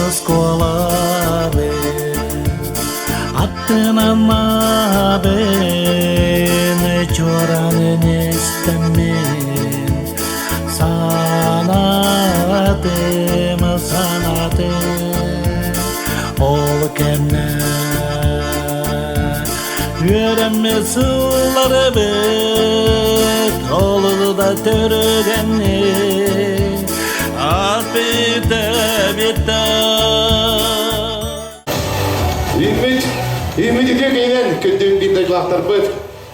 Оскуолабын аттынан маабын чуораанын истэммин санаатым, санаатым ол кэмнэ үөрэммит сылларыбыт олу да төрөгөннүк Үүммүт, үүммүт үтүө күнүнэн күндү биир дойдулаахтарбыт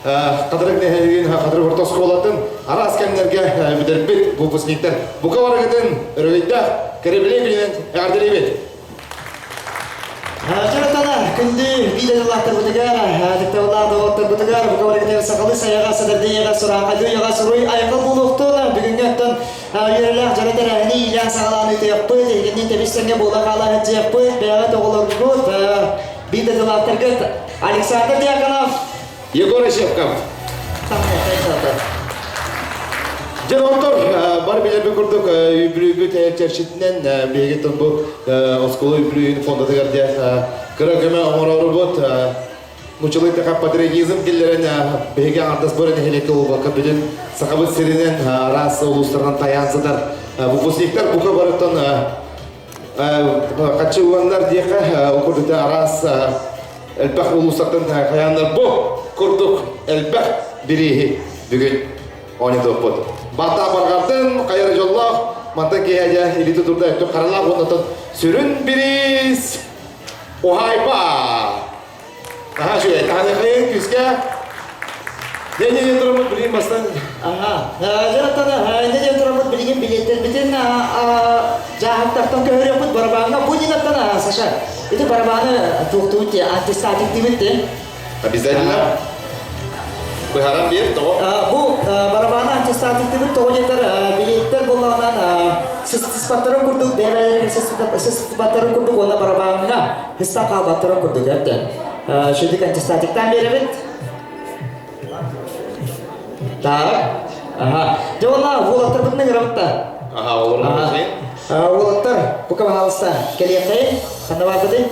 Хатырык нэһилиэгин Хатырык орто оскуолатын араас кэмнэргэ бүтэрбит выпускниктар бука барыгытын өрөгөйдөөх кэрэбилэй күнүнэн эҕэрдэлиибит! Дьарыктана күндү биир дойдулаахтарбытыгар, ытыктабыллаах доҕотторбутугар, бука барыгытыгар сахалыы сайаҕа, садардыйаҕа, сураахайдыы уйаҕа суруй айхал буолуохтун. Бүгүҥҥү оттон үөрэлээх дьоро тэрээһини иилээн саҕалаан ыытыахпыт, эһигинниин тэбис-тэҥҥэ буола хаала сылдьыахпыт, бэйэҕит оҕолоргут, биир дойдулаахтаргыт Александр Дьяконов, Егор Ощепков. Дьэ, доҕоттор, бар билэрбит курдук, үбүлүйбүт чэрчитинэн биһиги бу оскуола үбүлүйүн фондатыгар диэн кыра көмө оҥорорубут нучалыы така патриотизм киллэрэн биһиги аҥардас бары нэһилиэккэ буолбакка бүтүн Сахабыт сиринэн араас улуустарынан тайаан сытар выпускниктар бука барыттан хаччы уоннар диэхэ ол курдук араас элбэх улуустартан хайааннар бу курдук элбэх бирииһи бүгүн оонньотуохпут. Бата барҕардын, хайар дьоллоох, мантан киэһэ дьэ илии тутурда өттүк харалаах уоннатан сүрүн бириис уһаайба. Наһаа үчүгэй. Таһыныхайын күүскэ. Не не тураммыт билигин бастан. Аха. Дьарыктана, не диэн тураммыт билигин билиэттэрбитин дьааһыктартан көһөрүөхпүт барабааҥҥа бу нинаттан Саша. Ити барабааны туохтуут те антистатиктыыбыт те. Обязательно. Быһаран биэр тоҕо? Бу барабааны антистатиктыыбыт тоҕо диэтэр билиэттэр буоллаҕынан сыстыспаттарын курдук бэйэ-бэйэлэрин сыстыспаттарын курдук уонна барабааҥҥа Хыста хаалбаттарын курдук эрдэ. Шүдүк антистатиктаан биэрэбит. Так. Ага. Дьэ уонна уолаттарбытын ыҥырабыт да. Ага, олорун Уолаттар, бука пожалуйста, кэлиэххэйин. Ханна барбытый?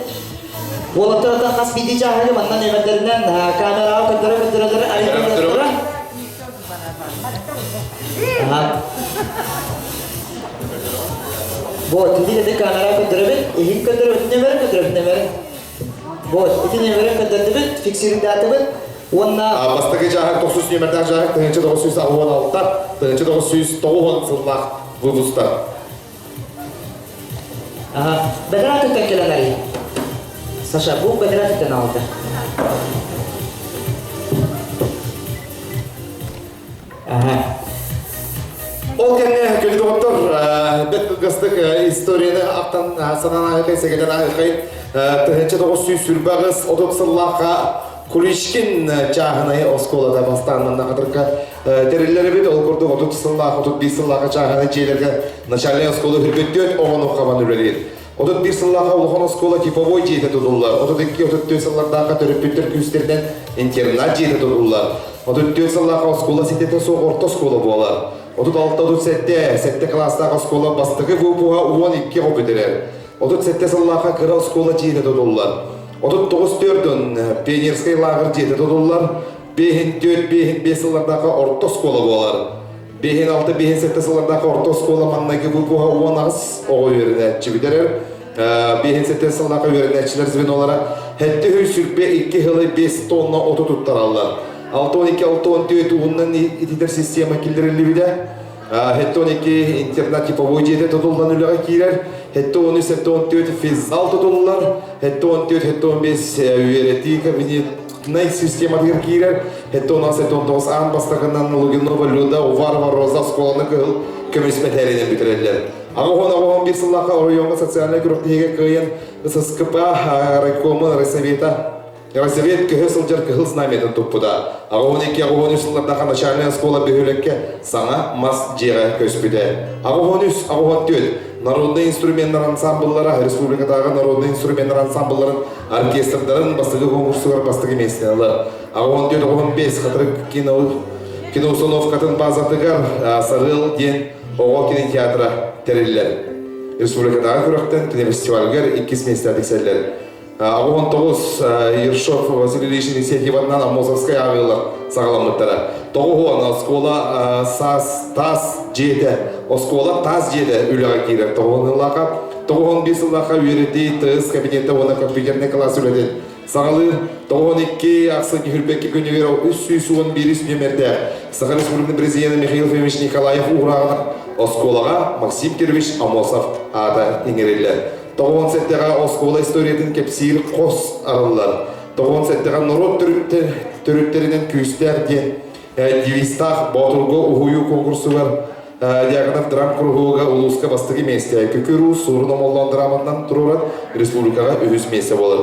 Уолаттар ата хас биирдии чааһыгы манна нөмердэринэн камераҕа көрдөрө-көрдөрөлөрө арыйдылар. Ага. Вот, ити ити камера көрдөрөбүт, иһин көрдөрөбүт, нөмерин көрдөрөбүт, нөмерин. Вот, ити нөмерин көрдөрдүбүт, фиксируйдаатыбыт. Уонна Бастакы дьааһык тохсус нүөмэрдээх дьааһык 1986, 1990 сыллаах выпустар. Ага, бэдэрээ түттэн кэлэн арый. Саша, бу бэдэрээ түттэн алды. Ол кэннэ күндү доҕоттор, бэрт кылгастык историяны ахтан санаан аһыкай, сэгэтэн аһыкай 1928 30 сыллаахха Куличкин чааһынай оскуолата бастаан манна хатырка тэриллэр эбит. Ол курдук 30 сыллаах, 31 сыллаахха чааһынай дьиэлэргэ начальнай оскуола үрбүттүөт оҕону хабан үлэлиир. 31 сыллаахха улахан оскуола типовой дьиэтэ тутуллар. 32-34 сыллардаахха төрөппүттэр күүстэринэн интернат дьиэтэ тутуллар. 34 сыллаахха оскуола ситэтэ суох орто оскуола буолар. 36-37 7 кылаастаах оскуола бастакы выпуһа 12 оҕо бүтэрэр. 37 сыллаахха кыра оскуола дьиэтэ тутуллар. 39 төрдүн пионерскай лааҕыр дьиэтэ тутуллар. 5-4-5 сыллардаахха орто оскуола буолар. 5-6-5-7 сыллардаах орто оскуола маҥнайгы выпуһа 18 оҕо үөрэнээччи бүтэрэр. 5-7 сыллаах үөрэнээччилэр звенолара 722 сылы 5 тонна оту туттараллар. 6-12-6-14 ууннан ититэр система киллэриллибитэ. 7-12 интернат типовой дьиэтэ тутуллан үлэҕэ киирэр. 7-13-7-14 физзал тутуллар. 7-14-7-15 үөрэтии кабинетнай систематыгар киирэр. 7-16-7-19 аан бастакынан Лугинова Люда Уварова Роза оскуоланы кыһыл көмүс мэтээлинэн бүтэрэллэр. 80-81 сыллаахха оройуоҥҥа социальнай күрэхтэһиигэ кыайан ССКП райкомун райсовета Райсовет көһө сылдьар кыһыл знамятын туппута. 82-83 сыллардаха начальная оскуола бөһүөлэккэ саҥа мас дьиэҕэ көспүтэ. 83-84 народнай инструменнар ансамбллара республикатааҕы народнай инструменнар ансамблларын оркестрдарын бастакы конкурсугар бастакы миэстэни ылар. 84-85 Хатырык кино киноустановкатын базатыгар Сарыал диэн оҕо кинотеатра тэриллэр. Республикатааҕы күрэхтэн кинофестивальгар иккис миэстэ тиксэллэр. 19 Ершов Василий Ильич инициативатынан Аммосовскай ааҕыылар саҕаламмыттара. Тоҕуһуон оскуола саас таас дьиэтэ, оскуола таас дьиэтэ үлэҕэ киирэр. Тоҕуһун сыллаахха, тоҕуһун биир сыллаахха үөрэтии тыыс кабинета уонна компьютерный класс үлэтин саҕалыыр. Тоҕуһун икки ахсын түһүлбэкки күнүгэр 311 нүөмэрдээх Саха Республикатын президенэ Михаил Ефимович Николаев уурааҕынан оскуолаҕа Максим Кирович Аммосов аата иҥэриллэр. Тоҕуон сэттэҕэ оскуола историятын кэпсиир хос арыллар. Тоҕуон сэттэҕэ норуот төрүттэринэн күүстээх диэн девизтаах Боотурга уһуйуу конкурсугар Дьяконов драм куруһуога улууска бастакы миэстэ, Күкүр Уус Суорун Омоллоон драматынан туруоран республикаҕа үһүс миэстэ буолар.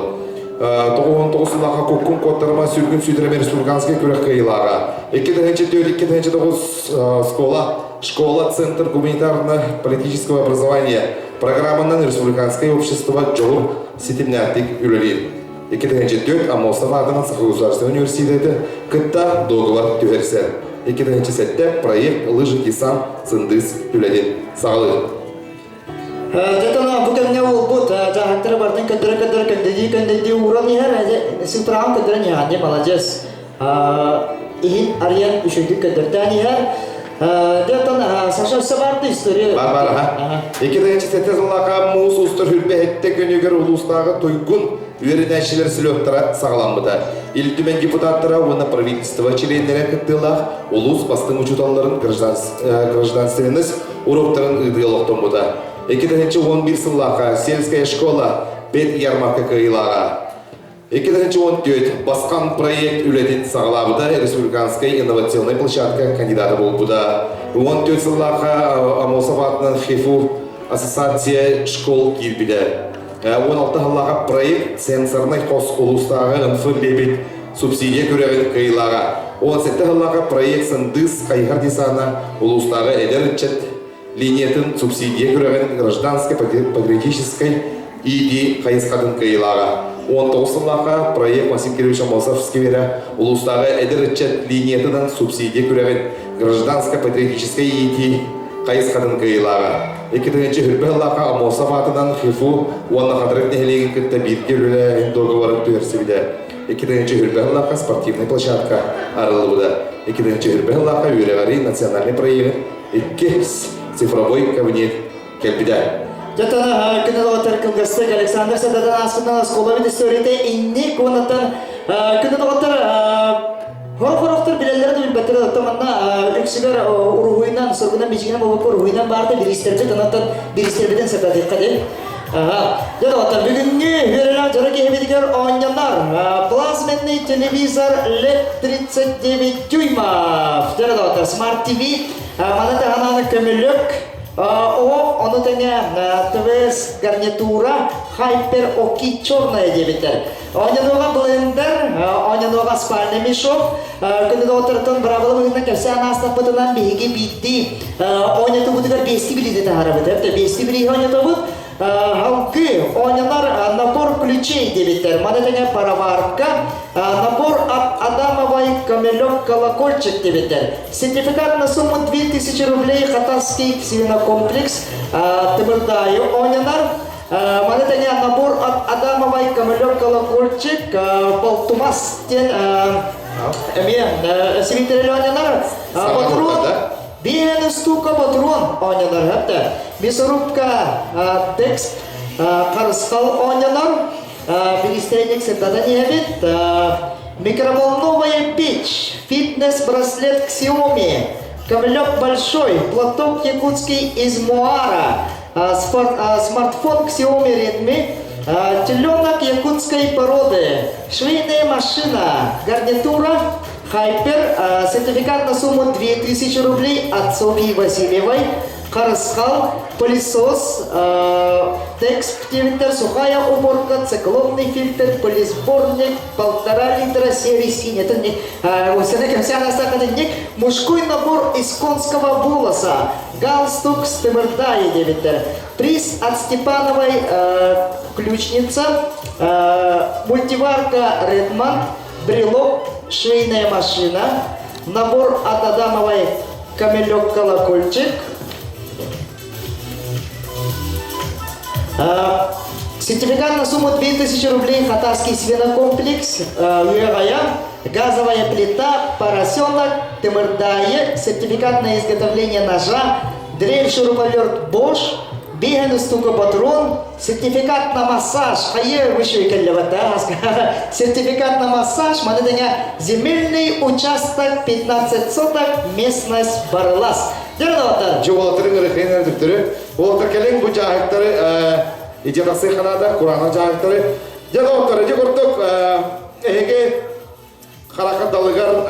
99 сыллаахха Куккун куоттарыма сүргүн сүүтэрэмэ республиканскай күрэх кыайыылааҕа. 2004-2009 школа школа Центр гуманитарно-политического образования программанан республиканскай общество дьоҕур ситимнээхтик үлэлиир. 2004 Аммосов аатынан Саха государственный университеты кытта договор түһэрсэр. 2007 проект «Лыжи десант Сындыыс» үлэтин саҕалыыр. Дьэ бу кэмҥэ уолбут дьаһахтары бартын көрдөрө-көрдөрө көндөйдүү-көндөйдүү ууран иһэр, сыпыраҕын көрдөрөн иһэҕин дии, маладьыас. Иһин арыйан үчүгэйдик көрдөртөөн иһэр. Дьэ оттон Саша өссө баар история. Бар бар аха. 2007 сыллаахха муус устар хүрбэһиттэ күнүгэр улуустааҕы туйгун үөрэнээччилэр слеттара саҕаламмыта. Ил Түмэн депутаттара уонна правительство чилиэннэрэ кыттыылаах улуус бастыҥ учууталларын гражданственность уроктарын ыытыы олохтоммута. 2011 сыллаахха сельская школа пед ярмарка кыайыылааҕа. 2014 Басқан проект үлэтин саҕалаабыта республиканскай инновационнай площадка кандидата буолбута. 14 сыллаахха Амосов аатынан ХИФУ ассоциация школ киирбитэ. 16 сыллааҕа проект сенсорнай хос улуустааҕы НФ лебедь субсидия күрэҕин кыайыылааҕа. 17 сыллааҕа проект Сындыыс хайыһар десана улуустааҕы эдэр ыччат линиятын субсидия күрэҕин гражданской патриотическай иитии хайысхатын кыайыылааҕа. 19 сыллаахха проект Максим Кирович Аммосов скверэ улуустааҕы эдэр ыччат линиятынан субсидия күрэҕин гражданской патриотическай иитии хайысхатын кыайыылааҕа. 2000 сыллаахха Аммосов аатынан ХИФУ уонна Хатырык нэһилиэгин кытта бииргэ үлэлээһин дуогабарын түһэрсибитэ. 2000 сыллаахха спортивнай площадка арыллыбыта. 2000 сыллаахха үөрэҕирии национальный проегын иккис цифровой кабинет кэлбитэ. Дьэ, күн доҕоттор кылгастык Александр Садатан ааспытынан оскуолабыт историята инник уоннаттан күн доҕоттор Хор-хорохтор билэллэрэ да билбэттэрэ да манна үксүгэр уруһуйунан, суругунан бичигинэн буолбакка уруһуйунан баарта бириистэрбит, онон бириистэрбитин сырдатыахха диэн. Дьэ доҕоттор, бүгүҥҥү үөрэлээх дьоро киһибитигэр оонньонор плазменный телевизор LED 39 дюймов. Дьэ доҕоттор, Smart TV маны таһынан көмүлүк Оһох ону тэҥэ ТВС гарнитура Hyper Оки черная диэбиттэр. Оонньонуоҕа блендер, оонньонуоҕа спальный мешок. Күнү доҕотторуттан быраабыла быһыытынан кэпсээн аастаппытынан биһиги биирдии оонньотубутугар биэсти билиити таһаарабыт. Эптэ биэсти билииһи оонньотобут. Халкы оонньонор набор ключей диэбиттэр. Маны тэҥэ пароварка, набор от Адамовой камелек колокольчик диэбиттэр. Сертификат на сумму 2000 рублей Хатасский свинокомплекс Тымырдаайы оонньонор. Маны тэҥэ набор от Адамовой көмөлөк колокольчик Болтумас диэн эмиэ сибиттэрэл оонньонор. Ботуруон биэн устуука ботуруон оонньонор. Хатта мясорубка текст харысхал оонньонор. Биристээнник сырдатан иһэбит. Микроволновая печь, фитнес-браслет Xiaomi, Камелек большой, платок якутский из муара, смартфон Xiaomi Redmi, теленок якутской породы, швейная машина, гарнитура, хайпер, сертификат на сумму 2000 рублей от Софьи Васильевой, Харысхал, пылесос, текст птивинтер, сухая уборка, циклонный фильтр, пылесборник, полтора литра серии синий. Это не, мужской набор из конского волоса, галстук с тымырдай диэбиттэр. Приз от Степановой э, ключница, э, мультиварка Редман, брелок, швейная машина, набор от Адамовой камелек колокольчик. Сертификат на сумму 2000 рублей Хатасский свинокомплекс, Уягая, газовая плита, поросенок, Тымырдайы, сертификат на изготовление ножа, дрель шуруповерт Bosch, Биһэн устука патрон, сертификат на массаж, хайы выше сертификат на массаж, маны земельный участок 15 соток, местность Барылас. Дьэ, Дьуолатырын ырыхыйын төптөрү. Уолаттар кэлин бу дьааһыктары ити тахсы ханаада, кураанах дьааһыктары. Дьэ, доҕоттор, ити курдук эһиги харахха далыгар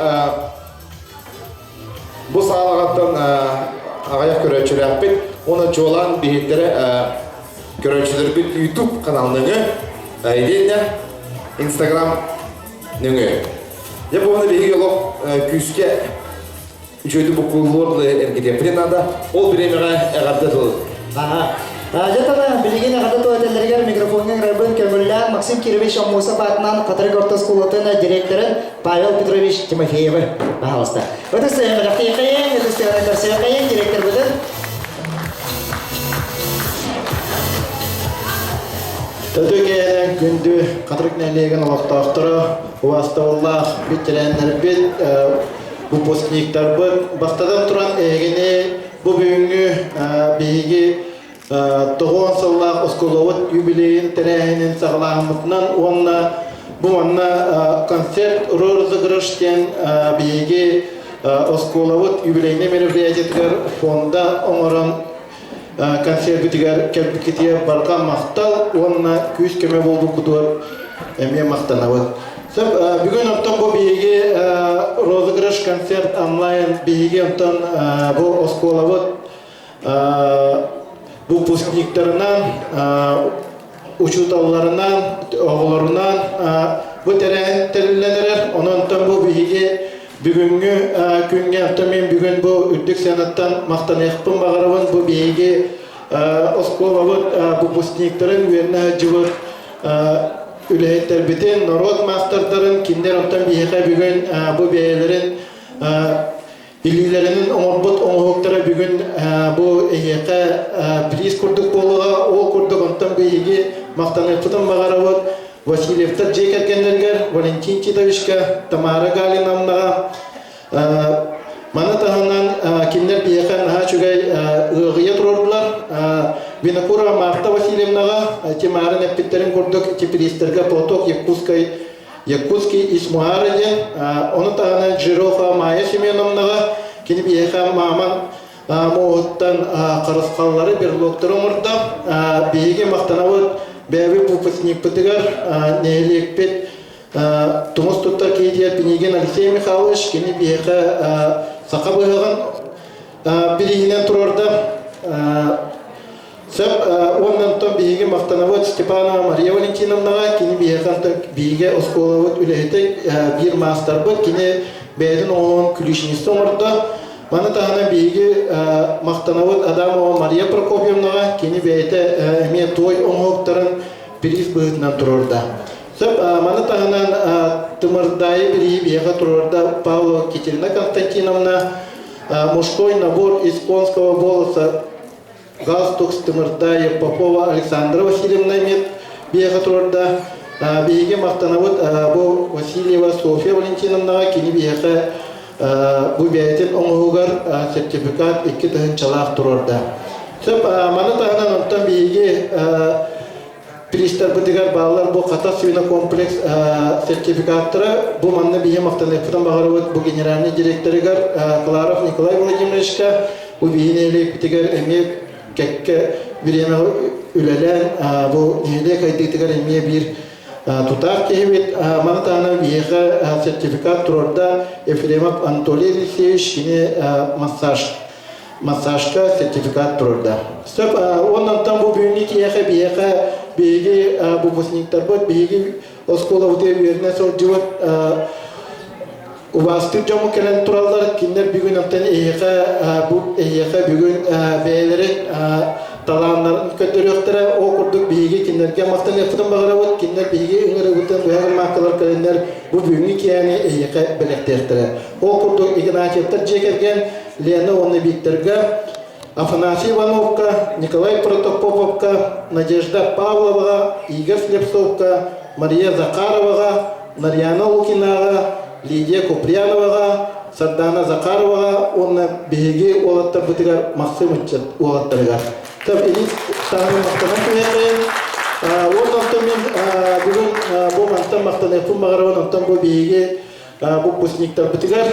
бу саалаҕаттан аҕыйах көрөөччүлээхпит. Уонна чуолаан биһиттэрэ көрөөччүлэрбит YouTube канал нөҥүө, итиэннэ Instagram нөҥүө. Дьэ, бу биһиги олох күүскэ үчүгэйдик буккуллуор эргитиэхпитин наада. Ол бириэмэҕэ эҕэрдэ тыл. Аха. Дьэ тана билигин эҕэрдэ тыл этэллэригэр микрофоҥҥа ыҥырабын көҥүллээн Максим Кирович Аммосов аатынан Хатырык орто оскуолатын директорын Павел Петрович Тимофеевы баһаалыста. Ытыс тыаһын ытыс тыаһын көрсүөххэйиҥ директорбытын. Төтө күндү Хатырык нэһилиэгин олохтоохторо, убаастабыллаах ветераннарбыт, выпускниктарбыт бастатан туран эһигини бу бүгүҥҥү биһиги тоҕуон сыллаах оскуолабыт юбилейин тэрээһинин саҕалааммытынан уонна бу манна концерт розыгрыш диэн биһиги оскуолабыт юбилейный мероприятиетыгар фонда оҥорон концерпитигэр кэлбиккитигэр барҕа махтал уонна күүс-көмө буолбуккутугар эмиэ махтанабыт. Сөп, бүгүн онтон бу биһиги розыгрыш концерт онлайн биһиги онтон бу оскуолабыт выпускниктарынан, учууталларынан, оҕолорунан бу тэрээһин тэриллэн эрэр. Онон бу биһиги бүгүҥҥү күҥҥэ оттон мин бүгүн бу үрдүк сыанаттан махтаныахпын баҕарабын. Бу биһиги оскуолабыт выпускниктарын үөрэнэ сылдьыбыт үлэһиттэрбитин, норуот маастардарын, кинилэр онтон биһиэхэ бүгүн бу бэйэлэрин илиилэринэн оҥорбут оҥоһуктара бүгүн бу эһиэхэ приз курдук буолуоҕа. Ол курдук онтон биһиги махтаныахпытын баҕарабыт Васильевтар дьиэ кэргэннэригэр Валентин Титовичка, Тамара Галиновнаҕа. Маны таһынан кинилэр биһиэхэ наһаа үчүгэй ыаҕыйа туруордулар. Винокурова Марта Васильевнаҕа Тимарын эппиттэрин курдук теплицтэргэ платок Якутской Якутский из Муара диэн, ону таһынан Жирова Майя Семеновнаҕа кини биһиэхэ мааман муоһуттан харысхаллары, берлогтары оҥордо. Биһиги махтанабыт бэйэбит выпускникпытыгар нэһилиэкпит тумус туттар киһитигэр Пинигин Алексей Михайлович, кини биһиэхэ саха быһыҕын бирииһинэн туруорда. Сөп, уонна онтон биһиги махтанабыт Степанова Мария Валентиновнаҕа, кини биһиэхэ онтон биһиги оскуолабыт үлэһитэ, биир маастарбыт, кини бэйэтин оҥоһун ключница оҥордо. Маны таһынан биһиги махтанабыт Адамова Мария Прокопьевнаҕа, кини бэйэтэ эмиэ туой оҥоһуктарын приз быһыытынан туруорда. Сөп, маны таһынан Тымырдаайы бирииһи биһиэхэ туруорда Павлова Екатерина Константиновна, мужской набор из конского волоса галстук Тымырдаев Попова Александра Васильевна эмиэ биһиэхэ турарда. Биһиги махтанабыт бу Васильева Софья Валентиновнаҕа кини биһиэхэ бу бэйэтин оҥоһугар сертификат 2 тыһыынчалаах туруорда. Сөп, маны таһынан онтон биһиги Приставбытыгар бааллар бу Хатас свинокомплекс сертификаттара. Бу манна биһи махтаныахпытын баҕарабыт бу генеральный директорыгар Кларов Николай Владимировичка, бу биһи нэһилиэкпитигэр эмиэ кэккэ бириэмэ үлэлээн бу нэһилиэк айдыытыгар эмиэ биир тутаах киһибит. Маны таһынан биһиэхэ сертификат туруорда Ефремов Анатолий Алексеевич, кини массаж массажка сертификат турарда. Сөп, оннантан бу бүгүҥҥү киһиэхэ биһиэхэ биһиги выпускниктарбыт, биһиги оскуолабытыгар үөрэнэ сылдьыбыт убаастыыр дьоммут кэлэн тураллар. Кинилэр бүгүн онтон эһиэхэ бу эһиэхэ бүгүн бэйэлэрин талааннарын көрдөрүөхтэрэ. Ол курдук биһиги кинилэргэ махтаныахпытын баҕарабыт. Кинилэр биһиги ыҥырыбытын быһа гыммаккалар кэлэннэр бу бүгүҥҥү киэһэни эһиэхэ бэлэхтиэхтэрэ. Ол курдук Игнатьевтар дьиэ кэргэн Лена уонна Викторга. Афанасий Ивановка, Николай Протопоповка, Надежда Павловаҕа, Игорь Слепцовка, Мария Захароваҕа, Нарьяна Лукинаҕа, Лидия Куприяноваҕа, Сардаана Захароваҕа уонна биһиги уолаттарбытыгар Махсым ыччат уолаттарыгар. Тап илии таһынан махтанан түһэҕин. Уонна онтон мин бүгүн бу мантан махтаныахпын баҕарабын. Онтон бу биһиги выпускниктарбытыгар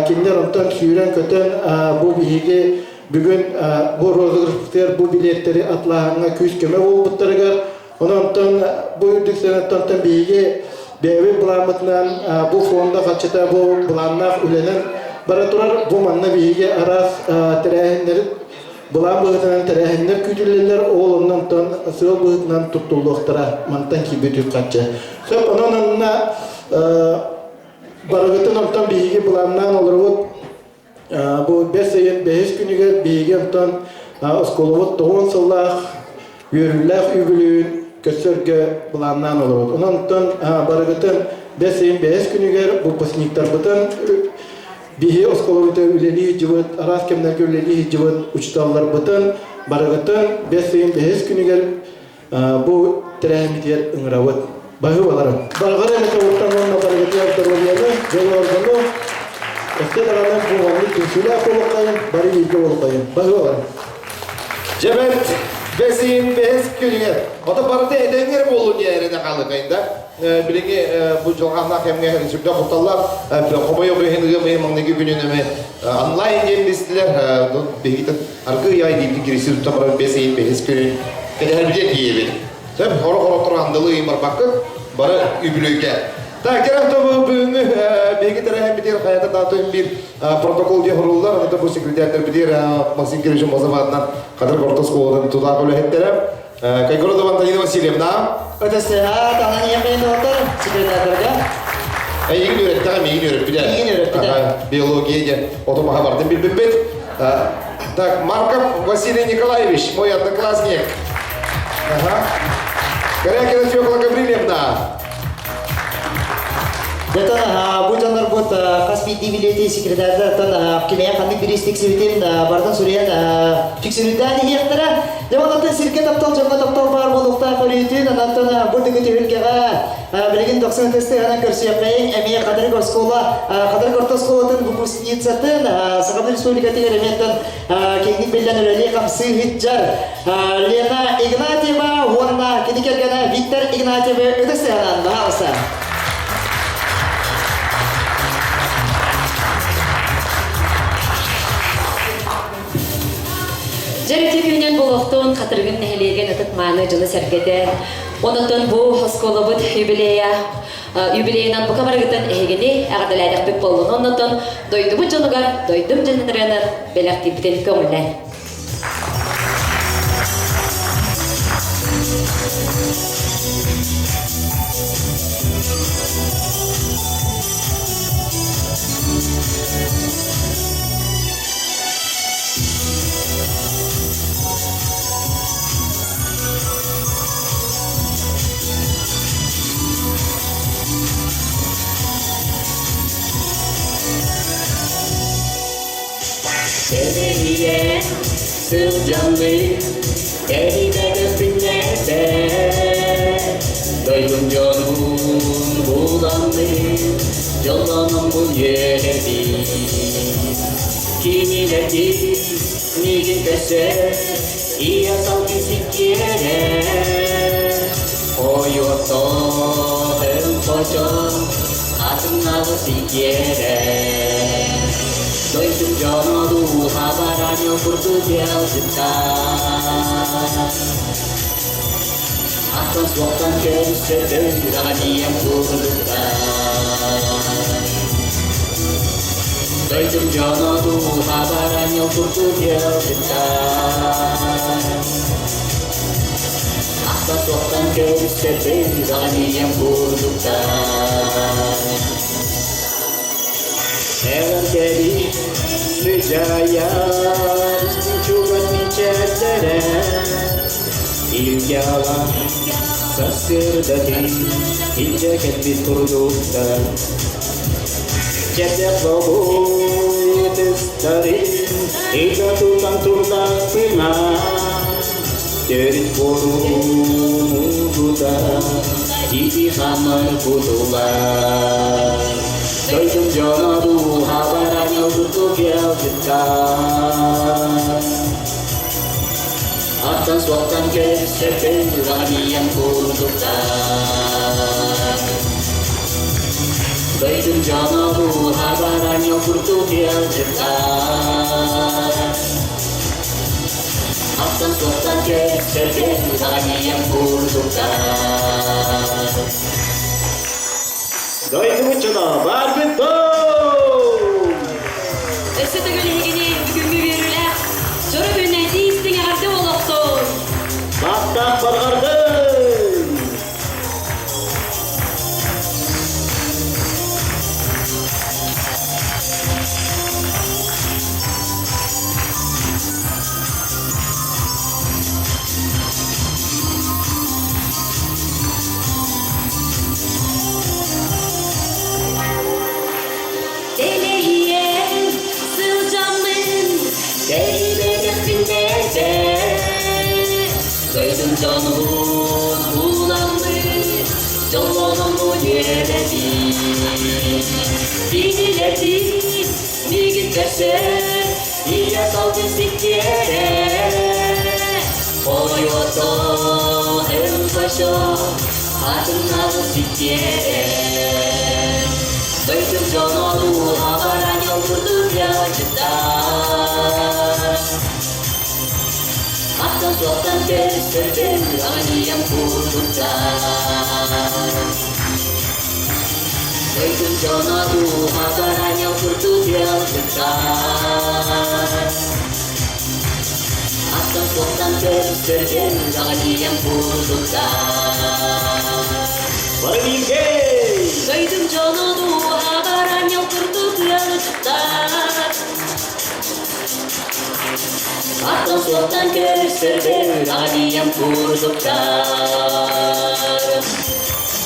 кинилэр онтон сүүрэн-көтөн бу биһиги бүгүн бу розыгрышпытыгар бу билиэттэри атлааһыҥҥа күүс-көмө буолбуттарыгар онон бу үрдүк сыанаттан биһиги бэйэбит былааммытынан бу фонда хаччыта бу былааннаах үлэнэн бара турар бу манна биһиги араас тэрээһиннэри былаан быһыытынан тэрээһиннэр күүтүллэллэр ол онон сыал быһыытынан туттуллуохтара мантан киирбит үп харчы сөп онон онно барыгытын онтон биһиги былааннаан олоробут бу бэс ыйын бэһис күнүгэр биһиги онтон оскуолабыт тоҕуон сыллаах үөрүүлээх үбүлүйүн көрсөргө былааннаан олоробут. Онон онтон барыгытын бэс ыйын бэһис күнүгэр выпускниктарбытын биһи оскуолабыта үлэлии сылдьыбыт, араас кэмнэргэ үлэлии сылдьыбыт учууталларбытын барыгытын бэс ыйын бэһис күнүгэр бу тэрээһиммитигэр ыҥырабыт. Баһыыбаларым. Барҕара эмитэ уонна барыгытыгар доруобуйаны, дьолу-оргуну, өссө даҕаны буоланнык түмсүүлээх буолуоххайын, бары бииргэ буолуоххайын. Баһыыбаларым. Дьэбэт бэсиин бэһис күнүгэр. Ото барыта этэҥҥэр буолуо диэн эрэнэ хаалыкайын да. Билиҥҥи бу дьылҕааннаах кэмҥэ сүрдээх кутталлар. Хомойуох иһин ыам ыйын маҥнайгы күнүн эмэ онлайн диэн билистилэр. Биһигитин аргы ыйай диибитин кириси тутан баран бэс ыйын бэһис күнүн кэтэһэрбитин тиийэбит. Сөп, хоро-хороттор андылы ыйын барбаккыт, бары үбүлүөйгэ. Так, кэрэх тобу бүгүҥҥү биһиги тэрээһиммитигэр хайата даатын биир протокол диэн суруллар. Аны бу секретарьдэрбитигэр Максим Кириллович Мозов аатынан Хатырык орто оскуолатын тутаах үлэһиттэрэ Кайгородова Антонина Васильевна. ÖTSH таһынан ийэм доҕоттор секретардарга. Эйигин үөрэттэҕэ, миигин үөрэппитэ. Миигин үөрэппитэ. Биология диэн отумаха бардым билбиппит. Так, Марков Василий Николаевич, мой одноклассник. Ага. Корякина Фёкла Гаврильевна. Дэтон бу дьоннорбут хас биирдии билиэти секретарьдартан кимиэхэ ханнык бириис тиксибитин барытын суруйан түксүрүттээн иһиэхтэрэ. Дьэ онтон сиргэ таптал, дьоҥҥо таптал баар буолуохтаах өрүүтүн, онтон бу түгү түһүлгэҕэ билигин 90 тыһынан көрсүөххэйиҥ эмиэ Хатырык оскуола Хатырык орто оскуолатын выпускницатын Саха Республикатыгар эмиэттэн киэҥник биллэн үлэлии-хамсыы сылдьар Лена Игнатьева уонна кини кэргэнэ Виктор Игнатьевы ытыс тыаһынан баһаалыста. Дьэ, күнүнэн буолуохтун Хатырыгын нэһилиэгин ытык мааны дьоно-сэргэтэ. Онотон бу оскуолабыт юбилея юбилейынан бука барыгытын эһигини эҕэрдэлээтэхпит буоллун. Оннотон дойдубут дьонугар дойдум дьонун ырыанан бэлэхтиирбитин көҥүллээн. Сэлиһийэн сылдьаллыы эрийбэтэх Дойдум дьонун буланныы дьоллономмун үөрэбин Кинилэрди миигин көрсө ийэ салгын сиккиэрэ Ойуоттоһун хочон атыҥнаҕы сиккиэрэ Дойдум дьоно дууһа бараньо курдук ыалдьыттар Аттан суохтан көрсөтөн сүрэҕэ курдуктар Дойдум дьоно дууһа бараньо курдук ыалдьыттар Аттан суохтан көрсөтөн сүрэҕэ курдуктар Эҕэрдэли сыдьаайар чугас мичээрдэрэ Илгэ аҕалан сарсыардатын илдьэ кэлбит курдуктар Чэпчэк бобуй устарын ыга тутан турдахпына, төрүт буорумугута ити хамар кутулар. Дойдум дьоно дууһа баран ылбыт келдиттар. Аттан суохтан кэлсэрбин аҕам курдуктар. Дойдум дьоно дууһа баран курдук ыалдьыттар. Аттан суохтан кэлсэрбин аҕам курдуктар. Дойдубут дьоно баарбыт доо! Өссө төгүл эһигини бүгүҥҥү үөрүүлээх дьоро күннээтии истиҥ эҕэрдэ олохтун! Баттах барҕардын! Дэлэһийэн сылдьаммын тэйбэтэхпин нэрдэ Дойдум дьонун буламмын дьоллономмун үөрэбин Кинилэрдиин миигин көрсөн ийэ салгын сиккиэрэ Ойото ылбашо атынналы сиккиэрэ Дойдум дьоно дууһа баран курдук ыалдьыттар Аттан суохтан көрсөргөн аҕам курдуктар Дойдум дьоно дууһа баран курдук ыалдьыттар Аттан суохтан көрсөргөн аҕам курдуктар Бары бииргэ! Дойдум дьоно дууһа баран курдук ыалдьыттар Аттан суохтан көрсөргөн аҕам курдуктар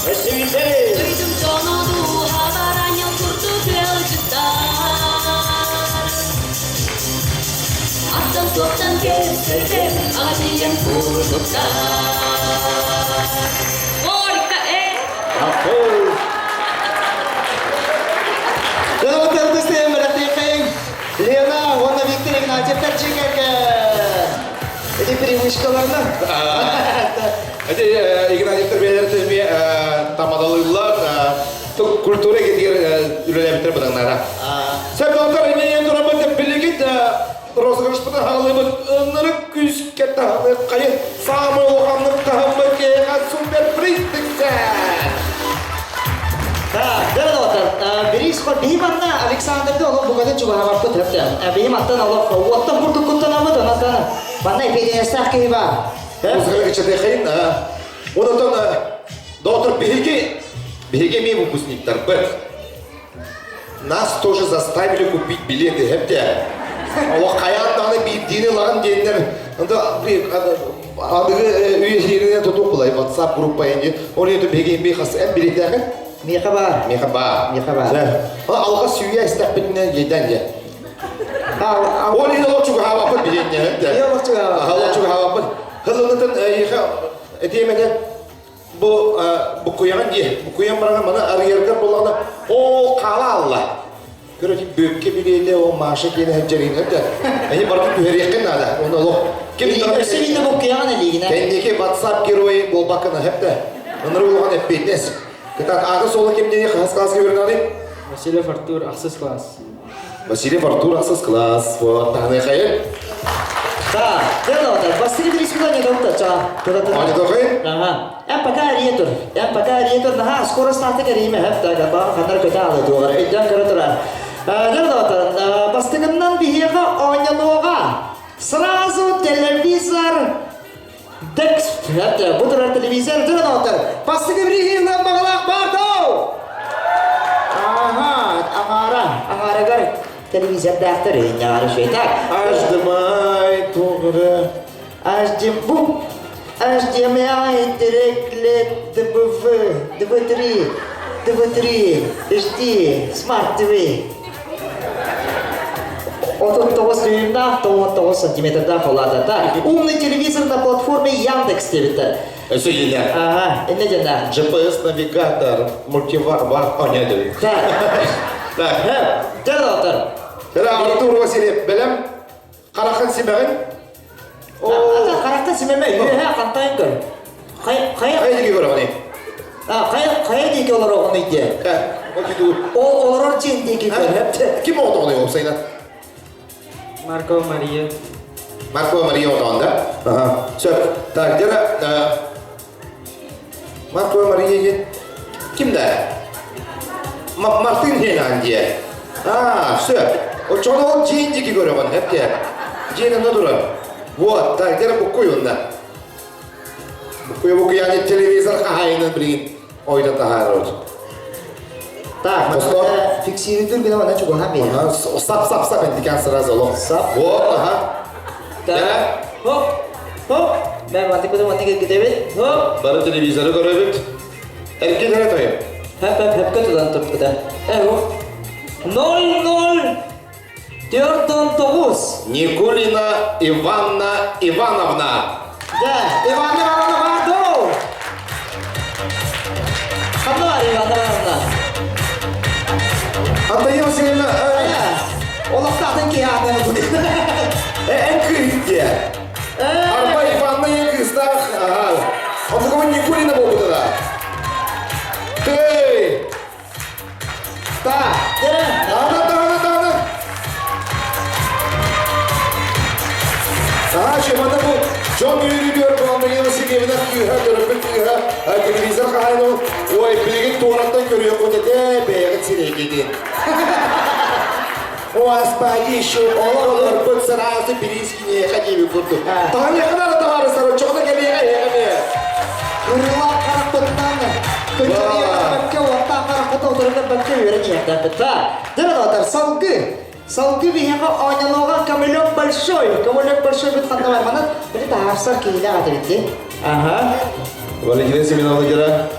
Өссө биирдэ! Дойдум дьоно дууһа баран курдук ыалдьыттар Аттан суохтан көрсөргөн аҕам курдуктар Горько, э! Аппой! Лена уонна Виктор Игнатьевтар дьиэ Эти привычкаларына. Эти Игнатьевтар бэйэлэрэ эмиэ тамадалыыллар, культура кэтигэр үлэлээбиттэр быданнара. Сөп доктор, эмиэ турабыт билигит розыгрышпытын хаалыыбыт ынырык күүскэ таһаны хайы саамай улаханнык таһыммыт киһиэхэ супер приз тиксэр. Да, да, бириис хор биһи манна Александрды олох букатын чугаһабаппыт хөптө. Биһи маттан олох уоттан курдук куттанабыт, онон манна эпиэдинэстээх киһи бар. Музыканы кычатыахайын. Онотон доктор биһиги биһиги эмиэ выпускниктарбыт. Нас тоже заставили купить билеты, хепте. Олох хайаан даҕаны биирдиини ылаҕын диэннэр, аныгы үйэ тутуох булай WhatsApp группа инди. Ол ете биһиги эмиэ хас эн билетээхин? Миэхэ бар. Миэхэ баар. Миэхэ баар. Алға сүйе истэхпитинэн еден де. Ол иһин олох чугаһаабаппыт билиэннэ хепте. Олох чугаһаабаппыт. Олох чугаһаабаппыт. Хылынытын эйиэхэ этиэмэне бу буккуйаҕын дии. Буккуйан баран маны арыйаргар буоллаҕына ол хаала алла. Көрөтүн бөккө билиэтэ ол Маша киэнэ сылдьарыын хепте. Эни барытын түһэриэххин наада. Оны олох ким Өссө биирдэ буккуйаҕын элиигинэ. Кэнники WhatsApp геройы буолбаккына хепте. Ыныры улахан эппиэтинэс. Кытаат ааты суола ким диэни хаһыс класска үөрэнэҕиний? Васильев Артур, ахсыс класс. Васильев Артур, ахсыс класс. Вот, таханы хайын. Да, дело вот, Василий Гришман не доктор, ча. Аны дохын? Ага. Эн пока риетур. Эн пока риетур. Наха, скоро статы кериме хеп да ба хандар көтә алы дугар. Өйдән көрө турар. Дело вот, бастыгыннан биһиэхэ оонньонуоҕа. Сразу телевизор Декс, бу турар телевизор дело вот. Бастыгы бириһинэн бағалаах баатау. Ага, аңара, аңарыгар телевизордаахтар ыйньаҕары шөйтак. HDMI тоғыры. HDM, бу HDMI Direct DVV, DV3, DV3, HD, Smart TV. 39 дюймнаах, 99 сантиметрдаах холаатата. Умный телевизор на платформе Яндекс диэбиттэр. Өссө иинэ. Ага, инне дьэннээх. GPS-навигатор, мультивар, бар, о, не, деді. Так. Так. Дьэ, доҕоттор. Дьэ, Артур Васильев, бэлэм харахын симэҕин. Ата харахтан симэмэ, үөһэ хантайын көр. Хайа хайа Хайа диэки көрөҕүнүй? А, хайа хайа диэки олороҕунуй диэ. Ол олорор дьиэн диэки көр. Ким оҕотоҕунуй уопсайынан? Маркова Мария. Маркова Мария оҕотоҕун да? Ага. Сөп. Так, где Маркова Мария ким да? Мартын диэн диэ. А, все. Оччоҕуна ол дьиэн диэки көрөҕүн, эпте. Дьиэн онно турар. Вот, так, где буккуй онно. Буккуй буккуй телевизор хаһайынан билигин ойда таһаарар. Так, Стоп. Фиксируйдур гына мана чугаһан биэр. Ага, сап сап сап энтикан сразу олох. Сап. Вот, ага. Так. Хоп. Хоп. Мен мантык бутун мантык китэбит. Хоп. Бары телевизоры көрөбүт. Эркин эрэ тойон. Хөп хөп хөпкө тутан турбута. Э, хоп. 0 0 4 9. Никулина Иванна Ивановна. Да, Иванна Ивановна Бардо. Ханна бар Иванна Ивановна? Антонина Васильевна, Олохтаатын киһи аатынан бу. Эн кыыс Арба Иванна ен кыыстаах. Ага. Онтукабын Никулина буолбута да. Тей! Так, Ана, тана, тана. Ага, чемода бу Джон үөрүүтүгэр бу Антонина Васильевна кыыһа, төрөппүт кыыһа, телевизор хаһайын ой, билигин туораттан көрүөххүт этэ, бэйэҕит сирэйгитин. Господи, еще олорбут сразу бириискине ходили курдук. Таһан товарыстар, очоҕуна кэлиэҕэ эһэҕэ. Ырылаах харахпытынан көтөрүө уоттаах харахпыт отырынан бакка үөрэн иһэрдэппит. Дөрө доҕоттор, салгы. Салгы биһиэхэ оонньонуоҕа Камелек большой. Камелек большой бит ханна бар манан били таһаарсар киһилээх ата битти. Ага. Валентина Семеновна дера.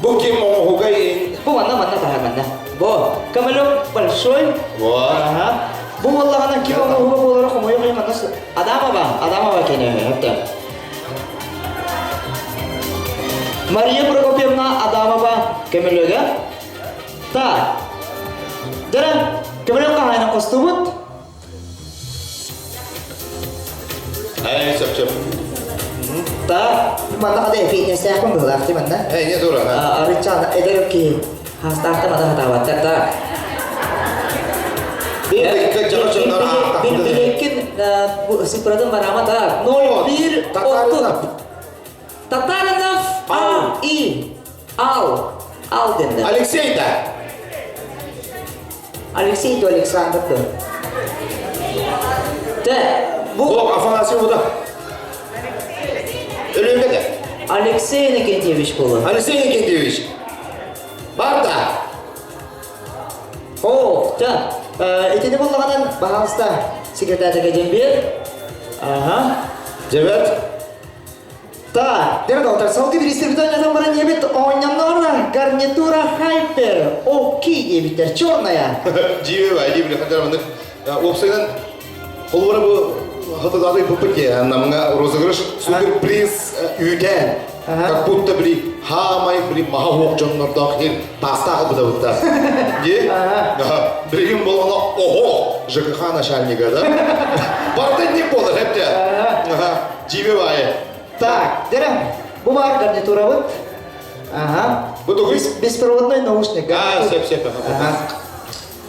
Бу ким оҥоһугай? Бу манна манна таһаар манна. Бу Камелек большой. Вот. Ага. Бу буоллаҕына ким оҥоһуга буолара хомойо хомойо манна Адамова, Адамова кene өттө. Мария Прокопьевна Адамова көмөлөгө. Так. Дөрө, көмөлөк хаһайынан костубут. Ай, сөп сөп. Так, манна хада фитнестээхпин быһылаах ти манна. Эй, не дура. Арычан эдэр ки хастаахта мана хатаабаттар так. Билеккин сыпыратын барама так. 0 1 Татаринов. Татаринов А И Ал Ал деді. Алексей да. Алексей то Александр то. Те, бу Бу Афанасий бу да. Өлүмдө де. Алексей Никитьевич болу. Алексей Никитьевич. Бар да. О, та. Итини боллаҕынан баһаалыста секретарьга дьэн бер. Ага. Жебет. Так, дэр доктор, салгы биристер бүтін баран ебит оонньоннор гарнитура Хайпер, Оки диэбиттэр, черная. Жибе бай, жибе хатар мындык. Опсайдан холбора бу хатылады бу намга розыгрыш суперприз үйден. Как будто били хамай били маха хоқ жоннордоох хин тастағы бұда бұтта. Е? Билигин болғана ого ЖКХ начальника, да? Барда не болар хепте. Жибе бай. Так, дэрэ, бу бар гарнитура вот. Ага. Бу тугуй? Беспроводной наушник. А, сөп сөп. Ага.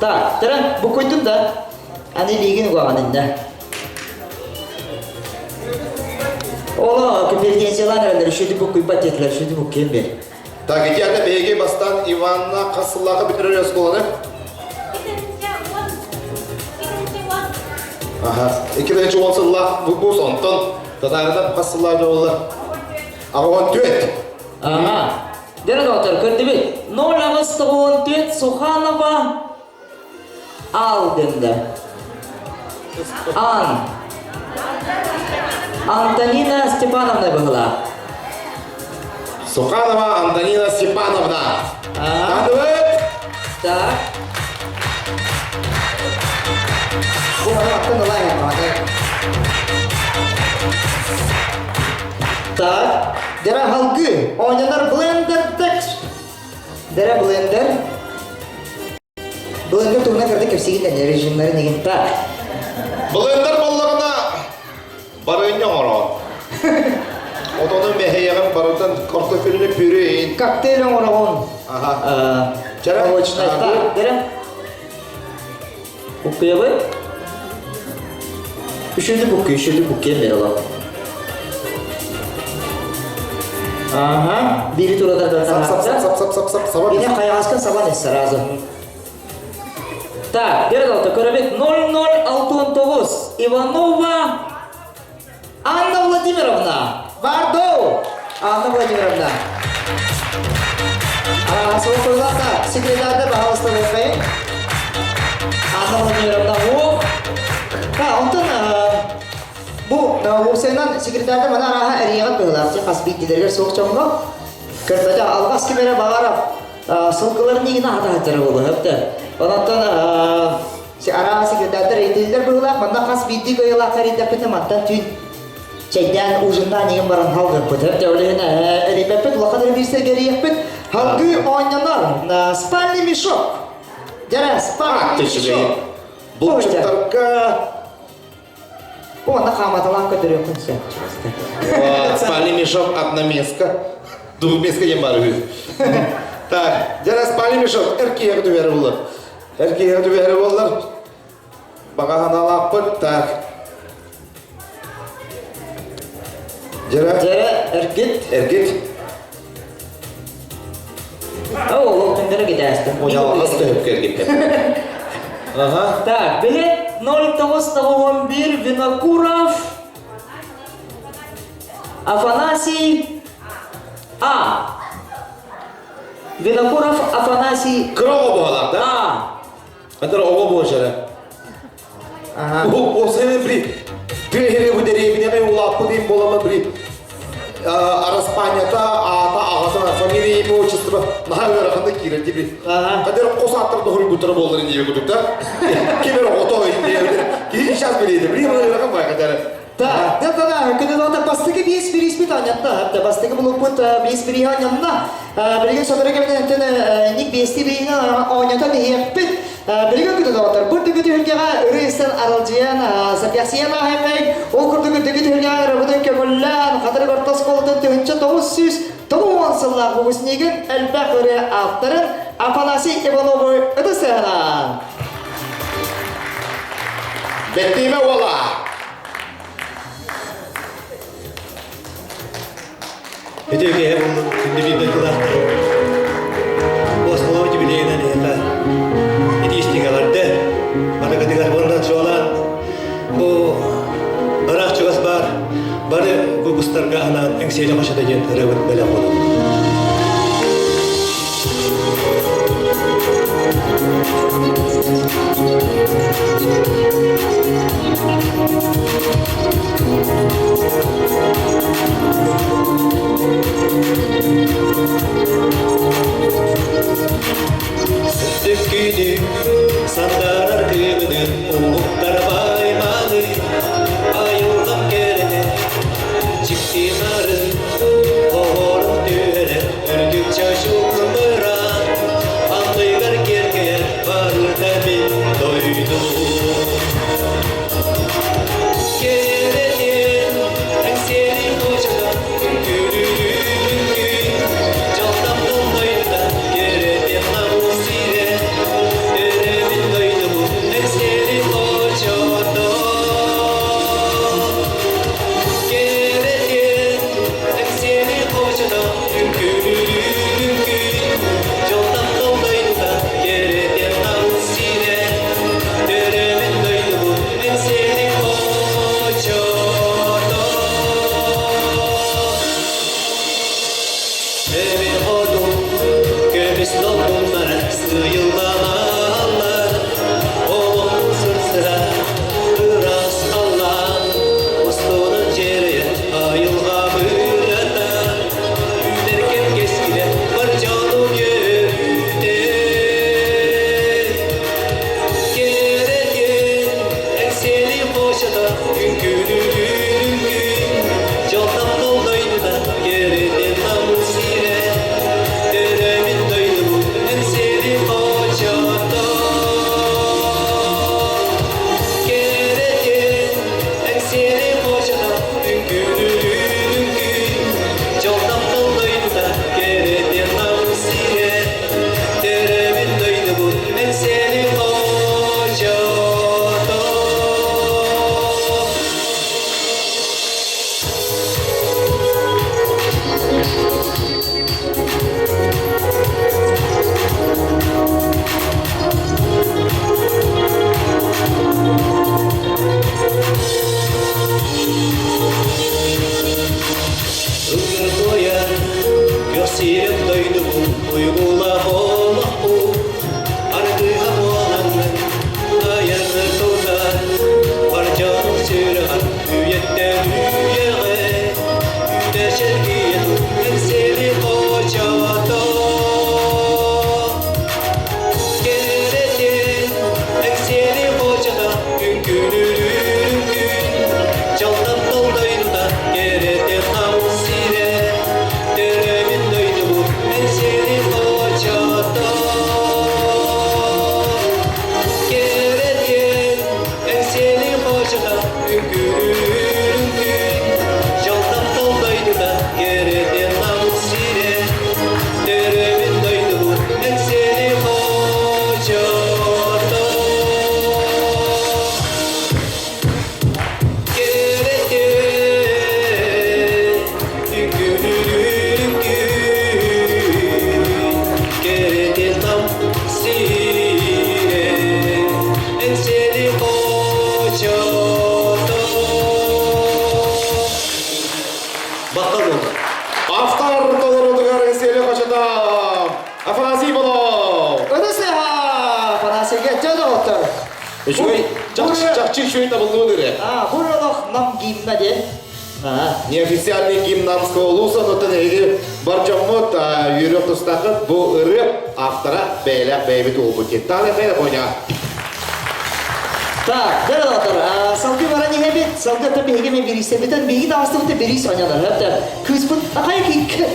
Так, дэрэ, бу койдун да. Аны лигин угаҕанында. Оло, конференциялар эрэлэр, үшүдү бу куйбат диэтилэр, үшүдү бу кем бер. Так, итиэннэ биһиги бастаан Иванна хас сыллаахха бүтэрэр оскуоланы? Аха. 2010 сыллаах выпуск, онтон татаарынан хас сыллаах буолла? 84. Ага. Дэрэ доктор, көрдүбүт. 0 8 94 Суханова Алдында. Ан. Антонина Степановна была. Суханова Антонина Степановна. А. Тандыбыт! Так. аттан ылайын. Так, дера халгы, ойнанар блендер текст. Дера блендер. Блендер туһунан кырдык кэпсигин режимнарын игин. Так. Блендер боллаҕына барыанньа оҥорон. Отону мэһэйэҕин барытын картофельный пюре Коктейль оҥороҕун. Ага. Чара. Молочный. Так, дера. Буккуйабыт. Үшүлү буккуй, үшүлү буккуй бер ола. Ага, бири турада Сап сап сап сап сап сап сап сап. Ине хайаҕаскын сабан эс сразу. Так, бердалта көрөбүт 0069 Иванова Анна Владимировна. Бардоу! Анна Владимировна. Суоппуйлата секретарда баһалыста буолбайын. Анна Владимировна о. Та, онтон бу уопсайынан секретарда мана араха эрийэҕит быһылаах хас биирдилэригэр суох дьоҥҥо көрбөтө алҕас ким эрэ баҕарар сылгыларын иҥин аһатаһыттара буолуо өптө. Онтон араха секретардар ыйытыыллар быһылаах манна хас биирдии кыайыылаах эрийдэппитэ мантан түүн чэйдээн ужиннаан иҥин баран халгырбыт. Өптө ол иһин эрийбэппит улахан эребиирсэргэ эрийэхпит. Халгыы оонньонор спальный мешок. Дьэрэ спальный мешок. Булчуттарга Онна хааматалаах көтөрүөххүн сөп. Спальный мешок одноместка. Двухместка диэн баар үһү. Так, дьэ спальный мешок эр киһиэхэ түбэһэр буолар. Эр киһиэхэ түбэһэр буоллар. Баҕа санаалаахпыт. Так. Дьэрэ. Дьэрэ эргит. Эргит. О, ол түндөрө китээстим. Оñалҕас төһөпкө эргиттэр. Ага. Так, билет 0991 Винокуров Афанасий А. Винокуров Афанасий Кыра оҕо буолар да? А. Это оҕо буолар. Ага. Осыны при тыа бу дэриэбинэҕэ улааппыт им буолама при араспаанньата аата аҕатын фамилия имя отчество наһаа ыараханнык киирэр тиби кадер хос ааттар доһуруйбуттара буолларын диэби кутук да ким эрэ оҕото киһи сейчас билиэти били ыарахан бай кадер Да, да, да, да, күнү бастакы биэс бириспит анньатта, бастакы булуппут биэс бириһи анньанна. Билигин сотору кэминэн өттөн ник биэсти бириһинэн оонньотон иһиэхпит. Билигин күнү доҕоттор, бу түгү түһүлгэҕэ ырыыстан аралдьыйан, сэргэхсийэн ааһыаххайын, ол курдук үрдүгү түһүлгэҕэ ырабытын көҥүллээн, Хатырык орто оскуолатын 1990 сыллаах выпускнигын элбэх ырыа авторын Афанасий Ивановы ытыс тыаһынан. Бэттиимэ уола! Үтүө киэһэ буоллун, күндү биир дойдулаахтар. Оскуола юбилейынан эһиэхэ ити истиҥ эҕэрдэ. Барыгытыгар уонна чуолаан бу ыраах чугас баар бары выпустарга анаан Эҥсиэли хочото диэн ырыабыт бэлэх уонун. Сырдык сандаарар кыымынын уһуктар байманы айыллам кэрэтэ дьиктимарын оһорун түһэрэ үрдүк чашукмыран андыгар киэркэйэр барыта мин дойду Кэрэтин эҥсиэлин хочото үҥкүүлүүр дьолтон дойдута кэрэтин намус сирэ төрөөбүт дойдубут эҥсиэлин хочото Кэрэтин эҥсиэлин хочото үҥкүүлүүр дьолтон дойдута кэрэтин намус сирэ төрөөбүт дойдубут эҥсиэлин хочото Эбин хотун көмүс долгуннара сыйылланаллар Олох сырсыра ыраас халлаан устунан дьиэрэйэ айылҕа быырата Үүнэр кэм кэскилэ бар дьонум үөрүүтэ Кэрэтин эҥсиэли Ийэм дойдубун уйгулаах олохпун аргыһа буолаҥҥын айаны тутар бар дьонум сүрэҕэр үйэттэн үйэҕэ үүнэ чэлгийэ Эҥсиэли хочото Кэрэтин Эҥсиэли хочото үҥкүүлүүр үҥкүүн Дьолтон тыл дойдута кэрэтин нам сирэ Төрөөбүт дойдубут Эҥсиэли хочото Кэрэтин Эҥсиэли хочото үҥкүүлүүр үҥкүүн Дьолтон тыл дойдута кэрэтин нам сирэ Төрөөбүт дойдубут Эҥсиэли хочото Автор толорутугар Василий Хочотов, Афанасий Болов. Ытыс Афанасийга дьэ доҕоттор. Үчүгэй, чахчы үчүгэй табыллыбыт ырыа. А, бу олох нам гимна диэн. Неофициальный гимн Намского улуса, оттон эһиги бар дьоммут үөрүөх тустааххыт бу ырыа автора бэйэлээх бэйэбит уолбут диэн. Таана хайа коня. Так, дьэ доҕоттор, салгыы баран иһэбит, салгыы оттон биһиги мен бириистэбитин, биһиги таҕыстыбыт бириис оонньонор, өптө. Кыыспыт, ахай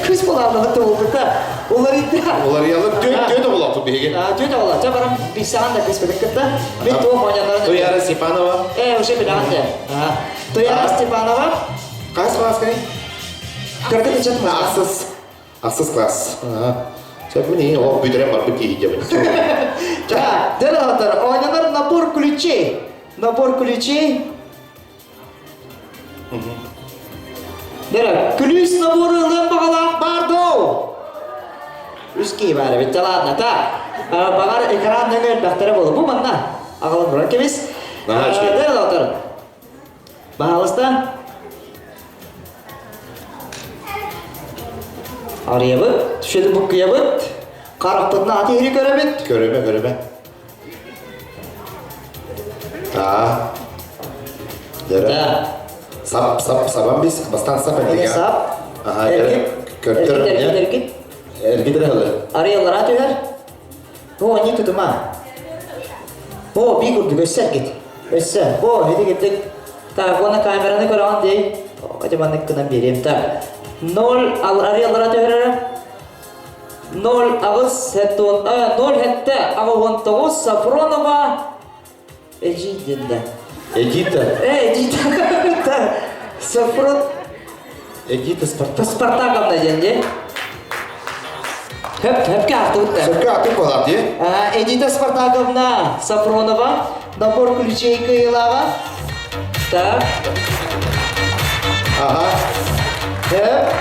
кыыс буолааллыбыт туолбута. Уларыйда. Уларыйалар түөт оҕолоохпут биһиги. Түөт оҕолоох. Чэ баран билсэҕин да кыыспытын кытта. Мин туох оонньонорун... Туяра Степанова. Э, уже билэҕин да. Туяра Степанова. Хас класскай? Кыргыт ычат Ахсыс. Ахсыс класс. Сөп мин ол бүтэрэн барбыт киһи дьэбин. Так, дьэ доҕоттор, оонньонор набор ключей. Набор ключей. Дөрө, күлүүс набору ылыан баҕалаах баар доо? Үс киһи баар эбит, ладно, так. Баҕар экран нөҥүө элбэхтэрэ буолуо. Бу манна аҕалан турар кэбис. Дөрө доҕоттор. Баһаалыста. Арыйабыт, түшөдү буккуйабыт. Харахпытын аты иһири көрөбүт. Көрөмө, көрөмө. Аа. Дөрө. Сап, сап, сабан бис, бастан сап Эне сап. Аха, көртөр. Эргит, эргит. Эргит эрэ Арыялара түһэр. О, не тутума. О, би курдук өссө эргит. Өссө. О, ити кирдик. Так, уонна камераны көрөҕүн дии. Ити маннык гынан биэриэм. Так. Ноль арыялара түһэрэрэ. 0 аҕыс 0 сэттэ 89 Сафронова Эдьиийдинда. Эдита. Э, Эдита. Сафрон. Эдита Спартак. Спартаковна диэн дии. Хөп, хөпкө ахтыбыт да. Сөпкө атын буолар дии. Эдита Спартаковна Сафронова набор ключей кыайыылааҕа. Так. Ага. Хөп.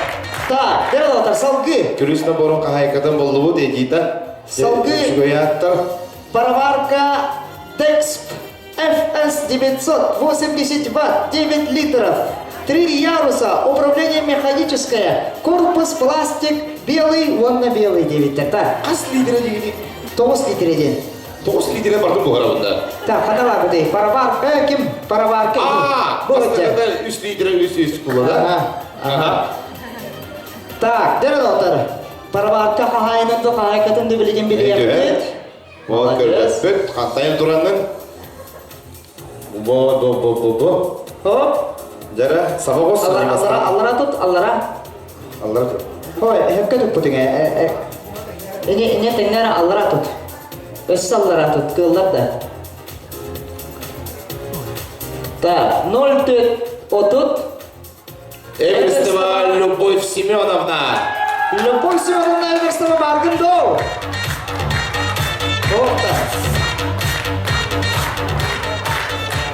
Так, дьэ салгыы. Күлүүс наборун хаһаайкатын боллубут Эдита. Салгыы. Үчүгэй ааттар. Пароварка Тексп FS 980 ватт, 9 литров. Три яруса, управление механическое, корпус пластик, белый, уонна белый диэбиттэр. Так, Хас литр дигини? 9 литр диэн. 9 литр бардым буһарабында. Так, хана бар бу Пароварка, ким? Пароварка. А, Бу 3 литр 3 3 кула да? Ага. Так, дьэ доҕоттор. Пароварка хаһаайынын да хаһаайкатын да билигин билиэхпит. Вот көрбөппүт, хантайын тураннын. Бо, бо, бо, бо, бо. Хоп. Жара, саба қос. Аллара, аллара тут, аллара. Аллара тут. Ой, хөккө туппутуң э. Эне, эне тэҥнэр аллара тут. Өссө аллара тут, кыыллар да. Так, 0 30. Эверстова Любовь Семеновна. Любовь Семеновна Эверстова бааргын доо. Опта.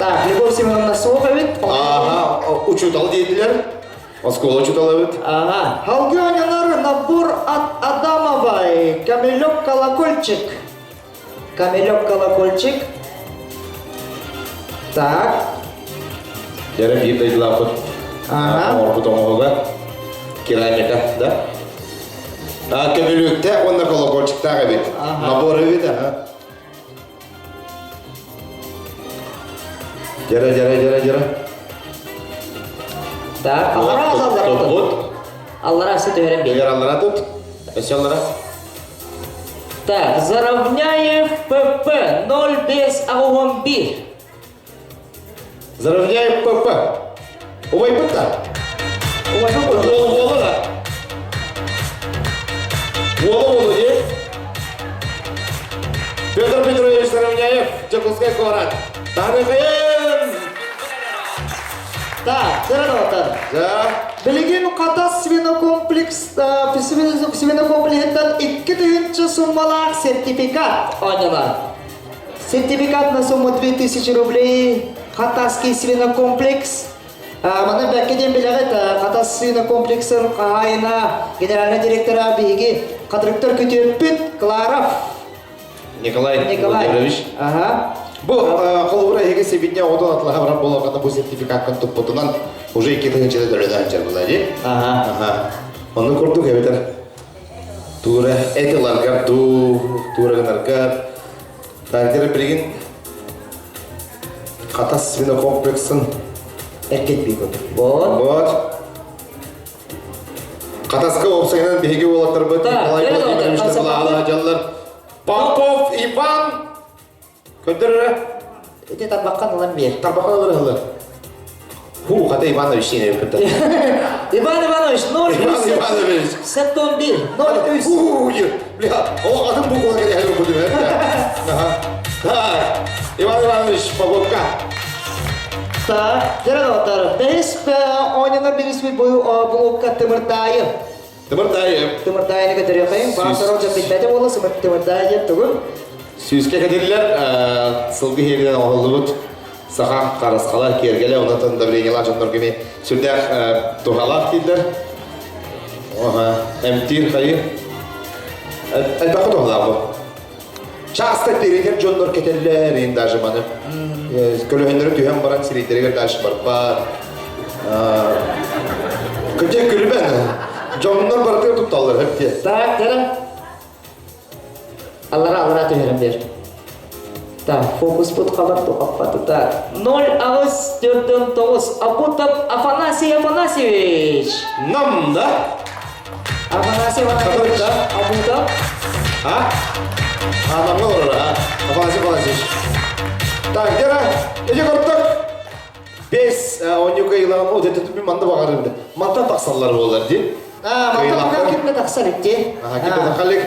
Так, Любовь Семеновна суох эбит. Ага, учуутал диэтилэр. Оскуола учуутала эбит. Ага. Салгыы оонньонор набор от Адамовой. Камелек колокольчик. Камелек колокольчик. Так. Дьэ биир дойдулаахпыт. Ага. Оҥорбут оҥоһуга. Керамика, да? Көмүлүктээх уонна колокольчиктаах эбит. Набор эбит, аха. Дьара, дьара, дьара, дьара. Так, аллара аллара Туппут. Аллара асы түһэрэн биэр. Егер аллара тут. Өссө аллара. Так, Заровняев ПП 05 81. Заровняев ПП. Убайбыт да. Убайбыт Уол уола да. Уола уолу дии. Петр Петрович Заровняев, Дьокуускай куорат. Таһыныхайын! Так, дьэ Да. Билигин Хатас свинокомплекс свинокомплексыттан 2000 суммалаах сертификат оонньонор. Сертификат на сумму 2000 рублей. Хатасский свинокомплекс. Манна бэккэ диэн билэҕит, Хатас свинокомплексын хаһаайына, генеральный директора биһиги Хатырыктар күтүөппүт Кларов Николай, Николай Владимирович. Ага. Бу холобура эһиги сибинне оҕотун атлаһа барар буоллаххына бу сертификаккын туппутунан уже 2000 төлөнөн дьэр була дии. Ага. Аха. Онну курдук эбэтэр туура эт ыларгар дуу, туура гынаргар тааргара билигин Хатас свинокомплексын Эркет бийгут. Вот. Вот. Хатаска уопсайынан биһиги уолаттарбыт Николай Владимирович Набылаала дьаллар. Попов Иван Көндөрөрө. Ити тарбаққан ылан бер. Тарбаққан ылар ылар. Ху, хата Иванович сине өппүттэ. Иван Иванович, 0 Иван Иванович. 71, 03. Ху, бля, о, атын буква келе буду. Ага. Так, Иван Иванович Поповка. Так, дьэ доҕоттор, бэһис оонньонор бириспит булукка Тымырдаайы. Тымырдаайы. Тымырдаайыны көтөрүөхайын. Баасаров дьаппитбэтэ буолла Тымырдаайы диэн тугун. Сүүскэ кэтиллэр сылгы иһиринэн оҥоһуллубут саха харысхала киэргэлэ онтон давлениелаах дьоннорго эмиэ сүрдээх туһалаах дииллэр. Эмтиир хайы. Элбэххэ туһалаах бу. Часто тиригэр дьоннор кэтэллэр ин даже маны. Көлөһөннөрү түһэн баран сирийтэригэр даже барбат. Көтө күлүбэн. Дьоннор барытыгар тутталлар хөптиэ. Так, дара. Аллара аллара түһэрэн бер. Так, фокус пут хабар тухаппаты. Так, 0 аҕыс 49 Абутов Афанасий Афанасьевич. Нам, да? Афанасий Афанасьевич Абутов. А? А, намга олорор, а? Афанасий Афанасьевич. Так, дера, иди көрдік. Бес онюка илан, о, деді мен манды бағарым. Мантан тақсалар болар, ди. А, мантан кимне тахсар икки. Аха, кимне тахалик.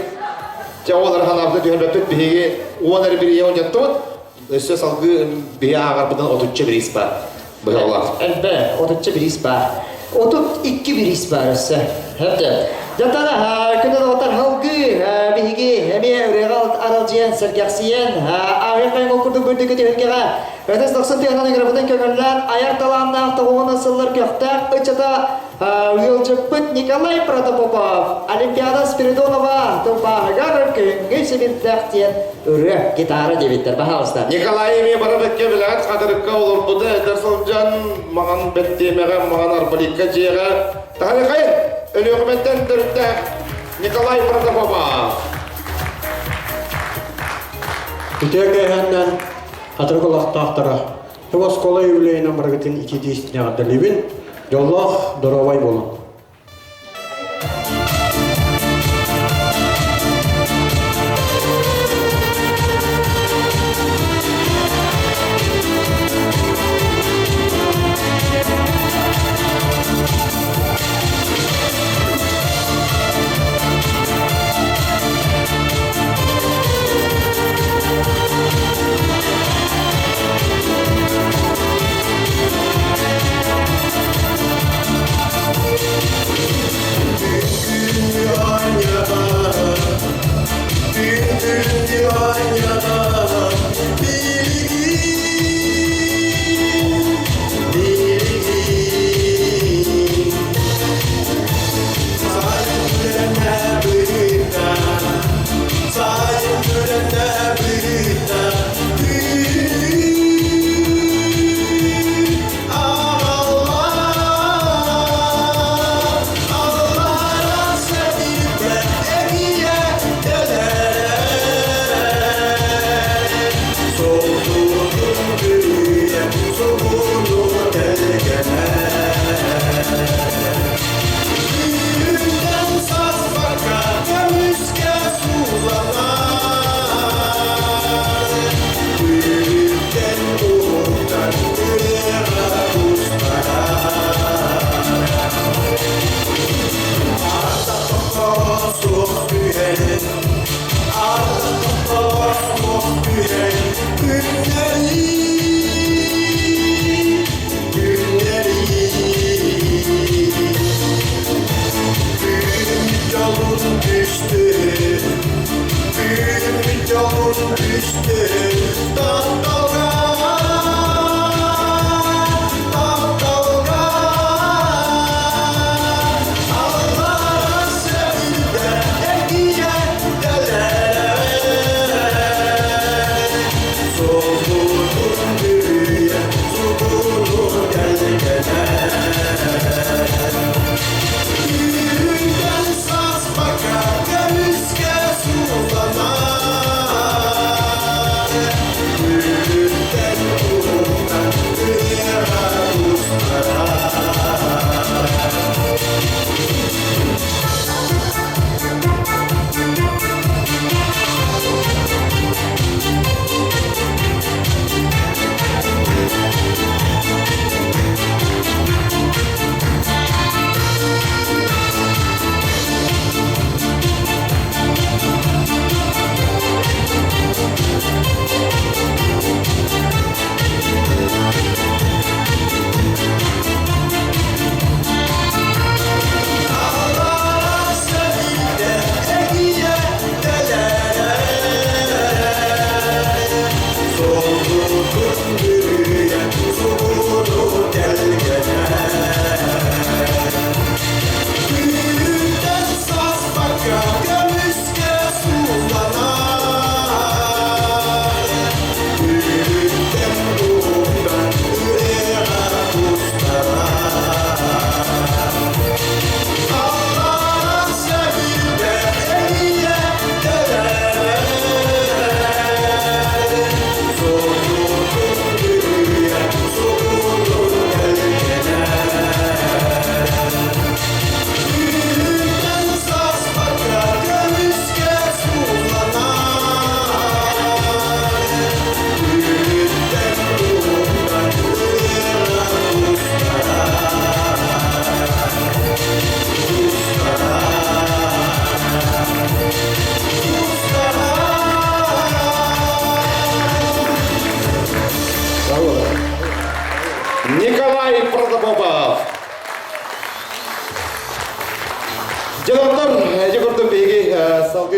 Ча олар ханабды түһәрбәппит биһиги уон эр бир он яттыбыт. Өссө салгыы биһи ааҕарбытын отучча бириис бар. Быһалаах. Элбэ, отучча бириис бар. 32 бириис бар өссө. Хэптэ. Дьатана күнү доҕоттор халгыы биһиги эмиэ ырыаҕа аралдьыйан сэргэхсийэн ааҕыаххайын ол курдук үрдүкү түһүлгэҕэ Өтөс дохсун тыаһынан ыҥырабытын көҥүллээн айар талааннаах тоҕуһунан сыллар көхтөөх ыччата ыалдьыппыт Николай Протопопов Олимпиада Спиридонова тылбааһыгар күһүҥҥү сибирдээх диэн ырыа гитара диэбиттэр баһаалыста. Николай эмиэ бары бэккэ билэҕит хатырыкка олорбута эдэр сылдьан маҥан бэттиэмэҕэ маҥан арбаликка дьиэҕэ таһарыхайын Өлүөхүмэттэн төрүттээх Николай Протопопов. Үтүө кээһэннэн хатырык олохтоохторо бу оскуола юбилейынан барыгытын итии истинэҕэрдэлиибин. Дьоллоох, доруобай буолуҥ.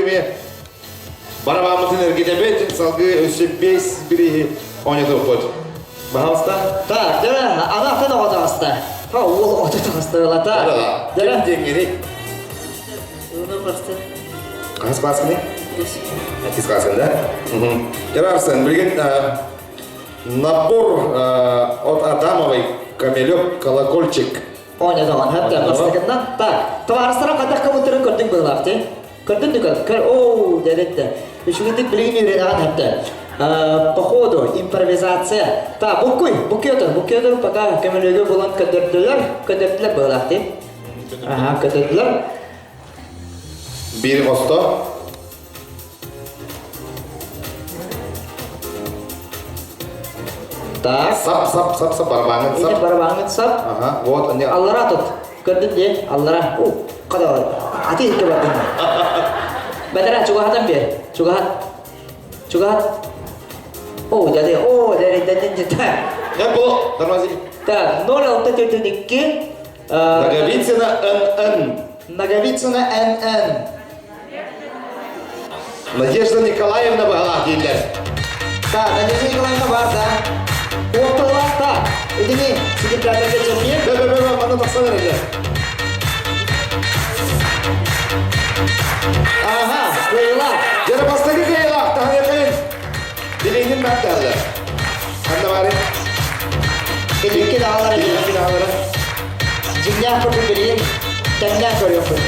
эми барабаммытын эргитэбит, салгыы өссө бес бирииһи оонньотуохпут. Пожалуйста. Так, дьэ, аны атын оҕо таҕыста. Та уол оҕото таҕыста ылата. Дьэ, диэҥҥиний? Хас класскыный? Иккис классын, да? Дьэ, Арсен, билигин набор от Адамовой камелек колокольчик. Оонньотоҕун, хатта бастакыннан. Так, табаарыстара хайдах кыбыттарын көрдүҥ быһыылаах дии. Көрдүн да көр, көр, оу, дедетте. Үчүгэйдик билигин үөрэнэҕин хатта. По ходу импровизация. Та, буккуй, буккуй буккуй пока көмөлөгө булан көдөрдүлэр, көдөрдүлэр быһыылаах дии. Аха, көдөрдүлэр. Биир хосто. Так. Сап, сап, сап, сап, барабаҥын сап. Ини барабаҥын сап. Ага, вот. Они... Аллара тут. Көрдүн дии, аллара. У, када ати илке бардын. Бэтэрэ, чугаһатан биэр. Чугаһат. Чугаһат. О, дяде, о, дяде, дяде, дяде. Я был, тормози. Так, 0642. Наговицына НН. Наговицына НН. Надежда Николаевна была дииллэр. Да, Надежда Николаевна бар, да. Орталарта. Итини секретарьга чемпион. Бе, бе, бе, бе, манна тахсан эрэллэр. Ага, кыайыла. Дьэ, бастакы кыайыылаах таһыныахайын. Билиҥҥин баттааллар. Ханна баарын? Биликки даҕалар. Биликки даҕалара. Дьиҥнээх курдук билигин тэҥнээн көрүөхпүт.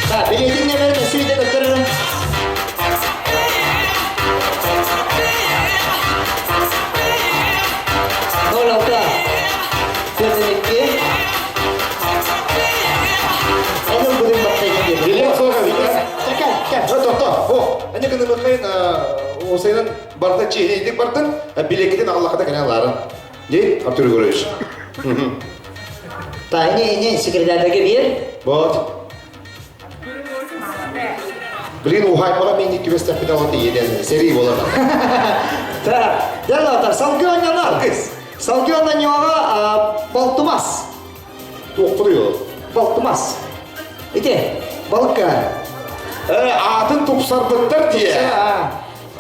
Да, билиэтин нөмерин өссө биирдэ көрдөрөрүм. Ноль алта 42. Эн ылбытыҥ баттайын диэбит. Билиэт суох эбит, э? Чэкэ, кэ. Тохто, о, аны гынымыкайын осайынан барда чиһинейдик бардын, билиэккитин аҕаллахата кэлэн ылаарын. Дей, Артур Егорович. Та, ини, ини, секретарьга биэр. Вот. Блин, ухайпаға мен түбәстәппит алаты еден, сэрии болар. Так, дәл салгы оонньонор. Салгы оонньоҕо болтумас. Туохпутуй Болтумас. Ити, балыкка. Аатын тупсарбыттар тие.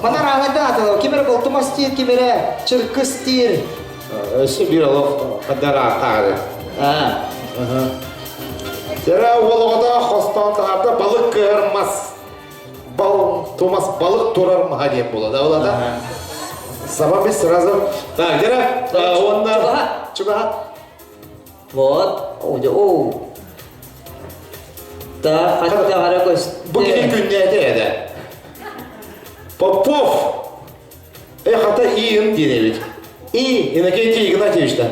Манар ааҥайдан атылау. Ким эрэ болтумас диир, ким эрэ чыркыс диир. Өссө биир олох хаддар ааттаары. Дьэрэ уол оҕото хостоон таһаарда балык кыһар мас. Бал, тумас балык турар маһа диэн буола да олата. Саба біз сразу. Так, дьэрэ, уонна чугаһат. Вот. О, о. Так, хатта хара көс. Бу кини күннээти эдэ. Попов. Э, хата Иин диэн эбит. И. Иннокентий Игнатьевич да.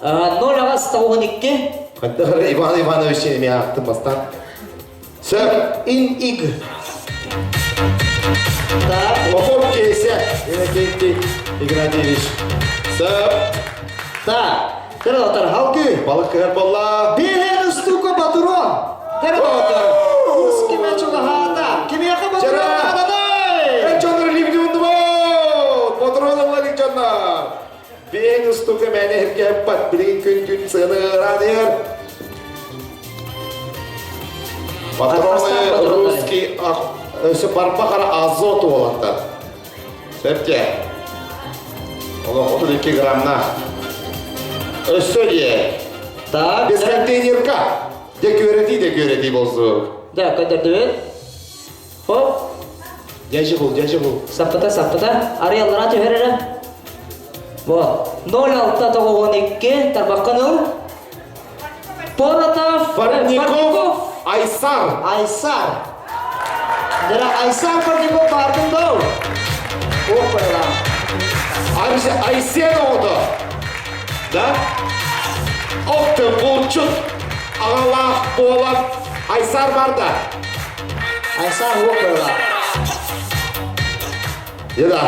0 8 92. Хатта Иван Иванович эмиэ аахтым бастаан. Сөп. Ин иг. Так. Попов Кейсе. Иннокентий Игнатьевич. Сөп. Так. Теротар халкы. Балык кыһар болла. Биһен устука батурон. Теротар. Ус киме чугаһаата. Кимиэхэ батурон нааданый? Эн дьоннор ливдюндубут! Батурон ылларык дьоннор! Биэн устука мэне хиргэппат билигин күн күн сыаны ыраадыйар. Патроны русский өссө барба азот уолаттар. Сөпте. Олох 32 граммна. Өссө дие. Так. Без контейнерка. Де көрөти, де көрөти болсу. Да, көтөрдүбүт. Хоп. Дяжи бул, дяжи бул. Саппыта, саппыта. Арыяллара түһэрэрэ. Вот. 06 92 тарбаққан ыл. Поротов. Парников Айсар. Айсар. Дара Айсар Парников бардын дау. Опа. Айсен оҕото. Да? Охты булчут. Аҕалаах буолан Айсар барда. Айсар опа. Еда.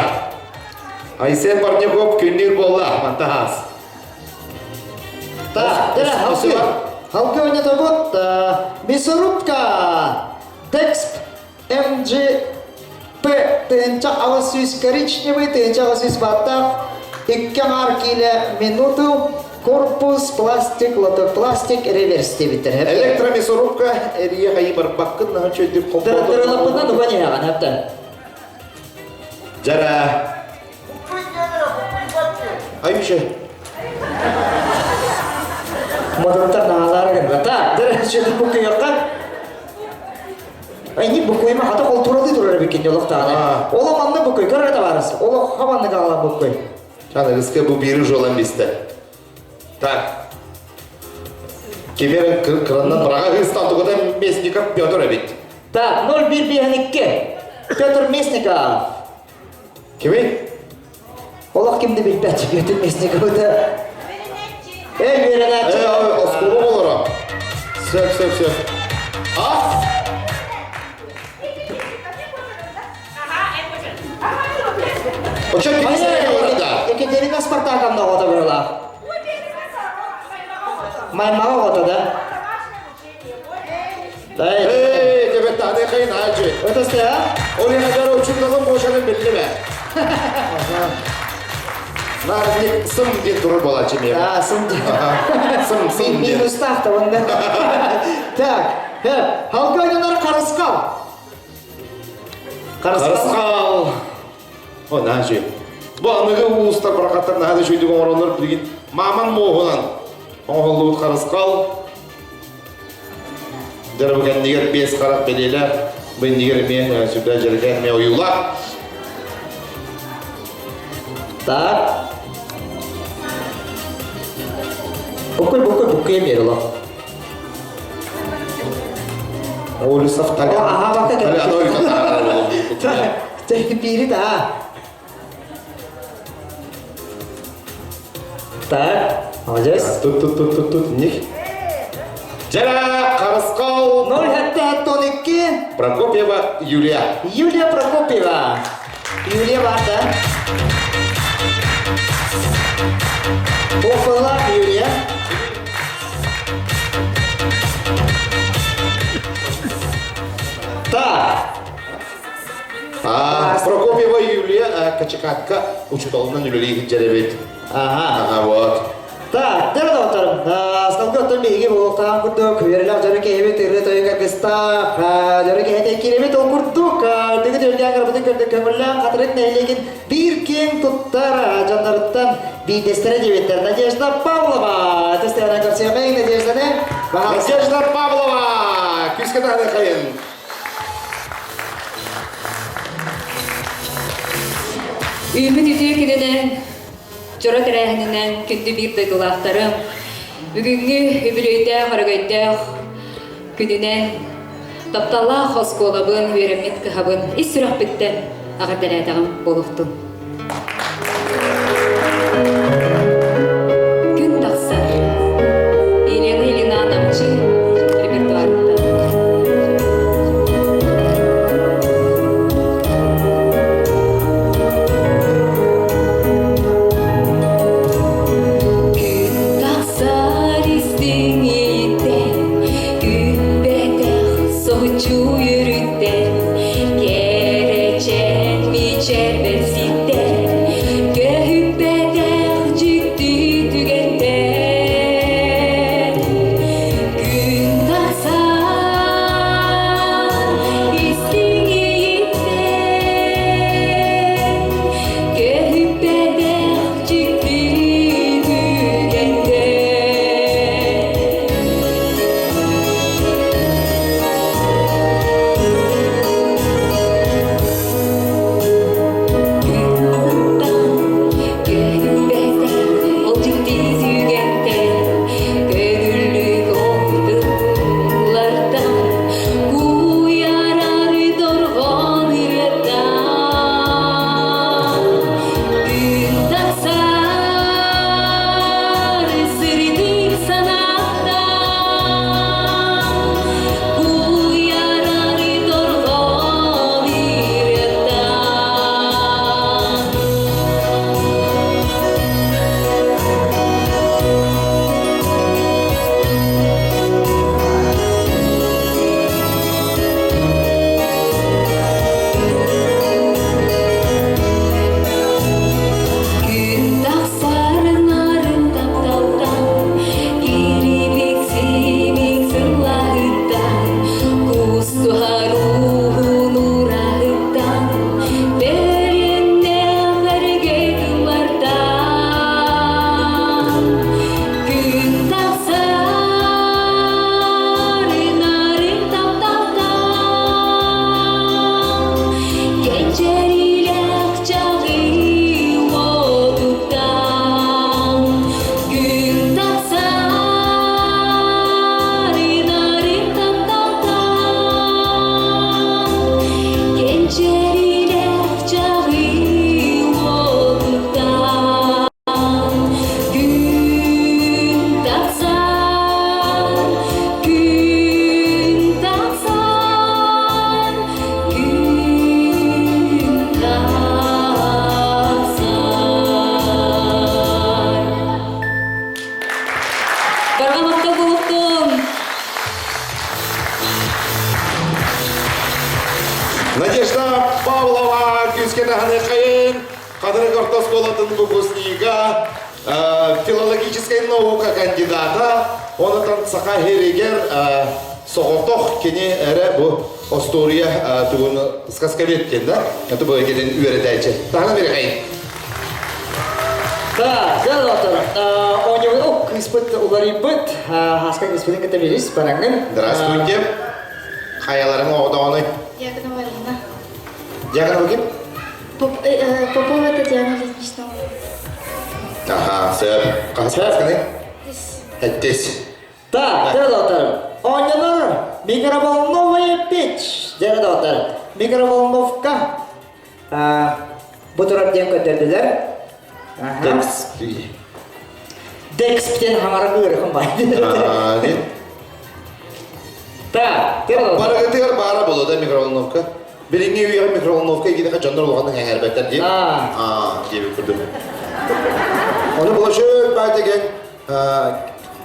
Айсен Парников күннүр болла. Мантахас. Так, дара халкы. Халкы ойнатабыт. Мясорубка. Дексп МГП тыһыынча 800 коричневый тыһыынча 800 баттах. Икки аҥаар киилэ минуту. Корпус, пластик, лоток, пластик, реверс диэбиттэр. Электромясорубка эрийэ хайы барбаккын наһа чөйдүк Дырылаппынан уган иһэҕин, хэптэ. Жара. Аюша. Модуттар наалар гын. Так, дыр чөйдүк буккуйакка. Ини буккуйма хата холтуралыы турар эбиккин олохтааны. Олох манна буккуй, көр эрэ табаарыс. Олох хабанны гаалан буккуй. Чан бу бири жолан бисте. Так. Кемер кыраннан быраға хыстан тугада Местников Петр эбит. Так, 0152. Петр Местников. Кими? Олох кимди билбэт Петр Местников это. Эй, үөрэнээччи. Э, осколу болора. Сөп, сөп, сөп. А? Оча кимisi да? Екатерина Спартаковна оҕото бырылаах. Маймаҕа оҕото да. Эй, тебе таны хайын ажы. Это а? Оли хажар учундагы бошаны билдиме. Нар сым деп турар болачы мен. А, сым деп. Сым, сым деп. Минус та онда. Так, халка ойнанар қарысқал. Қарысқал. О, нажы. Бу аныгы уустар баракаттар нахады шүйдүк оңоронор билген маман моғынан. Оңоллубут қарысқал. Дәрбіген нигер бес қарап белелер, бен нигер мен сүрдә жерген мен оюла. Так. Букуй, букуй, букуй мерило. Олюсов Таля. Ага, бака кел. Пири да. Так, молодец. Тут, тут, тут, тут, тут, них. Жара Қарысқал. 0,12. Прокопьева Юлия. Юлия Прокопьева. Юлия бар да. Оқылақ Юлия. Так. А, Прокопьева Юлия Качакатка учуталынан үлелейін жеребет. Ага. Ага, вот. Так, дәрі доктор, сталғы оттон биһиги буолуохтаан курдук, үөрэлээх дьоро киһибит ырыа тойуга кыстаах, дьоро киһитэ кииребит ол курдук, дүгү дүлгээн карбытын көрдүк көҥүллээн хатырык нэһилиэгин биир киэҥ туттар дьонноруттан биирдэстэрэ диэбиттэр Надежда Павлова. Тэстээнэ көрсүөмэй Надежданы. Надежда Павлова! Күскә тахны хайын. Үймүт үтүө күнүнэн, дьоро тэрээһининэн күндү биир дойдулаахтарым, бүгүҥҥү үбүлүөйдээх, өрөгөйдөөх күнүнэн тапталлаах оскуолабын, үөрэммит кыһабын ис сүрэхпиттэн аҕырдэлээтэҕим буолуохтун. Күн тахсар. Елена Ильина Намчы репертуарында. Күн тахсар истиҥ ииттэн, күүппэтэх соһуччу үөрүттэн, кэрэчээн мичээр бэрситтэн. Надежда Павлова күүскэ таһыныаххайын Хатырык орто оскуолатын выпускнига, филологическай наука кандидата, онутан саха иһиригэр соҕотох кини эрэ бу остуоруйа тугун сказковед диэн да, это бу кэлин үөрэтээччи. Таһына берехайын. Да, дьэ доҕоттор, оонньуубут кыыспыт уларыйбыт, Хаска кыыспытын кытта билис бараҥҥын. Здравствуйте. Хайаларың оҕотоҕонуй? Дьяконова Арина. Дьяконова ким? Попова Татьяна Ильинична. Аха, сөп. Хаһыс кылаасканый? Эттис. Так, дьэ доҕоттор, оонньонор микроволновая печь. Дьэ доҕоттор, микроволновка бу турар диэн көрдөрдүлэр. Декс. Декс диэн хаҥара ыарыхын бай. Так, Барыгытыгар баара боло да микроволновка. Билиҥҥи үйэҕэ микроволновка игиниха дьоннор улаханнык эҥээрбэттэр дии. Аа, диэбит курдук. Ону булашыт баа деген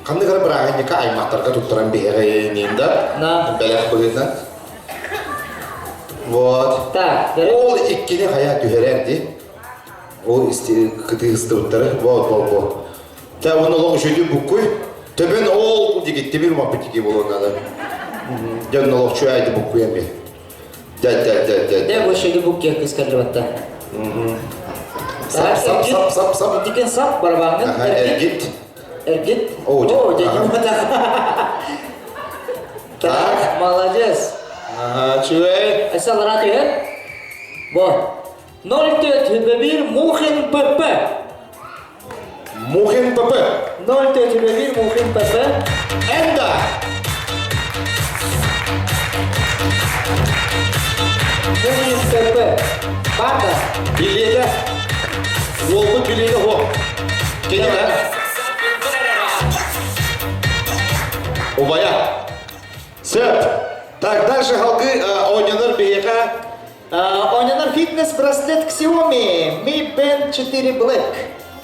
ханнык эрэ бырааһынньыкка аймахтарга туттаран биһиэҕэ да бэлэх быһыытынан. Вот. Так, Ол иккини хайа түһэрэр дии. Ол кытыыстыбыттары. Вот, вот, вот. Та оны олох үчүгэй буккуй. Төбөн ол дигиттибир маппытики буолуон надо. Дьон олох чуайды буккуй эми. Дэ дэ дэ дэ. Дэ бу шеги букке кыскардыбатта. Сап сап сап сап сап. Итикен сап барабаңын. Эргит. Эргит. О, дэ. Так, молодец. Ага, чуэй. Эсалара түһэр. Бо. 04 Мухин ПП. Мухин ПП. 04 Мухин ПП. Энда. Мухин ПП. Бата. Билиэдэ. Уолбут билиэдэ хо. Кини Убая. Сөп. Так, дальше халкы оонньонор биһиэхэ Оонньонор фитнес-браслет Xiaomi Mi Band 4 Black.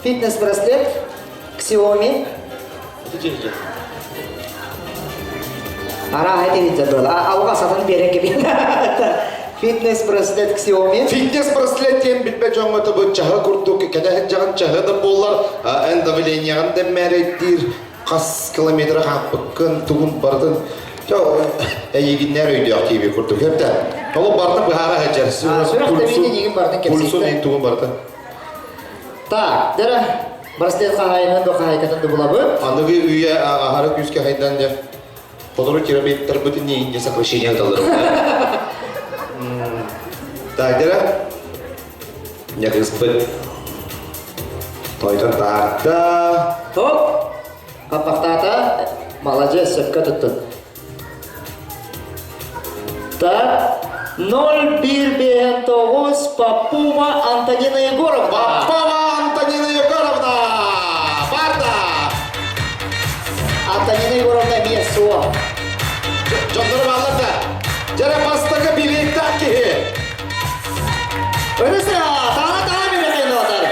Фитнес-браслет Xiaomi. Арааһа этиһиттэр буолла. Алҕас атын биэрэн кэбиһэн. Фитнес-браслет Xiaomi. Фитнес-браслет диэн билбэт дьоҥҥо тобу чаһы курдук кэтэ сылдьаҕын чаһы да буоллар эн давлениеҕын да мээрэйдиир хас километры хааппыккын тугун барытын эйигиннэр өйдөөх кииби курдук хэптэ ол барытын быһаара сылдьар Сүрэх тэбиитин игин барытын пульсун кэпситтэ. тугун барытын Так, дара браслет хаһайынан да хаһайкатын да булабы. Аныгы үйэ аһара күүскэ хайдан дьэ сотору терапевттарбытын иинде сокращение ыталлар. Так, дара Не кыыспыт тойтон таарда. Топ! Хаппахтаата. Молодец, сөпкө туттун. Так, 0159 Попова Антонина Егоровна. Попова Антонина Егоровна! Барда! Антонина Егоровна эмиэ суох. Дьоннору бааллар да. Дьэрэ бастакы билииттээх киһи. Өрүсэ, таана-таана берекен отар.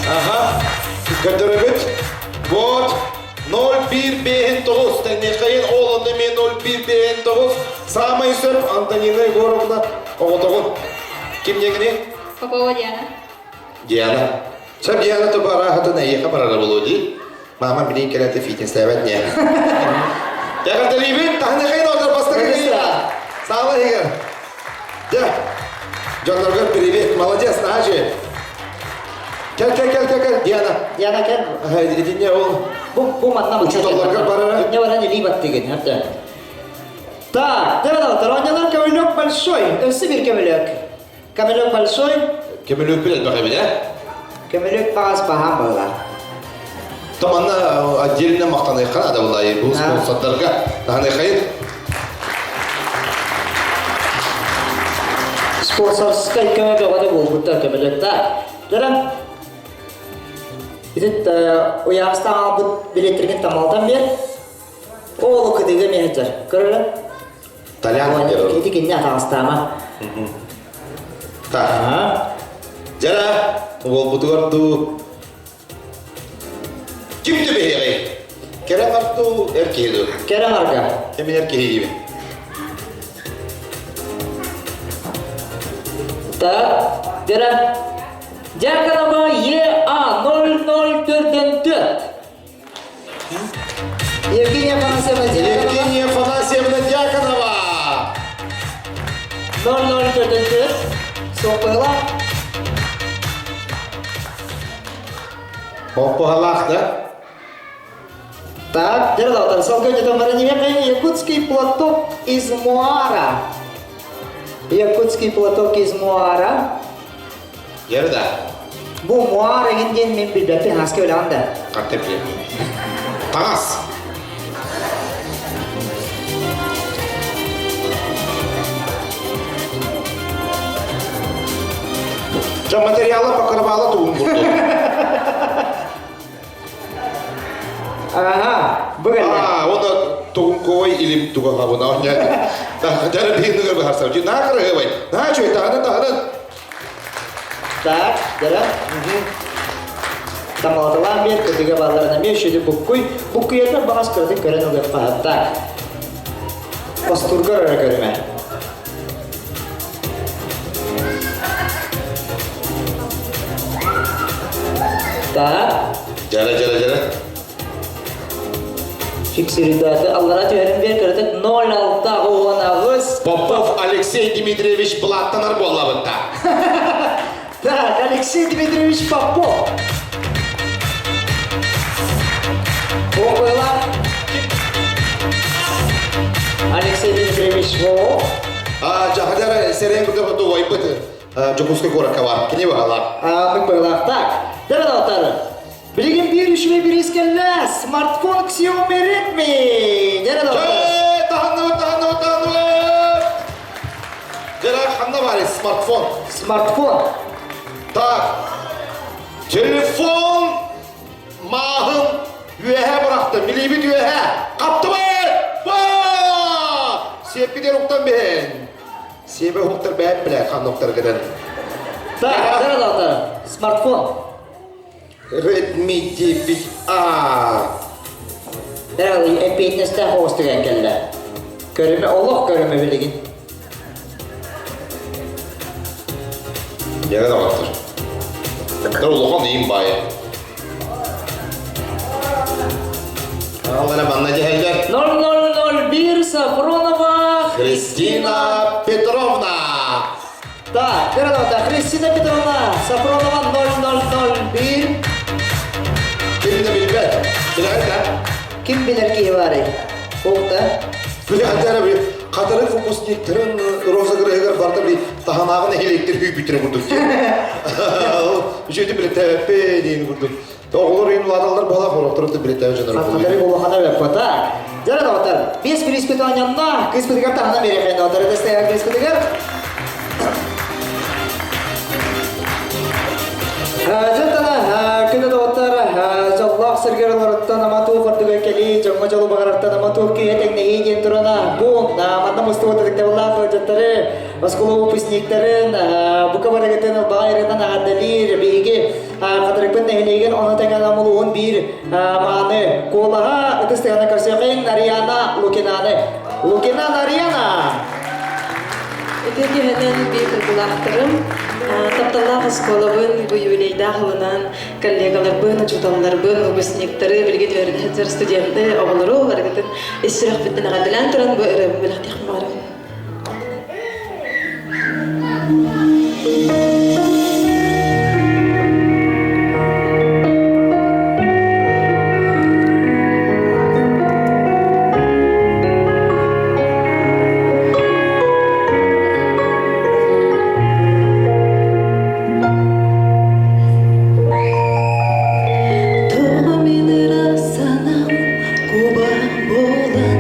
Ага. Көрдөрөбүт. Вот 0159 Тэннихайын ол онно мен 0159 Самый сөп Антонина Егоровна оҕотоҕун. Ким диэҥини? Попова Диана. Диана. Сөп Диана тобу арааһатын эйиэхэ барара буолуо дии. Мама билин кэлэти фитнестээбэт не. Эҕэрдэлиибин, таһыныхайын отор бастакы киһи. Саала иһигэр. Дьэ, дьонноргор привет, молодец, наһаа Кэл, кэл, кэл, кэл, кэл, Диана. Диана кэл. Итинне ол. Бу, бу манна Учууталларгар барара. Итинне баран илии баттыгын, хапта. Так, давай, оонньонор көмүлүөк большой. Өссө бир көмүлүөк. Көмүлүөк большой. Көмүлүөк элбэх эбит, э? Көмүлүөк баҕас баһаам буолар. Таманна отдельно мақтаныйхан ада булай бу спонсордарга таһыныйхайын. Спонсорскай көмө бөҕөтө буолбуттар көмөлөк Дөрөм Итит уйаастаан албыт билеттерген тамалтан бер. Оолу кытыга миһэтэр. Көрөлө. Толян Ити кинне атаҕастаама. Так. Жара, уолбутугар дуу. Ким түбэһиэҕэй? Кэрэ арту эр киһи дуу? Кэрэ арга. Эмин эр киһи диибин. Так, Дера. Дьяконова ЕА 0044. Евгения Афанасьевна Дьяконова. Евгения Афанасьевна Дьяконова. 0044. Суоппуһала. Оппуһалаах да? Так, дердалтар салгын Якутский платок из муара. Якутский платок из муара. Ярда. Бу муар эгин диэн мин билбэппин хаска өлөөн да. Картепли. Таҥас. Жа материала покрывала тугун курдук. Ага, бу кэллэ. А, оны тугунковой илим туга хабына оня. Дара бихинныгар бахарсам. На кырыгыбай. На чөй таханын таханын. Так, дара. Тамалаталаан бер кытыга балларына мен шүді буккуй. Буккуятын бағас кыратын көрен ылып Так. Постургар ара көрүмэ. Так. Жара жара жара. Фиксиридаты аллара түһэрин бер кырытык 06 19. Попов Алексей Дмитриевич Платтанар буоллабытта. Так, Алексей Дмитриевич Попов. Оҕула Алексей Дмитриевич Попов. А, жахадара серен курдук оту вайбыт. Жокускай куоракка бар. Кини баҕалаах. Анык быһылаах. Так, дөрө Билигин биир үчүгэй бириискэллэ смартфон Xiaomi Redmi. Дөрө Таһанныбыт, таһанныбыт, таһанныбыт! Жара ханна бар смартфон? Смартфон. Так, телефон мааһын үөһэ бырахты, билибит үөһэ. Хаптыбыт! Ба! Сиэппитер уктан биһин. Сиэбэ уктар бэйэп билэ ханна уктар гынан. Так, дөрө Смартфон. Redmi 9A. Дөрө эппиэтинэстээх оҕустуган кэллэ. Көрүмэ олох көрүмэ билигин. Яна да баттыр. Да улахан иим баайы. Аллара манна дьэһэллэр. 0001 Сафронова Христина Петровна. Так, дөрө Христина Петровна Сафронова 0001. Ким да билбэт. Билэр да? Ким билэр киһи баарый? Оҕта. Билэр би катары выпускниктарын розыгрыгар барда би таханаагын электр хүйбүтүрө курдук. Үчөйдү билет дейин курдук. Оҕолор ин улааталлар буола хорохтору билет жанар. Хатары улахана бэп Так. Дөрө доҕоттор, бес приз оонньонно, кыыс бытыгар таһына берехен доҕоттор, дэстэ кыыс бытыгар. Дьонтона күнү доҕоттор, дьоллоох сиргэр олоруттан аматуу хордуга кэлии, дьоҥҥо дьолу баҕарартан аматуу күйэ тэҥнэһии диэн турана бу манна мустубут ытыктабыллаах дьоттары, оскуола выпускниктарын, бука барыгытын ылбаҕа ырытан аҕардалиир биһиги Хатырыкпын нэһилиэгин ону тэҥэ намулуун биир мааны куолаһа ытыс тыһына көрсүөххин Нарияна Лукинаны. Лукина Нарияна! Ити киһинэн биир дойдулаахтарым, тапталлаах оскуолабын бу юбилейдаах ылынан коллегаларбын, учууталларбын, выпускниктары, билигин үөрэнэ сылдьар студенты, оҕолору барыгытын ис сүрэхпиттэн эҕэрдэлээн туран бу ырыабын бэлэхтиэхпин баҕарабын. Тоҕо мин ыра санаам куба буолан.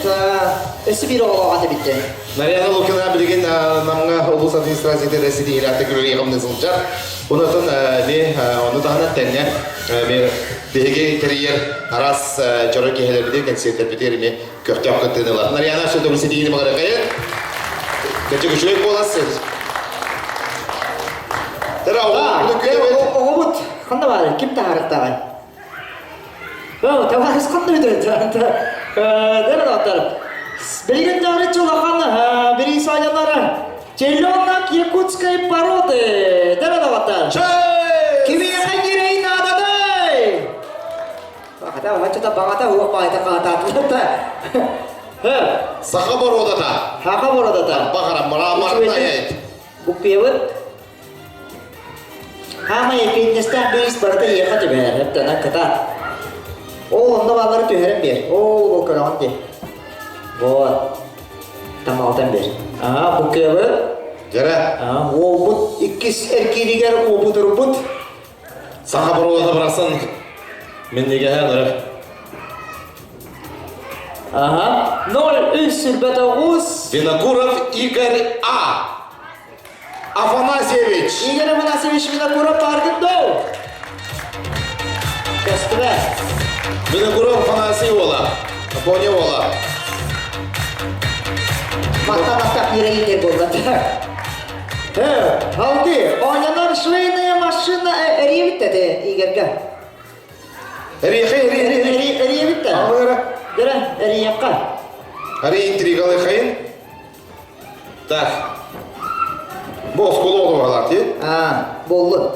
Өссө биир оҕолоох ата битте. Нарьяна Лукина билигин Намҥа улуус администрацията ситиһиилээхтик үлэлиэҕимнэ сылдьар. Онотон ми ону таһынан тэҥҥэ биһиги тэрийэр араас дьоро киһилэрбитин, кэнсиэртэрбитигэр эмиэ көхтөөх кыттыыны ылар. Нарьяна өссө төгүл ситиһиини баҕарыахайын. Кэчи күчүөй буолас. Тара оҕобут ханна баар? Ким таһаарыктааҕай? Оо, табаарыс ханна бүтэр? Дэр Билигин дары чулахан бириис айанара Теленок якутской породы. Дэр доҕоттор. Кимиэхэ ньирэй наададай? Баҕата, баҕата, баҕата, уох баайта хаатаатылата. Саха бородата. Саха бородата. Баҕара мраморная. Буккуйабыт. Хаамай фитнестээх биис барыта эйиэхэ түбэһэр, эптэнэн кытаат. Ол онно бааллары түһэрэн биэр. Ол ол көрөҕүн дии. Вот. Тамаҕытан биэр. Аа, буккуйабыт. Дьэрэ. Аа, уолбут иккис эркииригэр уопутурбут. Саха боруода барахсан миннигэһэ ынырык. Ага. 0329. Винокуров Игорь А. Афанасьевич! Игорь Афанасьевич Винокуров бааргын доо! Көстүбэ. Винокуров Афанасий уола. Афоня уола. Матта-матта киирэ буолла. Алты, оонньонор швейная машина эрийбит этэ Игорьга. Эрийхэ, эрий, эрий. Эрийбит Дөрө, эрийэххэ. Ари интригалы хайын. Так. Бу оскуола оҕолор дии. А, буоллун.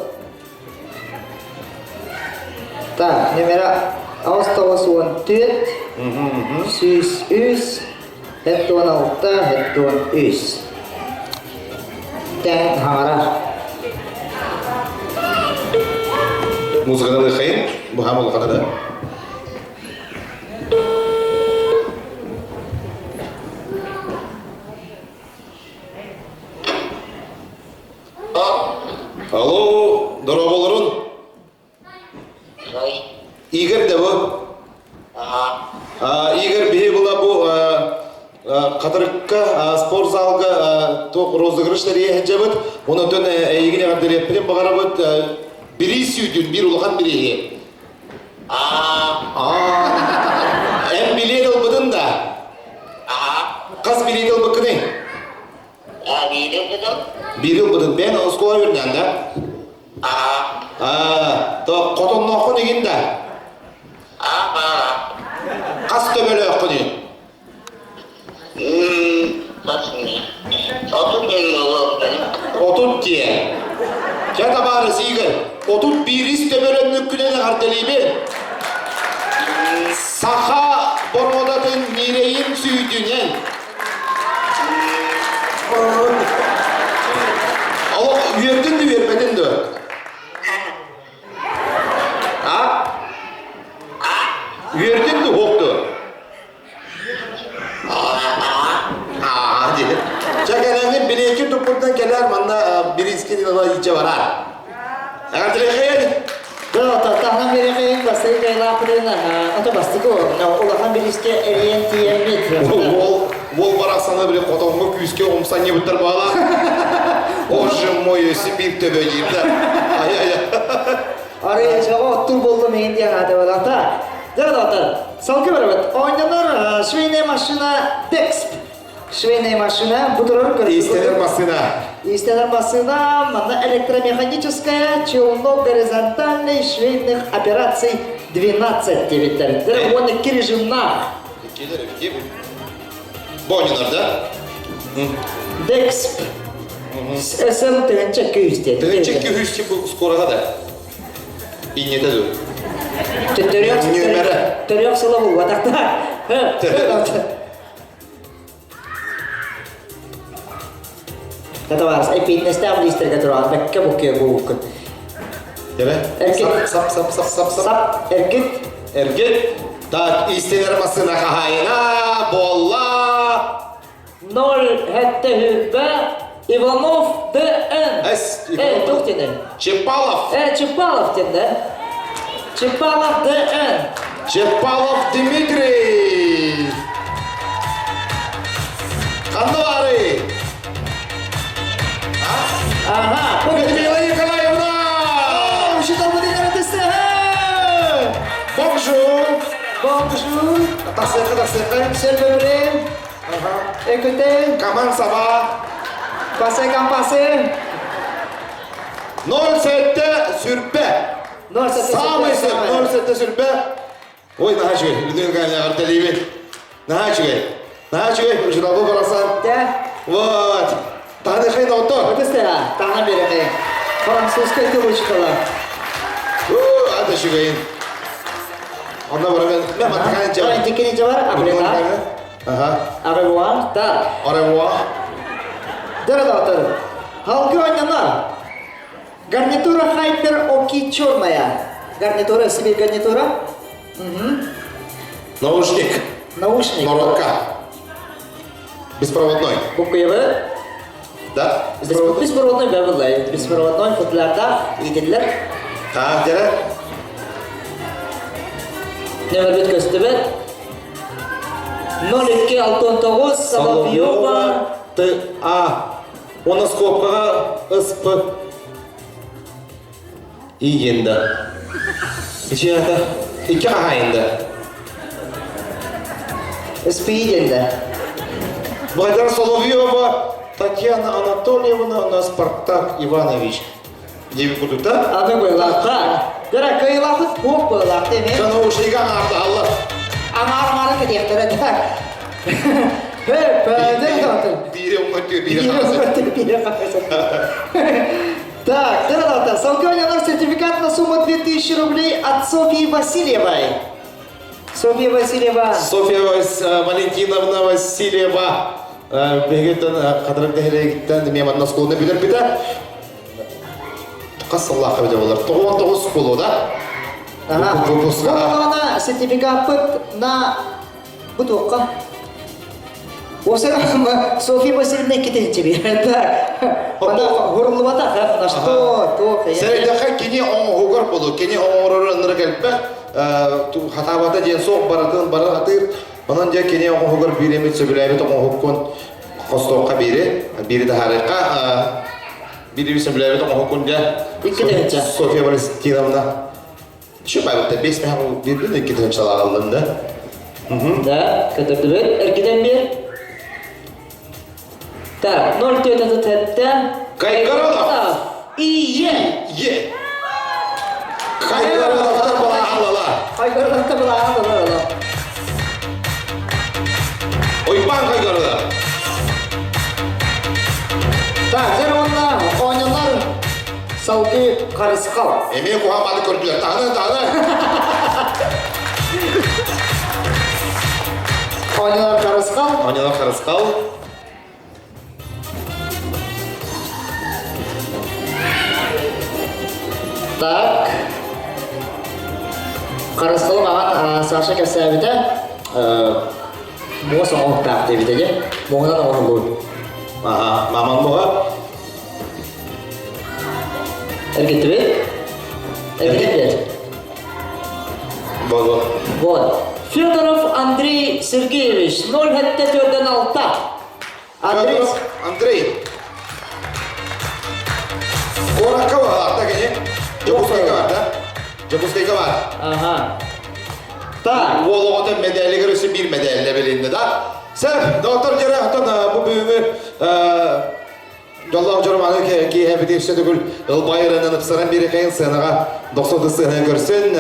Так, номера 994 103 76 73. Тэн хаҥарар. Музыканы хайын, бу хам улахана да. Алло, дорооболорун. Игорь да бу? Игорь биһи була бу Хатырыкка спортзалга туох розыгрыш тэрийэ сылдьабыт. Онон эйигин эҕэрдэлиэхпитин баҕарабыт. Бириис сүүтүн биир улахан бирииһи. Эн билиэт ылбытын да? Хас билиэт ылбыккыный? Биир ылбытым. Биир ылбытын. Бэйэн оскуола үөрэнэн да? То хотоннооххун игин да? Хас төбөлөөххүнүй? 30 диэ. Чэ табаарыс Игорь, 31 төбөлөннүккүнэн эҕэрдэлиибин. Саха боруодатын ньирэйин сүүтүнэн. Олох үөрдүн да үөрбэтин дуо? А? Үөрдүн да уох дуо? Аа диэн. Чэ кэлэҥҥин билиэккин туппутунан кэлээр манна бириискин ыла илдьэ бараар. Эҕэрдэлиэххин! Таһынан биэриэххин бастакы кыайыылаахпытын ото бастакы улахан бириискэ эрийэн тиийэммит. Уол уол барахсаны били хотоҥҥо күүскэ умсанньыбыттар баала. Боже мой, өссө биир төбө диир да. Ай-ай. Арай чоҕо оттур боллум иһин диэн аатабалата. Дьэ, доҕоттор, салгыы барабыт. Оонньонор швейная машина Дексп. Швейная машина бу турар Иистэнэр массыына. Иистэнэр массыына манна электромеханическая челнок горизонтальный швейных операций 12 диэбиттэр. Дьэ, 12 режимнаах. Бу оонньонор да? Дексп. СМ тыһынча күүс диэн. Тыһынча күүс бу скорага да. Инньэтэ дуу. Төрүөх Нүөмэрэ. төрүөх сыла булбатахта. Татабарс, эппиэтинэстээх министргэ туран бэккэ буккуйа бууккун. Дебе? Эргит. Сап, сап, сап, сап, сап. Сап, эргит. Эргит. Так, истинер массына хахайына болла. 0 хэтте хүббэ Иванов Д.Н. Эс, Э, туох диэн? Чепалов. Э, Чепалов диэн да? Чепалов Д.Н. Чепалов Дмитрий. Ханна баарый? Ага. Людмила Николаевна! Учитель Bonjour! Bonjour! Тахсыахха, тахсыахха. Monsieur Lebrun. Écoutez. Comment ça va? Passez comme passez. 07 сүрбэ. Самый сөп 07 сүрбэ. Ой, наһаа үчүгэй. Людмила Николаевна эҕэрдэлиибин. Наһаа үчүгэй. Наһаа үчүгэй. Учууталбыт барахсан. Вот. Таһыныхай доҕоттор. Өтөстера, таһына береме. Французскай тыл учителя. Ата үчүгэйин. Онно баран мен маттакаан жабар. Тикини жабар, абрета. Ага. Au revoir. Так. Au revoir. Дөрө доҕоттор. Халгы ойнанар. Гарнитура Хайпер Оки черная. Гарнитура, себе гарнитура. Угу. Наушник. Наушник. Норуокка. Беспроводной. Букуевы. Да? Беспроводной бәбілай. Беспроводной футлярда иетелер. А, дere? Нөмір көстүбет. 02 69 Соловьева. Т А. Оны скобкаға СП. Иенді. Ичи ата. Икки қағайынды. СП иенді. Благодаря Соловьева Татьяна Анатольевна у нас Спартак Иванович. Деби кудук, да? Аны бойлаққа. Дөрө кыйлақыт қуық бойлақ деме. Наушнига аңарды алла. Аңар мары кетектері так. Хе, пәден доғытыр. Бире оңатıyor, бире қағасы. Так, дорогие Солгонянов сертификат на сумму 2000 рублей от Софьи Васильевой. Софья Васильева. Софья Валентиновна Васильева. Бегеттен қадырық дәхелегіттен мен манна сколны білер біті. Қасыллақы біте олар. 99 школу, да? Ага. Выпуска. Она сертификат на бутылка. Осы Софья Васильевна кетен тебе. Так. Ана хурлыбата, на что? То. Сәрәдәхә кини оңоһугар болу, кини оңорор ыныры кэлбэх, хатаабата диэн суох барытын бары атыыр. Онон дьэ кини оҥоһугар биир эмит сөбүлээбит оҥоһуккун хостоохха биири, биири таһаарыахха, биири сөбүлээбит оҥоһуккун дьэ Софья Валентиновна. Şu байбытта бес меха bir gün iki тыһынчалаах ыллым да. Да, көтөрдүбүт. Эргитен бир. Так, 0,4 Кайгородов. Ие. Е. Кайгородовтар балаалала. Кайгородовтар балаалала. Ойбан Кайгородов. Так, жер онна оонньонор салгыы Харысхал. Эмиэ куһаҕаны көрдүлэр. Таһынан, таһынан. Оонньонор Харысхал. Оонньонор Харысхал. Так. Харысхал маған Саша кэпсээбитэ муос оҥоһуктаах диэбитэ дьэ. Муоһунан оҥоһуллубут. Аха, маман муоһа. Эргиттибит? Эргиттибит. Вот, вот. Вот. Федоров Андрей Сергеевич, 0,76. Андрей. Федоров Андрей. Куоракка баҕалаах да кини. Дьокуускайга бар да? Дьокуускайга бар. Ага. Так. Уол оҕото мэдээлигэр өссө биир мэдээллэ билиннэ да. Сэр, доктор Дьэрэ, оттон бу бүгүҥҥү Дьоллоох дьоро киэһэ битир төгүл ылбайырынан ыпсаран биэрэхэйин сыанаҕа дохсун сыанан көрсөн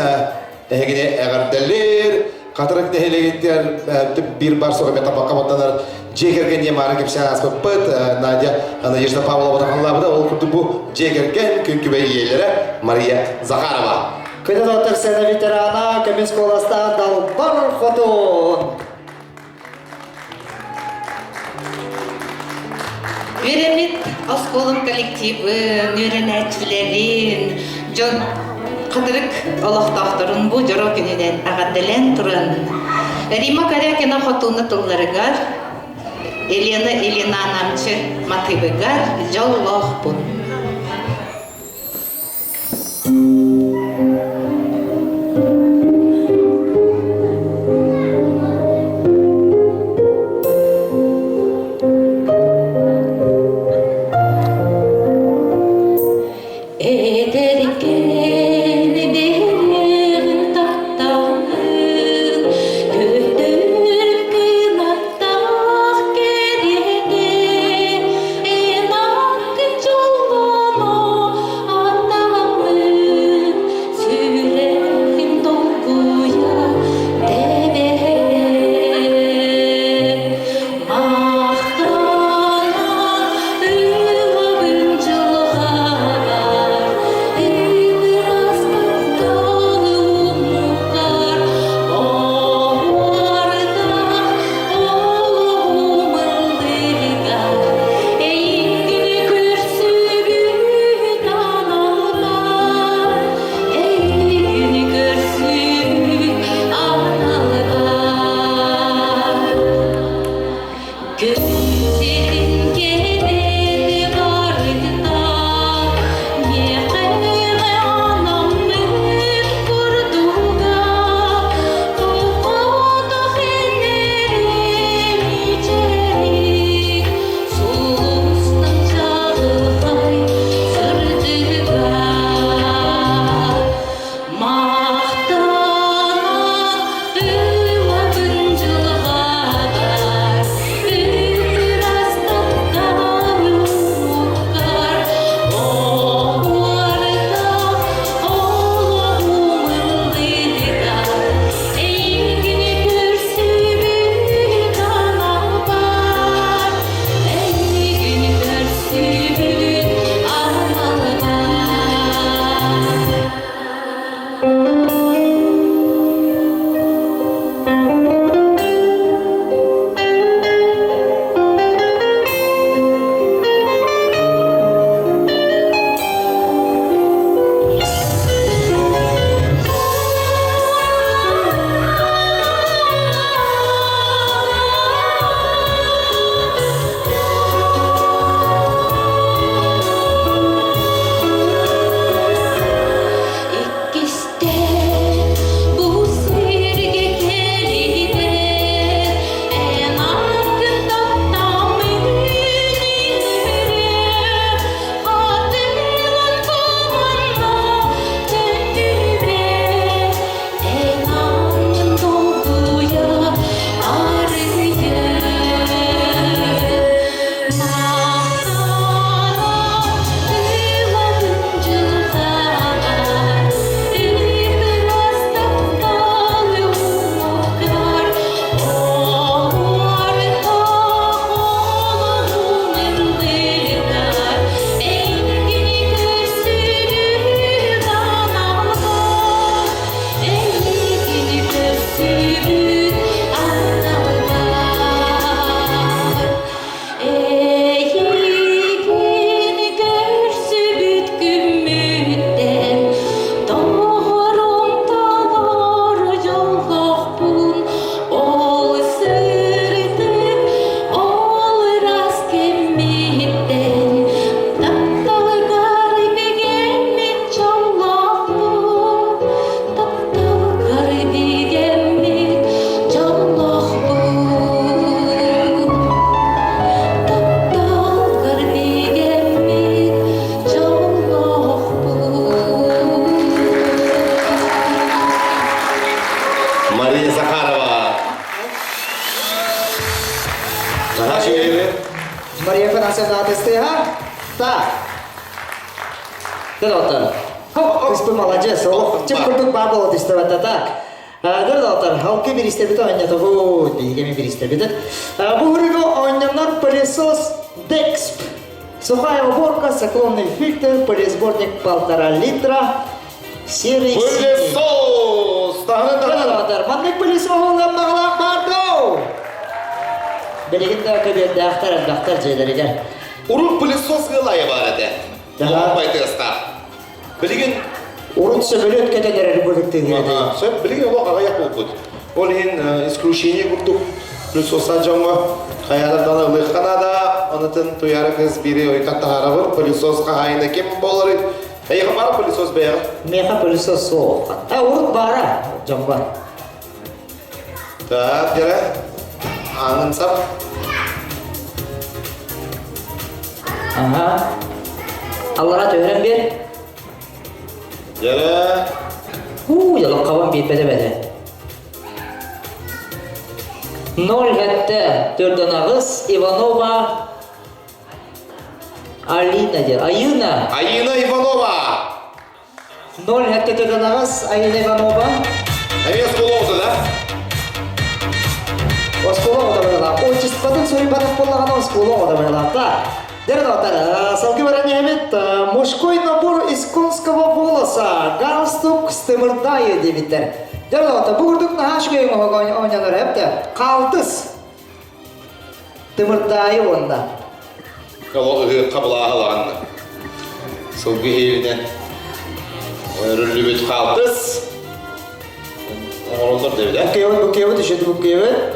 эһигини эҕэрдэлиир Хатырык нэһилиэгиттэр биир бар соҕа табакка баттанар дьиэ кэргэн диэн маары кэпсээн ааспыппыт Надя Надежда Павлова тахаллаабыта ол курдук бу дьиэ кэргэн күн күбэй ийэлэрэ Мария Захарова. Күнү доттор сцена ветерана көмүс куоластаах Далбар Хотун. Үөрэммит оскуолам коллективын, үөрэнээччилэрин, дьон хатырык олохтоохторун бу дьоро күнүнэн эҕэрдэлээн туран Рима Корякина хотууна тылларыгар Елена Ильина Намчы матыыбыгар дьоллоохпун. Мария Афанасьевна атыстыыһа. Так. Дэ доҕоттор. Хоп, молодец. Олох чып курдук баар буола түстэ так. Дэр доҕоттор, халкы биристэбит оонньотобут, биһиги биристэбит. Бу хуругу оонньонор пылесос Дексп. Сухая уборка, циклонный фильтр, пылесборник полтора литра, серый Пылесос! Таһынан таһынан. Маннык пылесос ылымнаҕалаах баардоо! Билигин да көбүөрдээхтэр элбэхтэр дьиэлэригэр. Урут пылесос ыалайа баар этэ. Улахан байтыастаах. Билигин Урут сөмөлүөт көтөн эрэр курдук Сөп, билигин олох аҕыйах буолбут. Ол иһин исключение курдук пылесоса дьоҥҥо хайаатар даҕаны ылыахха наада. Онутун туйаара кыыс биири ойутан таһаарабыт. Пылесос хаһаайына ким буоларый? Эйиэхэ баар пылесос бэйэҕэ? Миэхэ пылесос суох. А урут баара дьон бар. Так, дьэрэ. Аанын сап. Ага. Аллара түһэрэн биэр. Дьэрэ. Уу, ялыккабын биирбэтэ бэтэ. Ноль хэтте төрдөн аҕыс Иванова Алина диэн. Айына. Айына Иванова. Ноль хэтте төрдөн аҕыс Айына Иванова. Эмиэ оскуола оҕото да? Оскуола оҕото быһыылаах. Отчествотын суруйбатах буоллаҕына оскуола оҕото быһыылаах. Так. Дэр Салгы баран иһэбит мужской набор из конского волоса, галстук с тымырдайы диэбиттэр. Дэр бу курдук наһаа үчүгэй оонньонор эбит. Халтыс тымырдаайы уонна. Ол ыһыахха былааһылаанна. Сылгы иһииринэн өрүллүбүт халтыс оҥороллор диэбит. Буккуйабыт, буккуйабыт, еще буккуйабыт.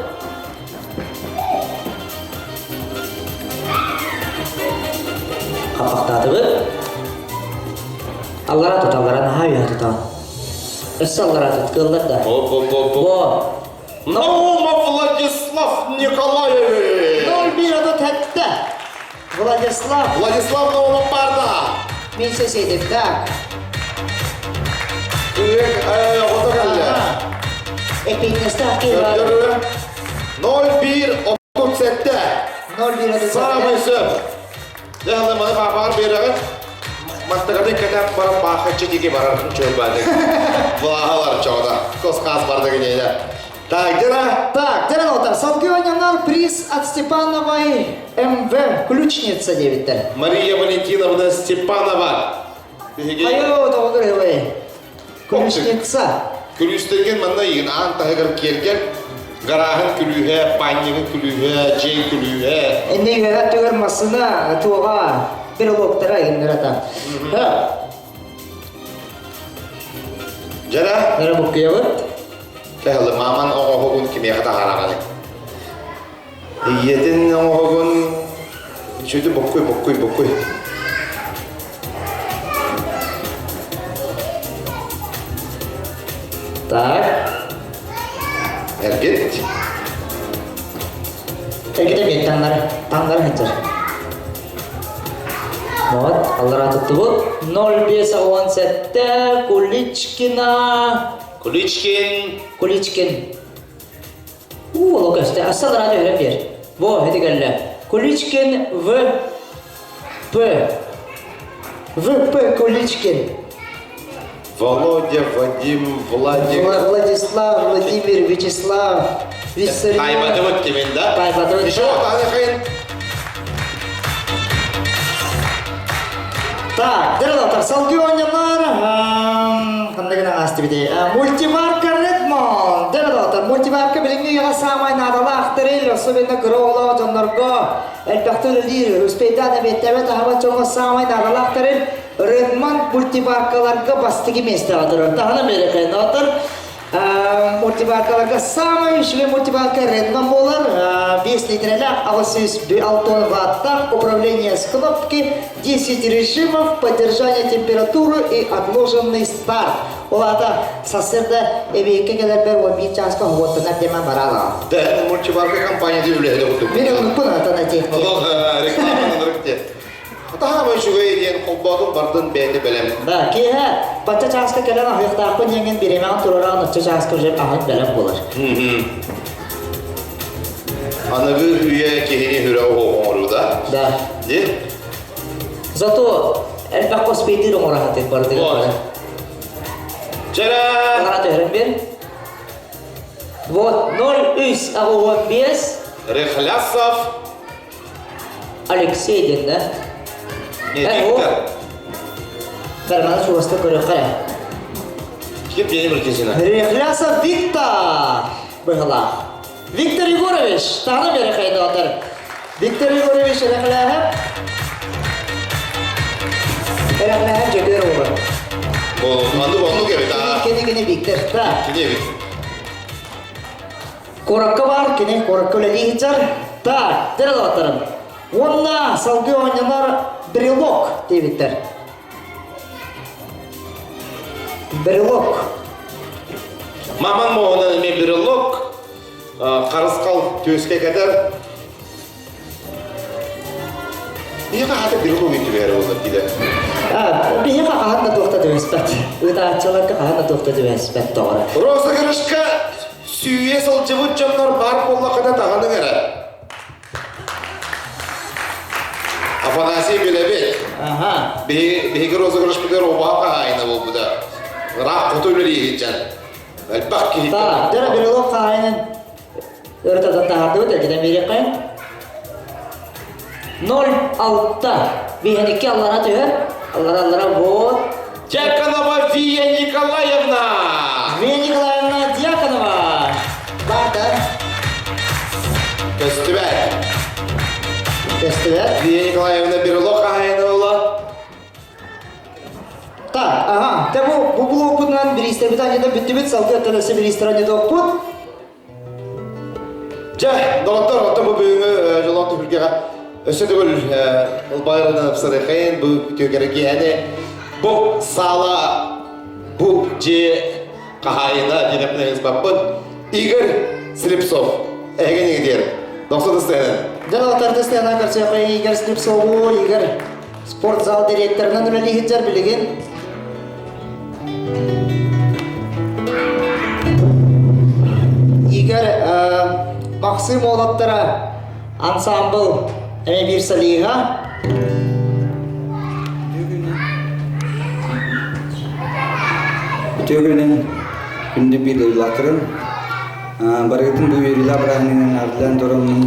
Хаппахтаатыбыт. Аллара тут, аллара наһаа үөһэ тутаҕын. Өссө аллара тут, кыаллар да. Оп-оп-оп. Наумов Владислав Николаевич! 01 37. Владислав. Владислав Наумов барда. Мин сөсейдим, так. Ото кэллэ. Эпиитнестаах киһи бар. 01 37. 01 37. Самый сөп. Дьэ, маны паапаҕар биэрэҕин. Мантыгатын кэтэн баран баахаччы диэки барар чөлбааты. Былааһалар чоҕуна. Кос-хаас барды гинейде. Так, дера. Так, дера отар. Салгыы оонньонор приз от Степановой МВ. Ключница диэбиттэр. Мария Валентиновна Степанова. Айо, тоҕо ылы. Ключница. Күлүүстэргин манна игин аан таһыгар киэргэл, гарааһын күлүүһэ, паанньыгын күлүүһэ, дьиэҥ күлүүһэ. Энне үөһэ түгэр массына туоға брелоктара игиннер ата. Жара? Нара буккуябыт. Тэһэлы маман оҥоһугун кимиэхэ таһаараҕыный? Ийэтин оҥоһугун сүдү боккуй боккуй боккуй. Так. Эргит. Эргите мен таңнары, таңнары ханчар. Вот, аллара туттубут. 0517 Куличкина. Куличкин. Куличкин. У, ол көстө. Ассалара төһөрөн бер. Бо, эти кэллэ. Куличкин В. П. В. П. Куличкин. Володя, Вадим, Владик. Владислав, Владимир, Вячеслав, Виссарион. Тайбаты вот темен, да? Тайбаты вот. Еще вот, хайын. Так, дырдатар, салгыы оонньонор, ханна гына аастыбыты. Мультиварка Redmond. Дырдатар, мультиварка билиҥҥи үйэҕэ саамай наадалаах тэрил, особенно кыра оҕолоох дьоннорго элбэхтэ үлэлиир, успейдаан эбиэттээбэт аһабат дьоҥҥо саамай наадалаах тэрил Redmond мультиваркаларга бастакы миэстэҕэ турар. Таһынан биэрэхэ отор мультиваркаларга самый үчүгэй мультиварка Redmond буолар. 5 литрелээх 806 ваттах, управление с кнопки, 10 режимов, поддержание температуры и отложенный старт. Ол аата сарсыарда эбиэккэ кэлэрбэр 11 чааска хоһуоттанар диэмэн бараала. Да, мультиварка компания үлэһитэ курдук. Мин ылбыппын атын техника. Рекламаны рыкте. Таһаама үчүгэй диэн холбоотун бардын бэйэтэ бэлэм. Да, киэһэ бачча чааска кэлэн аһыахтаахпын диэҥҥин бириэмэҕин туруораҕын оччо чааска уже аһын бэлэм буолар. Аныгы үйэ киһини хүрэ оһоҕоҥоруу да? Да. Ди? Зато элбэх косплейдир оҥоро барытыгар бары. Чара! Алара төһөрөн бер. Вот 03 85 Рехлясов Алексей диэн да? Не, Виктор. Барманы чугастан көрүөххэ эрэ. Ким диэни биркесина? Рехлясов Виктор быһылаах. Виктор Егорович, таһына бері хайдатар. Виктор Егорович Рехляһап. Рехляһап жөкөр оҕо. Манды оннук эбит аа. Кини кини Виктор. Да. Кини эбит. Куоракка бар, кини куоракка үлэлии сылдьар. Так, дэрэлаттарым. Уонна салгыы оонньонор брелок диэбиттэр. Брелок. Маман моһунан эмиэ брелок харысхал түөскэ кэтэр. Биһиэхэ хата брелок үтүбэри олор диде. Биһиэхэ хаһан да туохта түбэспэт. Ыытааччыларга хаһан да туохта түбэспэт тоҕо. Розыгрышка сүүйэ сылдьыбыт дьоннор баар буоллахына таһаныҥ эрэ. Афанасий билэбит. Ага. Биһиги розыгрышпытыгар обаа хаһаайына буолбута. Ыраах хоту үлэлииһиччэн. Элбэх киһи. Так, дөрө брелок хаһаайынын Өртөтөн таһаардыбыт, эргитэн биэриэххэ. 0-6. Биһиникки аллара түһэр. Аллара аллара вот. Дьяконова Вия Николаевна! Вия Николаевна Дьяконова! Баата. Көстүбэт. Көстүбэт. Вия Николаевна брелок хаһаайына була. Так, ага. Те бу бу блокпутунан бириистэбит анньыта бүттүбүт, салгыы оттон өссө бириистэр анньытыахпыт. Дьэ, доҕоттор, оттон бу бүгүҥҥү дьоллоох түһүлгэҕэ өссө төгүл ылбайырынан ыпсарыхайын бу үтүөкэрэ бу саала бу дьиэ хаһаайына диэн баппыт Игорь Слепцов эһигин диэр дохсун ыстыһын. Дьэ, доҕоттор, тыстыһынан көрсүөххэ Игорь Слепцову, Игорь спортзал директорынан үлэлии сылдьар билигин. Игорь Максим уолаттара ансамбл эмиэ биир солиһа. Үтүө күнүнэн күндү биир дойдулаахтарым. Барыгытын бу үөрүүлээх бырааһынньыгынан ардылаан тураммын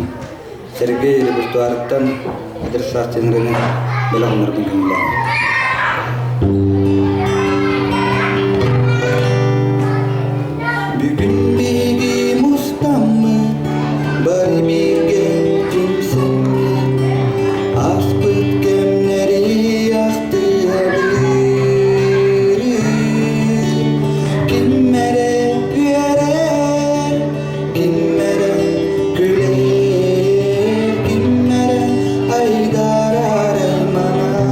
Сергей репертуарыттан эдэр саас тенорынан бэлэх оҥорбун көҥүлээн. Бүгүн биһиги мустаммыт, бары бииргэ түмсэммит, ааспыт кэмнэри ахтыабыт. Ким эрэ үөрэр, Ким эрэ күлэр, ким эрэ айдарар айманар.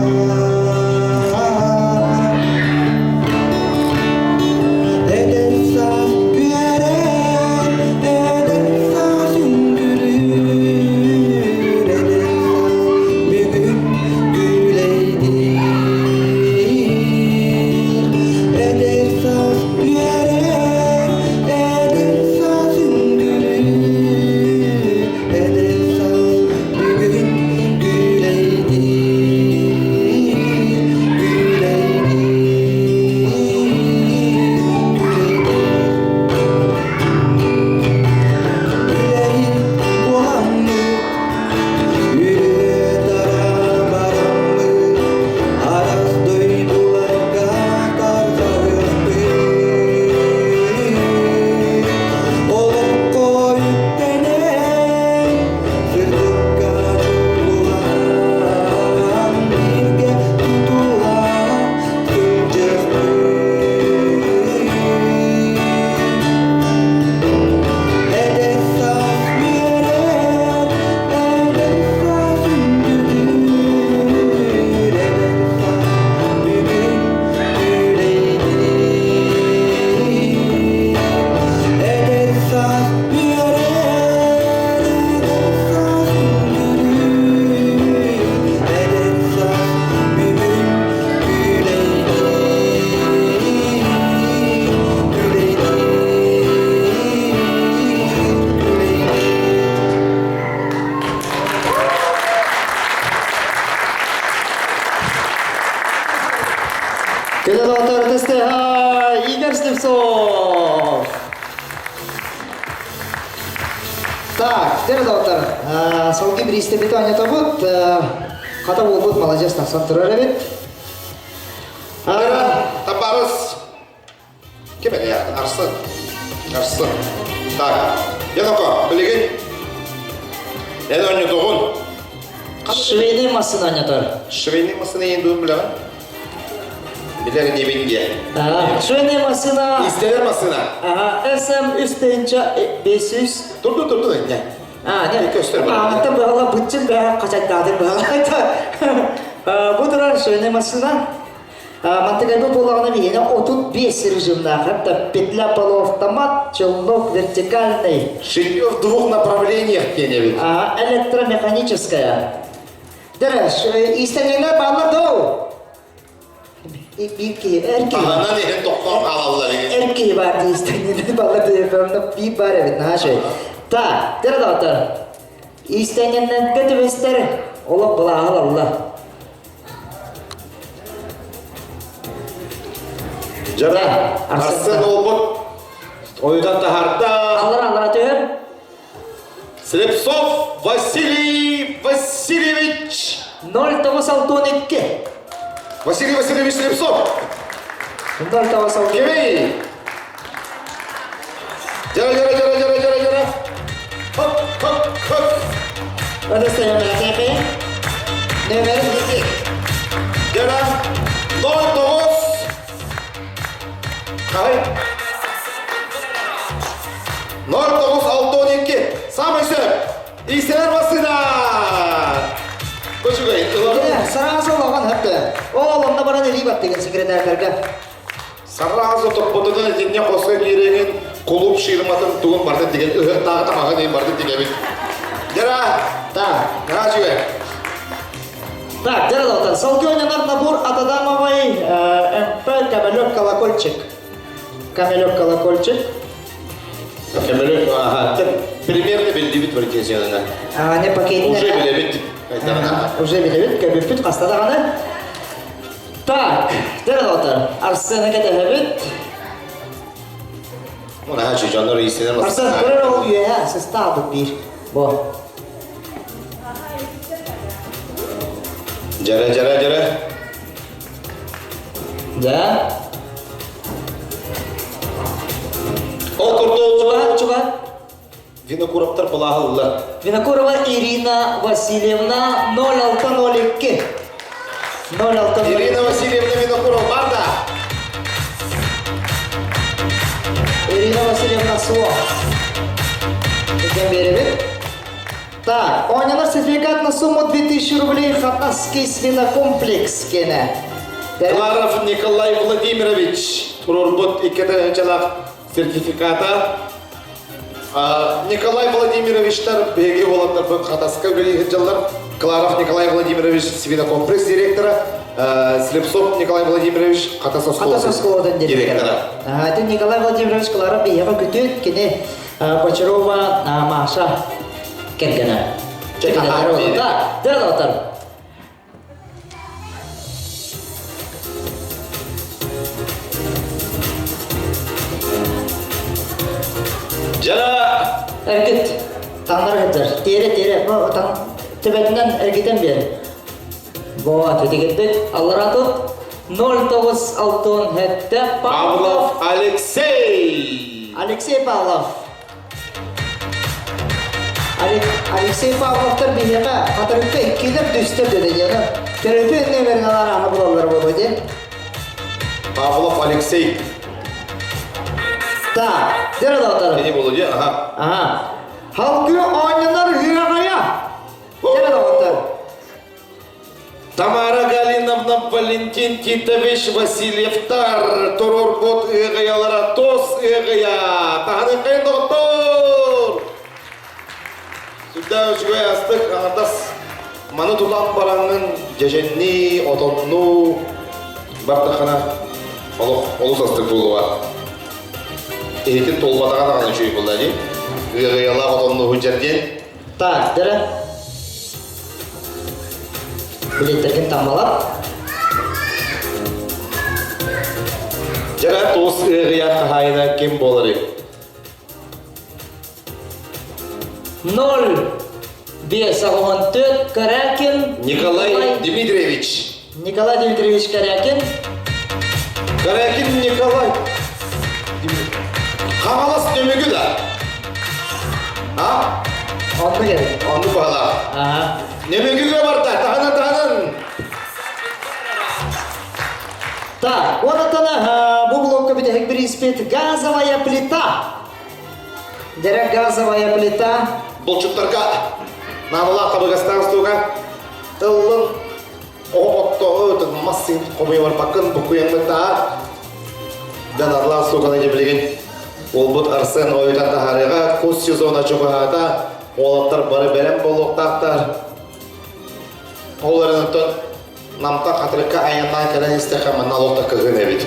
Слепцов! Так, дер доктор, салгы бириистэбит оонньотобут, хата буолбут маладьыас тахсан турар эбит. Табарыс Ким эле Арсын. Арсын. Так, Яноко, билигин эн оонньотоҕун. Швейный массыына оонньотор. Швейный массыына иин дуун билэҕин? Билэр инибин диэ. Швейный массыына. Истэнэр массыына. Ага, SM 3500. Турду, турду, не. А, не. Көстөр. Аҕата быһала бытчын бэһэ хачайдаатын быһала. Бу турар швейный массыына. Мантыкайбы буоллаҕына биһиэнэ 35 режимнаах, это петля полуавтомат, челнок вертикальный. Шитье в двух направлениях диэн эбит. Электромеханическая. Дөрө, иистэнньэҥнэр бааллар доо. Биир киһи, эр киһи. Таһынан иһин тохтоон хаалаллар Эр киһи баар дии иистэнньэҥнэр бааллар диye биир баар эбит, наһаа үчүгэй. Так, дөрө доҕоттор. Иистэнньэҥнэргэ түбэстэр олох былааһы ылаллар. Жара, Арсен олбут ойудан таһарда. Аллара, аллара түһэр. Слепцов Василий Васильевич. 0962. Василий Васильевич Слепцов. 0962. Кимий? Жара, жара, жара, жара, жара, жара. Хоп, хоп, хоп. Удостоверение. Нөмерин десек. Жара, 09. Хай. 09 6 12. Самый сөп. Иистэнэр массыына. Көчүгэй. Сразу лоған хөптө. Ол онна баран илии баттыгын секретарьдарга. Сразу топпотунан итинне хоско кииреңин кулуп ширматын тугун барды деген ыһыктаагы тамагын эйин барды тигебит. Жара! Так. Наачүгэй. Так, дьэ доҕоттор, салгыы ойнонор набор от Адамовой МП Камелек колокольчик. Камелек колокольчик. Камелек, ага, примерно билдибит валентина А, не пакетин. Уже билебит. Уже билебит, көбүппүт хаста даҕаны. Так, дьэ доҕоттор, Арсена кэтэһэбит. Муна дьоннор иистэнэр Арсен, көрөр ол үөһэ сыстаабыт биир. Бо. Жара, жара, жара. Да. Ол курдук Чуга, чуга. Винокуровтар былааһыллар. Винокурова Ирина Васильевна 0602. 0602. Ирина Васильевна Винокурова барда. Ирина Васильевна суох. Кем беребит? Так, оонньонор сертификат на сумму 2000 рублей Хатасский свинокомплекс кене. Кларов Николай Владимирович турорбут иккете сертификата. Николай Владимировичтар беги болаттар бұл Хатаска үлелей Кларов Николай Владимирович свинокомплекс директора, Слепцов Николай Владимирович Хатас Хатас оскуолатын директора. Это Николай Владимирович Кларов биһиэхэ күтүт кини Бочарова Маша кэргэнэ. Так, дэр Жара! Эргит, таҥнар сылдьар. Тиэрэ, тиэрэ, бу таң төбөтүнэн эргитэн биэр. Вот, итигирдик аллара тут 0967 Павлов Алексей! Алексей Павлов. Алексей Павловтар биһиэхэ хатырыкка иккилэр түстэр деді диэн. Төрөпү нөмерин алар аһы булаллар буолуо диэн. Павлов Алексей. Так, дэр доҕоттор. Кини буолуо дии, ага. Ага. Халгы оонньонор ыаҕайа. Дэр доҕоттор. Тамара Галиновна Валентин Титович Васильевтар турорбут ыаҕайалара тос ыаҕайа. Таһаны доҕоттор! Сүрдээх үчүгэй астык аҥардас маны тутан бараҥҥын дьэдьэннии, отоннуу бардаххына олох олус астык буолуоҕа. Иһитин туолбатаҕа даҕаны үчүгэй буолла дии. Ыаҕайалаах отоннуу сылдьар диэн. Так, дэрэ. Билеттэргин таммалап. Дьара туус ыарыйа хаһаайына ким буоларый? 0 5 Корякин Николай Дмитриевич. Николай Дмитриевич Корякин. Корякин Николай. Хаҥалас түмүгү да. А? Онну керек. Онну бала. Ага. Нөмүгүгө барда, таһынан таһынан. Так, онотон бу блокка бүтэһик бирииспит газовая плита. Дэрэ газовая плита. Булчуттарга наадалаах табыгастаах устууга ыллын оҕо мас хомуйа барбаккын букуйаҥмыттаа данарлаах сууканы дьэ билигин уолбут Арсен ойутан таһаарыаҕа кус сезона чугаһаата уолаттар бары бэлэм буолуохтаахтар ол эрэн оттон Намтан Хатырыкка айаннаан кэлэн истэххэ манна олох да кыһын эбит.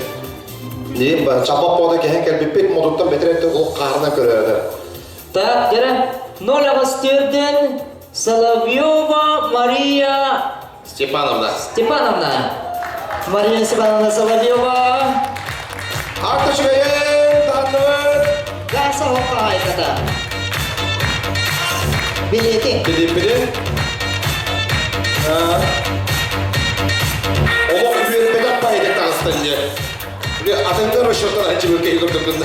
Диин чалбах буода кэһэн кэлбиппит модуттан бэтэр өттө олох хаарынан көрөөдө. Так, дэрэ 0 Соловьева Мария Степановна. Степановна. Мария Степановна Соловьева. Артышыгайын таһанныбыт. Гаса хоппаайката. Билети. Билиппитин. Олох үөрбэтэх байытык таҕыстан дьэ. Атыҥҥа расчеттан анчыбы киһи курдуккун.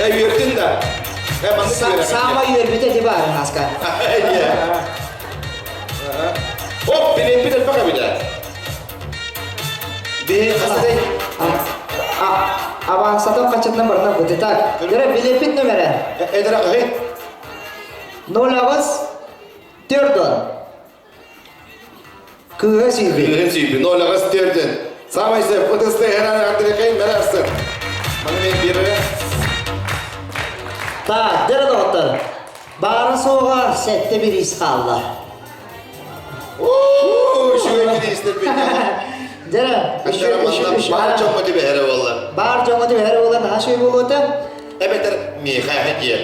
Э үөрдүн да. Э маннык үөрэх. Саамай үөрбүтэ ти баар наска. Оп, билиппит элбэх эбитэ. Биһи хасадай. Авансатын хачытынан барна быты. Так, Дөрө билеппит номера. Эдere кахи. 0 төрдөн. Кыыһа сүйбүт. Кыыһын сүйбүт. 0 төрдөн. Самай сөп. Ытысты херан ардырыкайын бэрэрсин. Маны мен берere. Так, дөрө доҕоттор. Баара суоҕа сэттэ бириис хаалла. Оо, үчүгэй бириистэр Дөрө, Баар дьоҥҥо түбэһэрэ буолла. Баар дьоҥҥо түбэһэрэ буолла, наһаа үчүгэй буолуота. Эбэтэр миэхэ диэ.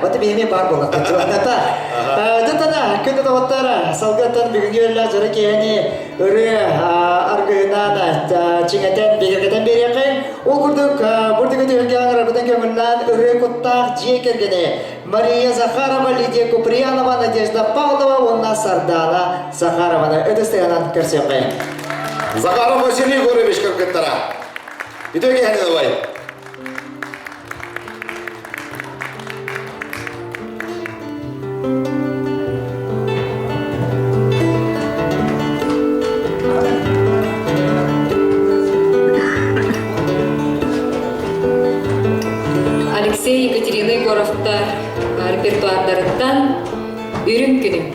Вот биһиэхэ баар буолла. Дьэ күндү доҕоттор, салгыттан бүгүҥҥү үөрүүлээх дьоро киэһэни ырыа аргыһынан чиҥэтэн, бигэргэтэн биэриэххин. Ол курдук, бурдугу түһүлгэ аҥарарбытын көҥүллээн ырыа куттаах дьиэ кэргэни Мария Захарова, Лидия Куприянова, Надежда Павлова уонна Сардана Захарованы ытыс тыаһынан көрсүөххэйин. Захаров Василий Егорович кыргыттара. Үтүө киэһэни давай. Алексей Екатерина Егоровтар репертуардарыттан Үрүҥ күнүм.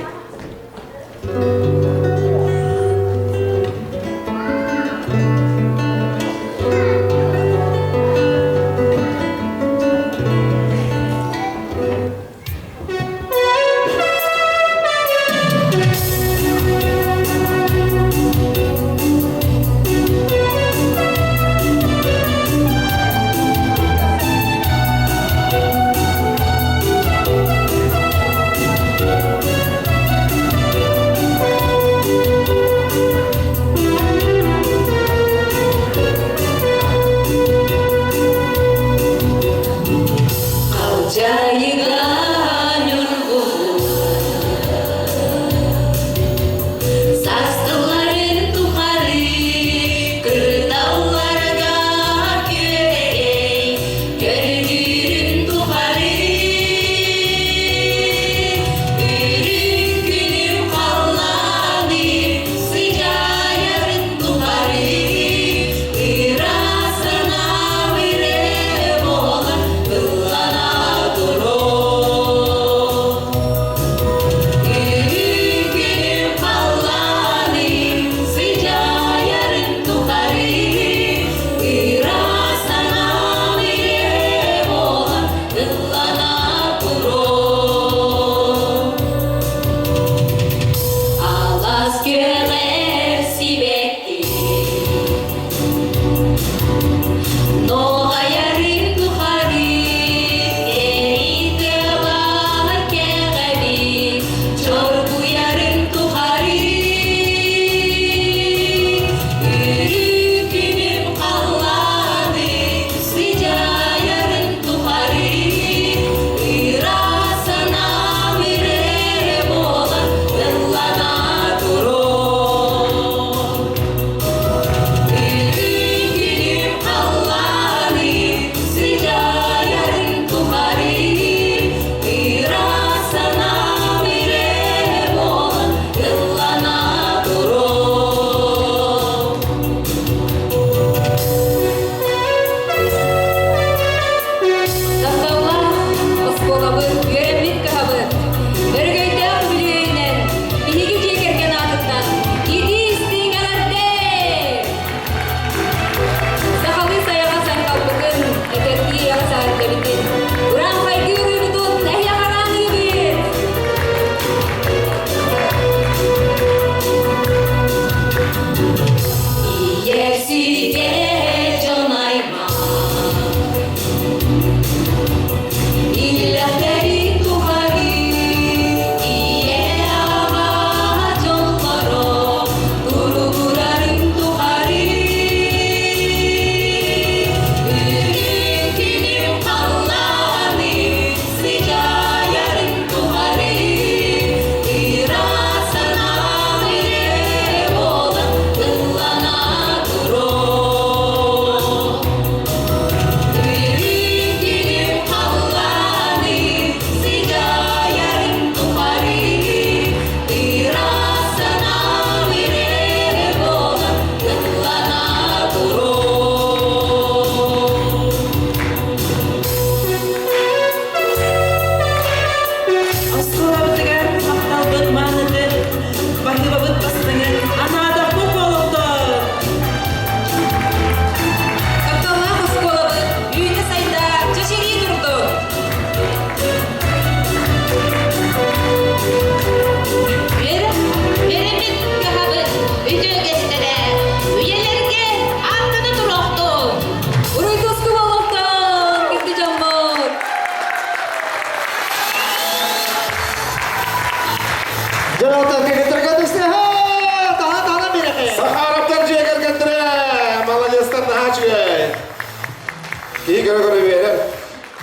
Киһи көрө-көрө үөрэр,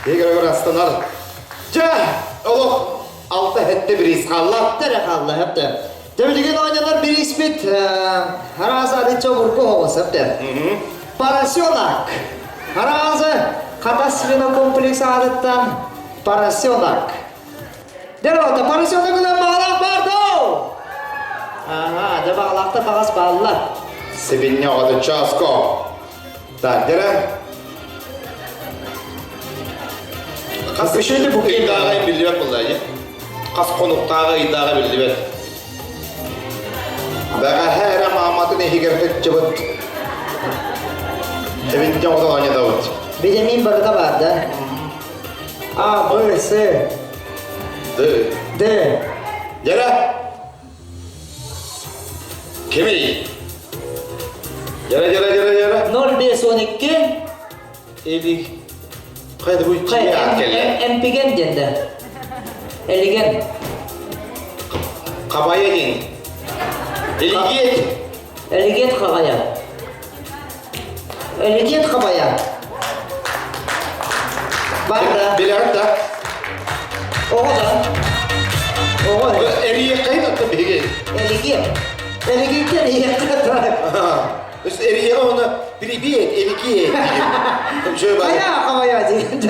киһи көрө-көрө астанар. Дьэ, олох алта хэттэ бириис хаалла. Тэре хаалла, хэптэ. Дьэ билигин оонньонор бирииспит араас арыыча обургу оҕус, хэптэ. Поросенок. Араазы Хатас свинокомплекс аатыттан поросенок. Дьэ, поросенок ылан баҕалаах баар доо! Ага, дьэ баҕалаахтар баҕас бааллар. Сибинньэ оҕото чоско. Так, дьэрэ. Хас ыйдааҕы биллибэт буолла дии. Хас хонуктааҕы ыйдааҕы биллибэт. Бэҕэһээ эрэ мааматын иһигэр кыччыбыт. Эбинньэ оҕото оонньотобут. Витамин барыта баар да. А, Б, С, Д. Д. Дьэрэ. Кимий? Дьэрэ, дьэрэ, дьэрэ, дьэрэ. 0512 Эби. Хайда бу Хай, эмпиген диэн да. Элиген. Хабайа диэн. Элигиэт. Элигиэт хабайа. Элигиэт хабайа. Бар да. Билэҕит да. Оҕо да. Оҕо. Эрийиэххэ оттон биһиги. Элигиэт. Элигиэт эрийиэххэ Өс эрийиэхэ уонна привет, элигиэт диир. Хайа хабайа диэн.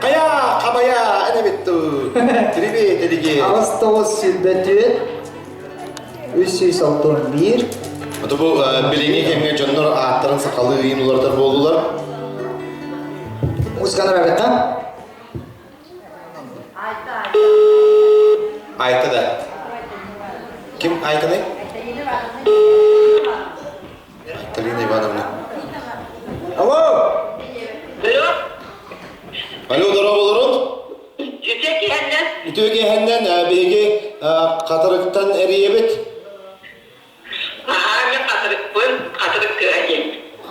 Хайа хабайа эн эбит Привет, элигиэт. Аҕыс 924 361. Ото бу билиҥҥи кэмҥэ дьоннор ааттарын сахалыы ыйын уларытар буоллулар. Музыканы барбыта. Айта да. Ким Айтаны? Айталина Ивановна. Алло! Алло! Алло, дорооболорун. Үтүө киһэннэн. Үтүө киһэннэн биһиги Хатырыктан эрийэбит. Аһаа, мен Хатырыкпын, Хатырык кыыһа диэн.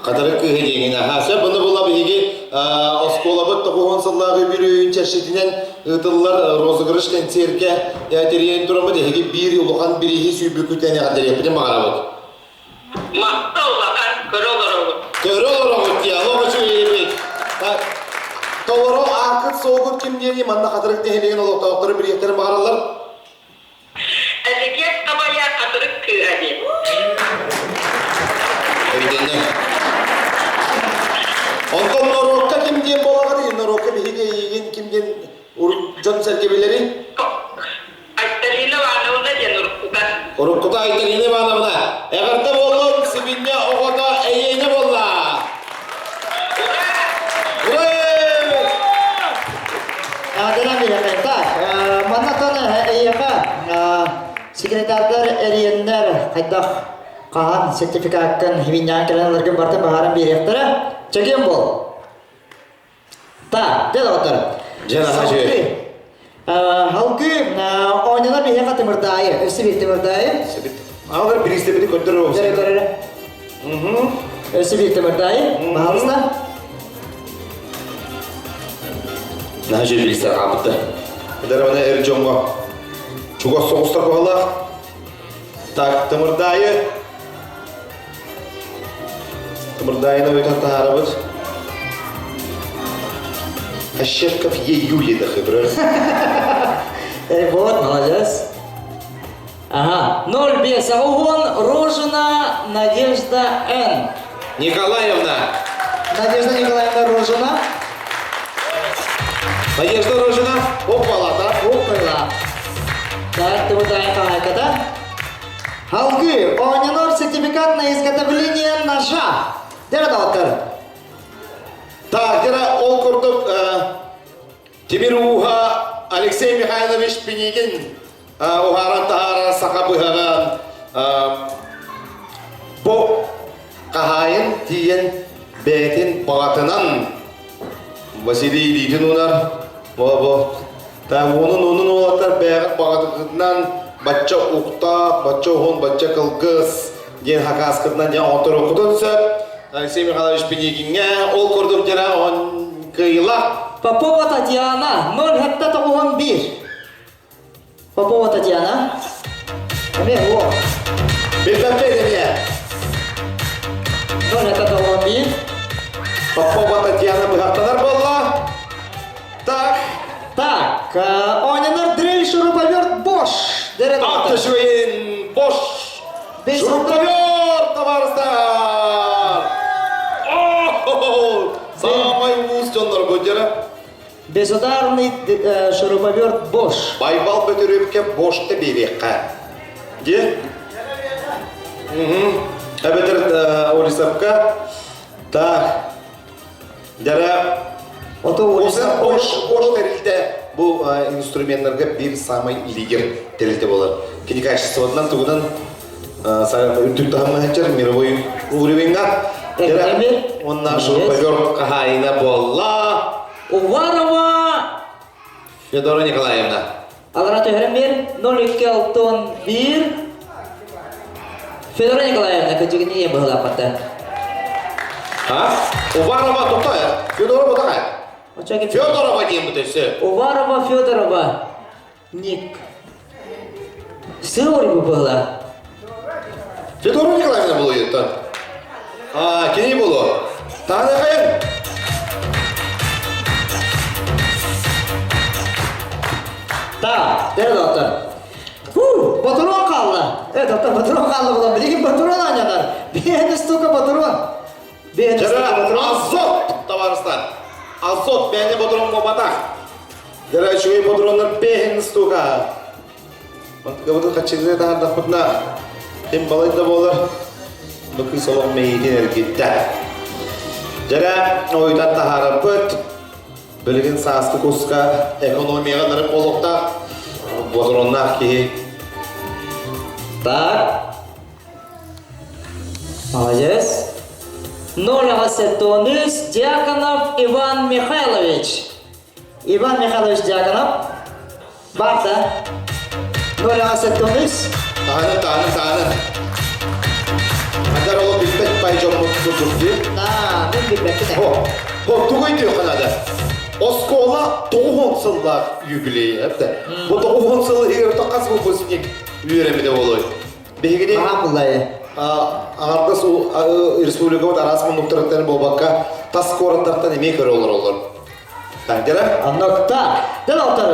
Хатырык кыыһа диэҥин аһаа. Сөп, бұны була биһиги оскуолабыт 90 сыллааҕы үбүлүөйүн чэрчитинэн ыытыллар розыгрыш кэнсиэркэ тэрийэн тураммыт эһиги биир улахан бирииһи сүүрбүккүтэн эҕэрдэлиэхпитин баҕарабыт. Махтал улахан, көрө олоробут. Көрө олоробут дии, алло үчүгэйбит. Толору аакыт суолгут ким диэни манна Хатырык нэһилиэгин олохтоохтору билиэхтэрин баҕараллар. Элигиэт абайа Хатырык кыыһа диэн. Эбитэннэ. Онтон норуокка ким диэн буолаҕытый? Норуокка биһиги эйигин ким диэн дьон-сэргэ билэрий? Айталина Ивановна диэн уруккута. Уруккута Айталина Ивановна. Эҕэрдэ буоллун, сибинньэ оҕото эйиэнэ буолла! Ура! Аадана биһиэхэ. Так, маннатан эйиэхэ секретардар эрийэннэр хайдах хаһан сертификаккын химиннээн кэлэн ыларгын барытын баһааран биэриэхтэрэ. Чэгиэн буол. Так, дьэ доҕоттор. Дьэ, наһаа үчүгэй. Халгы оонньонор биһиэхэ Тымырдаайы, өссө биир Тымырдаайы. Аҕалар бириистэбини көрдөрөр Көрө көрө. Өссө биир Тымырдаайы. Баһалыста. Наһаа үчүгэй бириистэр хаалбыттар. Эдэр эр дьоҥҥо чугас соҕустар баһылаах. Так, Тымырдаайы. Тымырдаайыны өйтөн таһаарабыт. Ощепков Е. Юлий бро. Эй, вот, молодец. Ага, 05 Аугон, Рожина, Надежда Н. Николаевна. Надежда Николаевна Рожина. Надежда Рожина. Оппала, да? Оппала. Так, ты вот хаһаайката. Халгы, оонньонор сертификат на изготовление ножа. Дьэ доҕоттор. Так, дьэ ол курдук Тимир Ууһа Алексей Михайлович Пинигин уһааран таһаарар саха быһаҕын бу хаһаайын тиийэн бэйэтин баҕатынан Василий илиитин уунар бу уонун уонун уолаттар бэйэҕит баҕатынан бачча уктаах, бачча уһун, бачча кылгыс диэн хакааскытынан дьэ оҥотторуоххутун сөп. Алексей Михайлович Пинигиҥҥэ ол курдук дьэ он кыайыылаах Попова Татьяна 0791. Попова Татьяна. Эмиэ уо. Билбэппит эмиэ. 0791. Попова Татьяна быһахтанар буолла. Так. Так, оонньонор дрель шуруповерт Бош. Аттышуин Бош. Шуруповерт, товарыстар! Самай уус дьоннор бу дьара. Безударный шуруповерт Бош. Байбал бөтүрүпкэ Бошта биэриэххэ. Де? Эбэтэр Олисапка. Так. Дьара Ош Ош тэрилтэ бу инструментларга биир самый лидер тэрилтэ буолар. Кини качествотынан тугунан үрдүк таһымҥа сылдьар мировой уровеньга. Онна шуруповерт хаһаайына буолла. Уварова Федора Николаевна. Алара түһэрэн бир 0261 Федора Николаевна кыдьыгын ийэ быһылааппата. А? Уварова тоқтай. Федорова тақай. Федорова диэн бу Уварова Федорова. Ник. Сылыр бу быһыла. Федора Николаевна булу еттан. А, кини булу. Таанахайын. Так, дэр доктор. Фу, ботурон қалла. Э, доктор, ботурон қалла була. Билигин ботурон анянар. Биһэн стука ботурон. Биһэн стука ботурон. Азот, товарыстар. Азот, бәне ботурон бобатах. Дьара үчүгэй ботуроннар бэһин стука. Онтукабытын хаччыгы таһардахпытына ким балай да буолар бу кыыс олох мэйиитин эргиттэ. Дьара ойутан таһаарарбыт билигин сааскы куска экономияҕа нарык буолуохтаах ботуроннаах киһи. Так. Молодец. 0,73 Дьяконов Иван Михайлович. Иван Михайлович Дьяконов. Барта. 0,73. Тааны, тааны, тааны. Адар ол билбэт пай дьоммут курдук дии. Да, мен билбэппин. О, о, тугуй диyor Канада. Оскола 90 сыллаах юбилей, әпті. Бу 90 сыл егер тақас выпускник үеремеде болой. Биһигини Аҥардас республикабыт араас муннуктарыттан буолбакка, тас куораттартан эмиэ көрө олороллор. Таҥдара? Аннокта. Дэл алтар.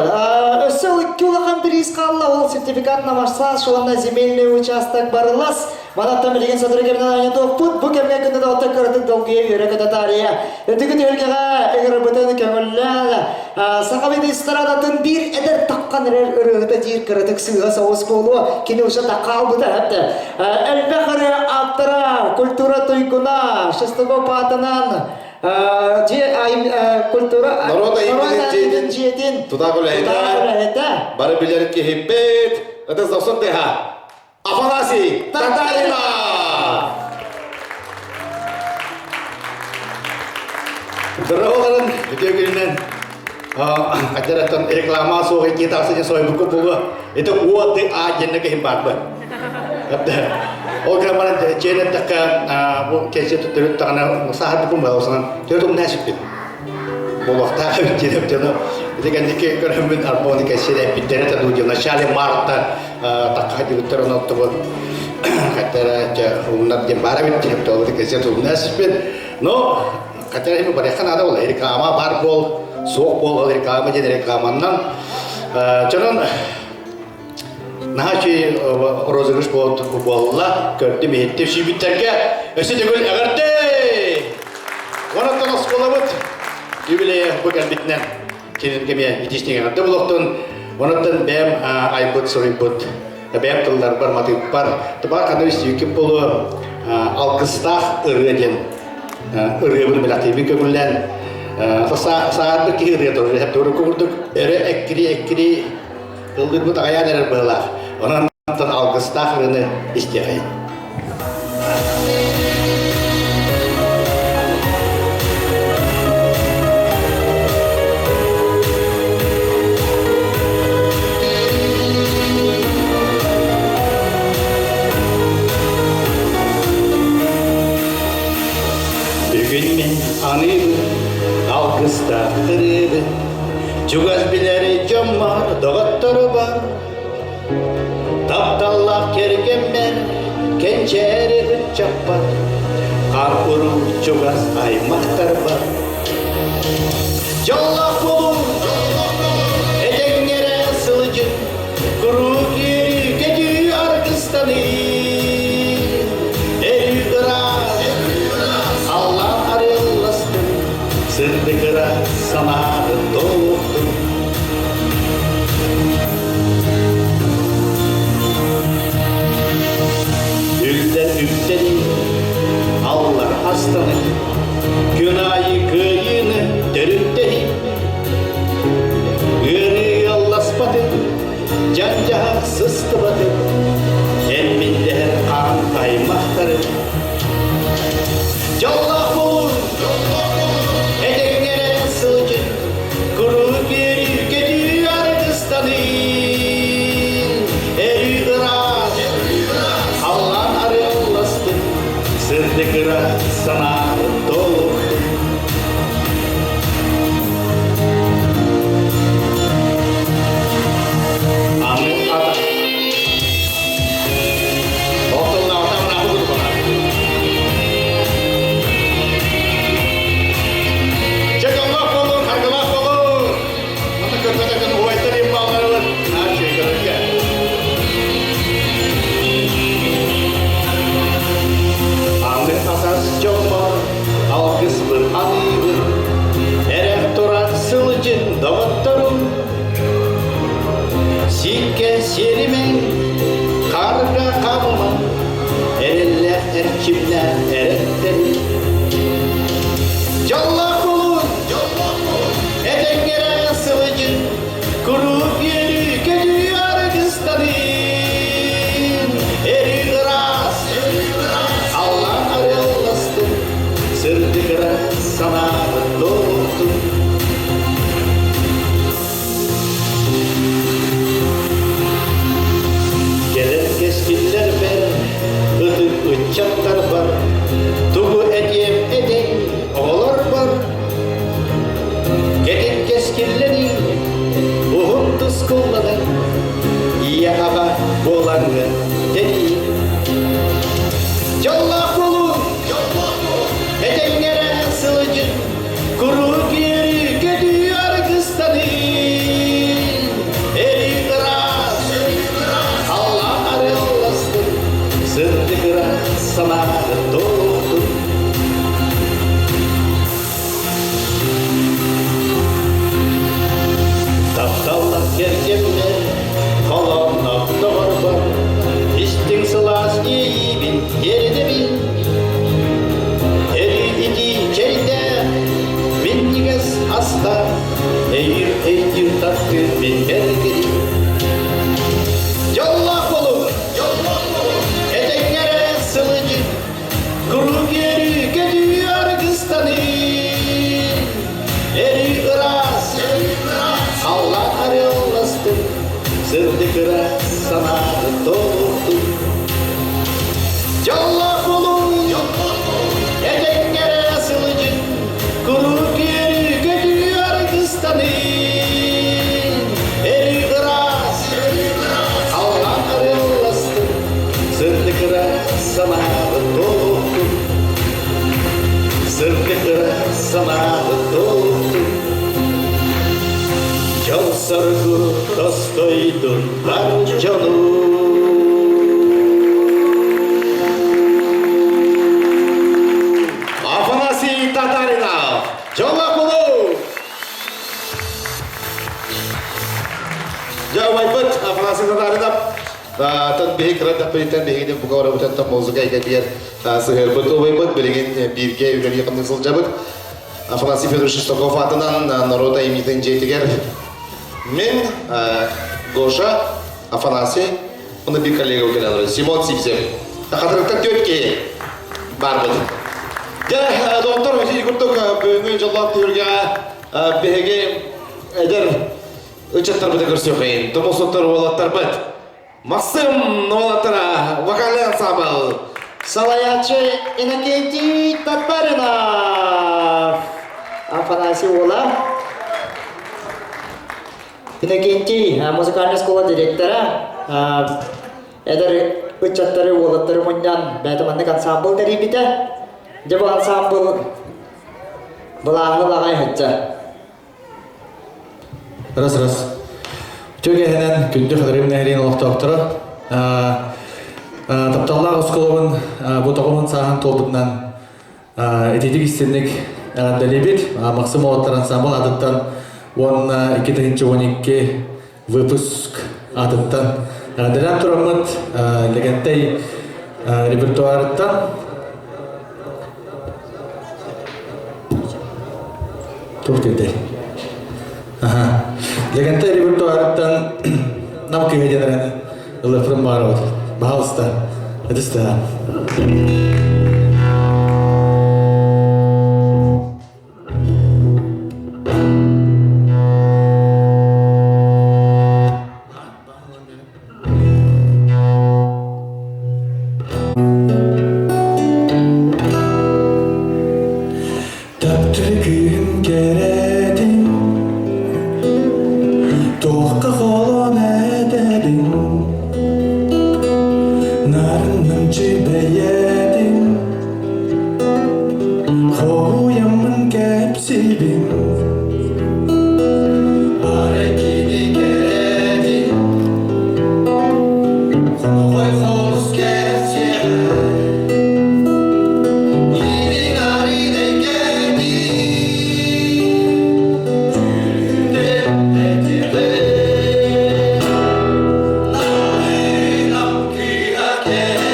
Өссө икки улахан бириис хаалла ол сертификат на массаж уонна земельный участок барылас. Манаттан билигин сотору кэминэн оонньотуохпут. Бу кэмҥэ күндэ да оттон кыратык долгуйа үөрэ көтө таарыйа. Өтүгүт түһүлгэҕэ ыҥырбытын көҥүллээн Саха эстрадатын биир эдэр таххан эрэр ырыаһыта диир кыратык сыыһа соҕус буолуо. Кини уже такаалбыта эптэ. Элбэх ырыа ааптара, культура туйгуна, Шестого паатынан культура Народ айымньытын дьиэтин тутаах үлэһитэ бары билэр киһиппит ытыс дохсун тыаһа Афанасий Татарина! Дороголарын үтүө күнүнэн Хадьараттан реклама суох икки тахса сойбукку буолуо. Ити уо ты а диэннэ киһим баарбын. Ол гынан баран дьиэн эттэххэ бу кэнсиэ төттөрү даҕаны сааһырбыппын буолсанан төрүт умнаа сүппүт. Буолуохтаах эбит диэн дьону ити кэнники көрөммүн арбоны кэнсиэ эппиттэрэ да дуу в начале марта такка дибиттэр оноттубут хаттара умнар диэн баар эбит диэн тоҕо кэнсиэ умнаа сүппүт. Но хотя эми барыахха наада буолла реклама бар буол суох буол реклама диэн рекламаннан чонон наһаа үчүгэй розыгрыш буолла көрдүм иһиттим сүүбүттэргэ өссө төгүл эҕэрдэ Онон оскуолабыт юбилейа бу кэлбитинэн кинилэргэ эмиэ итиистиҥ эҕэрдэ буолуохтун онон бэйэм айбыт суруйбут бэйэм тылларбар матыыппар тубаа ханна үстүүкүп буолуо алгыстаах ырыа диэн ырыабын бэлэхтиибин көҥүллээн саарбыт киһи ырыа турар курдук өрө эккири эккири ыллыырбыт аҕайаан эрэр быһыылаах онон алгыстаах ырыаны истиэхэйин Бүгүн мин аныыбын, алгыстаах ырыабын, чугас билэр дьоммор, доҕотторубар, тапталлаах кэргэммэр, кэнчээри ыччаппар, Хаар уруу чугас аймахтарбар Дьоллоох буолуҥ, этэҥҥэ эрэ сылдьыҥ, куруук үөрүү-көтүү аргыстаныы. Өрүү ыраас, халлаан арыалластын, сырдык ыра санаатын толуохтун. Үллэр үктэни, аллар астаны, күн аайы кыайыыны төрүттэһи. Ыарыы ыалласпатын, дьан-дьаһах сыстыбатын, эн мин дэһэр хаан аймахтары. Дьоллоох буолун, этэҥҥэ эрэ сылдьын, Куруук үөрүү-көтүү аргыстаныы, өрүү ыраас, халлаан арыалластын, сырдык ыра санааны толуктун. Аны ата Чэ, дьоллоох буолуҥ, харгылаах буолуҥ! Манна көрбөтөкүн убайдар имбалларыбыт нааччы көрөргө. Аны атас дьоммор алгыспын аныыбын, эрэх-турах сылдьын доҕотторум. Сиккэ сиэримэҥ, харга хабымаҥ, эрэллээх эрчимнээх эрэттэрин. Дьоллоох буолун, этэҥҥэ эрэ сылдьын, куруук үөрүү-көтүү аргыстанын. Өрүү ыраас, аллан арыалластын, сырдык ыра санаабыт туолуохтун. Кэлэр кэскиллэрбэр, ытык ыччаттарбар, тугу этиэм этэй оҕолорбор? Кэтит кэскиллэниҥ, уһун тускулланыҥ, ийэ-аҕа буолаҥҥын тэнийиҥ. Дьоллоох буолуҥ, этэҥҥэ эрэ сылдьыҥ, Куруук үөрүү-көтүү аргыстаныы, Өрүү ыраас, халлаан арыалластын, Сырдык ыра санааны туолуохтун. Тапталлах кэргэммэр, холоонноох доҕорбор, Истиҥ сылаас иэйиибин тиэрдэбин. Өрүү итии чэйдээх, минньигэс астаах, Өйүүр өйдүүр таптыыр мин бэргирим. Дьоллоох буолуҥ, этэҥҥэ эрэ сылдьыҥ, Куруук үөрүү-көтүү аргыстаныы. Өрүү ыраас, халлаан арыалластын, Сырдык ыра санааны толуктун. Дьоллоох буолуҥ, этэҥҥэ эрэ сылдьыҥ, Куруук үөрүү-көтүү аргыстаныы. Өрүү ыраас, халлаан арыалластын, Сырдык ыра санааны толуктун. Сырдык ыра санааны толуктун. Дьол-соргу тостойдун бар дьону. Афанасий Татаринов! Дьоллоох буолуу! Дьэ, убайбыт Афанасий Татаринов тан биһи кыра таппыттан биһигини бука барабытыттан музыка эйгэтигэр сыһыарбыт убайбыт билигин бииргэ үлэлии хамныы сылдьабыт. Афанасий Федорович Шестаков аатынан норуот айымньытын дьиэтигэр мин, Гоша, Афанасий, уонна биир коллега кэлэн Симон Сивцев. Хатырыктан түөрт киһи баарбыт. Дьэ, доҕоттор, ити курдук бүгүҥҥү дьоллоох түһүлгэҕэ биһиги эдэр ыччаттарбытын көрсүөххэйин. Тумусуттар уолаттарбыт. Максим уолаттара вокальный ансамбл. Салайааччы Иннокентий Татаринов. Афанасий уола. Иннокентий, музыкальная школа директора. Эдэр ыччаттары, уолаттары мунньан бэйэтэ маннык ансамбл тэрийбитэ. Дьэ бу ансаамбыл былааһы лаҕай хачча. Раз раз. Түгэһинэн күндү Хатырым нэһилиэгин олохтоохторо тапталлаах оскуолабын бу тоҕуһун сааһын туолбутунан ититик истинник эҕэрдэлиибит. Максим уолаттар ансамбл аатыттан уонна 2012 выпуск аатыттан эҕэрдэлээн тураммыт Лэгэнтэй репертуарыттан туох диэтэй? Аха. Лэгэнтэй репертуарыттан нам кыыһа диэн эрэн ылыахпын баҕарабыт. Баһаалыста. Ытыстаһа. Таптыгын кэрэтин Туохха холон этэбин Нарыннымчы бэйэтин Хоһуйаммын кэпсиибин Арай кини кэрэтин Хомоҕой холус кэпсиэҕэ Кини нарын эйгэтин Дьүрүтэн этиэҕэ Налыынам кыыһа кэрэ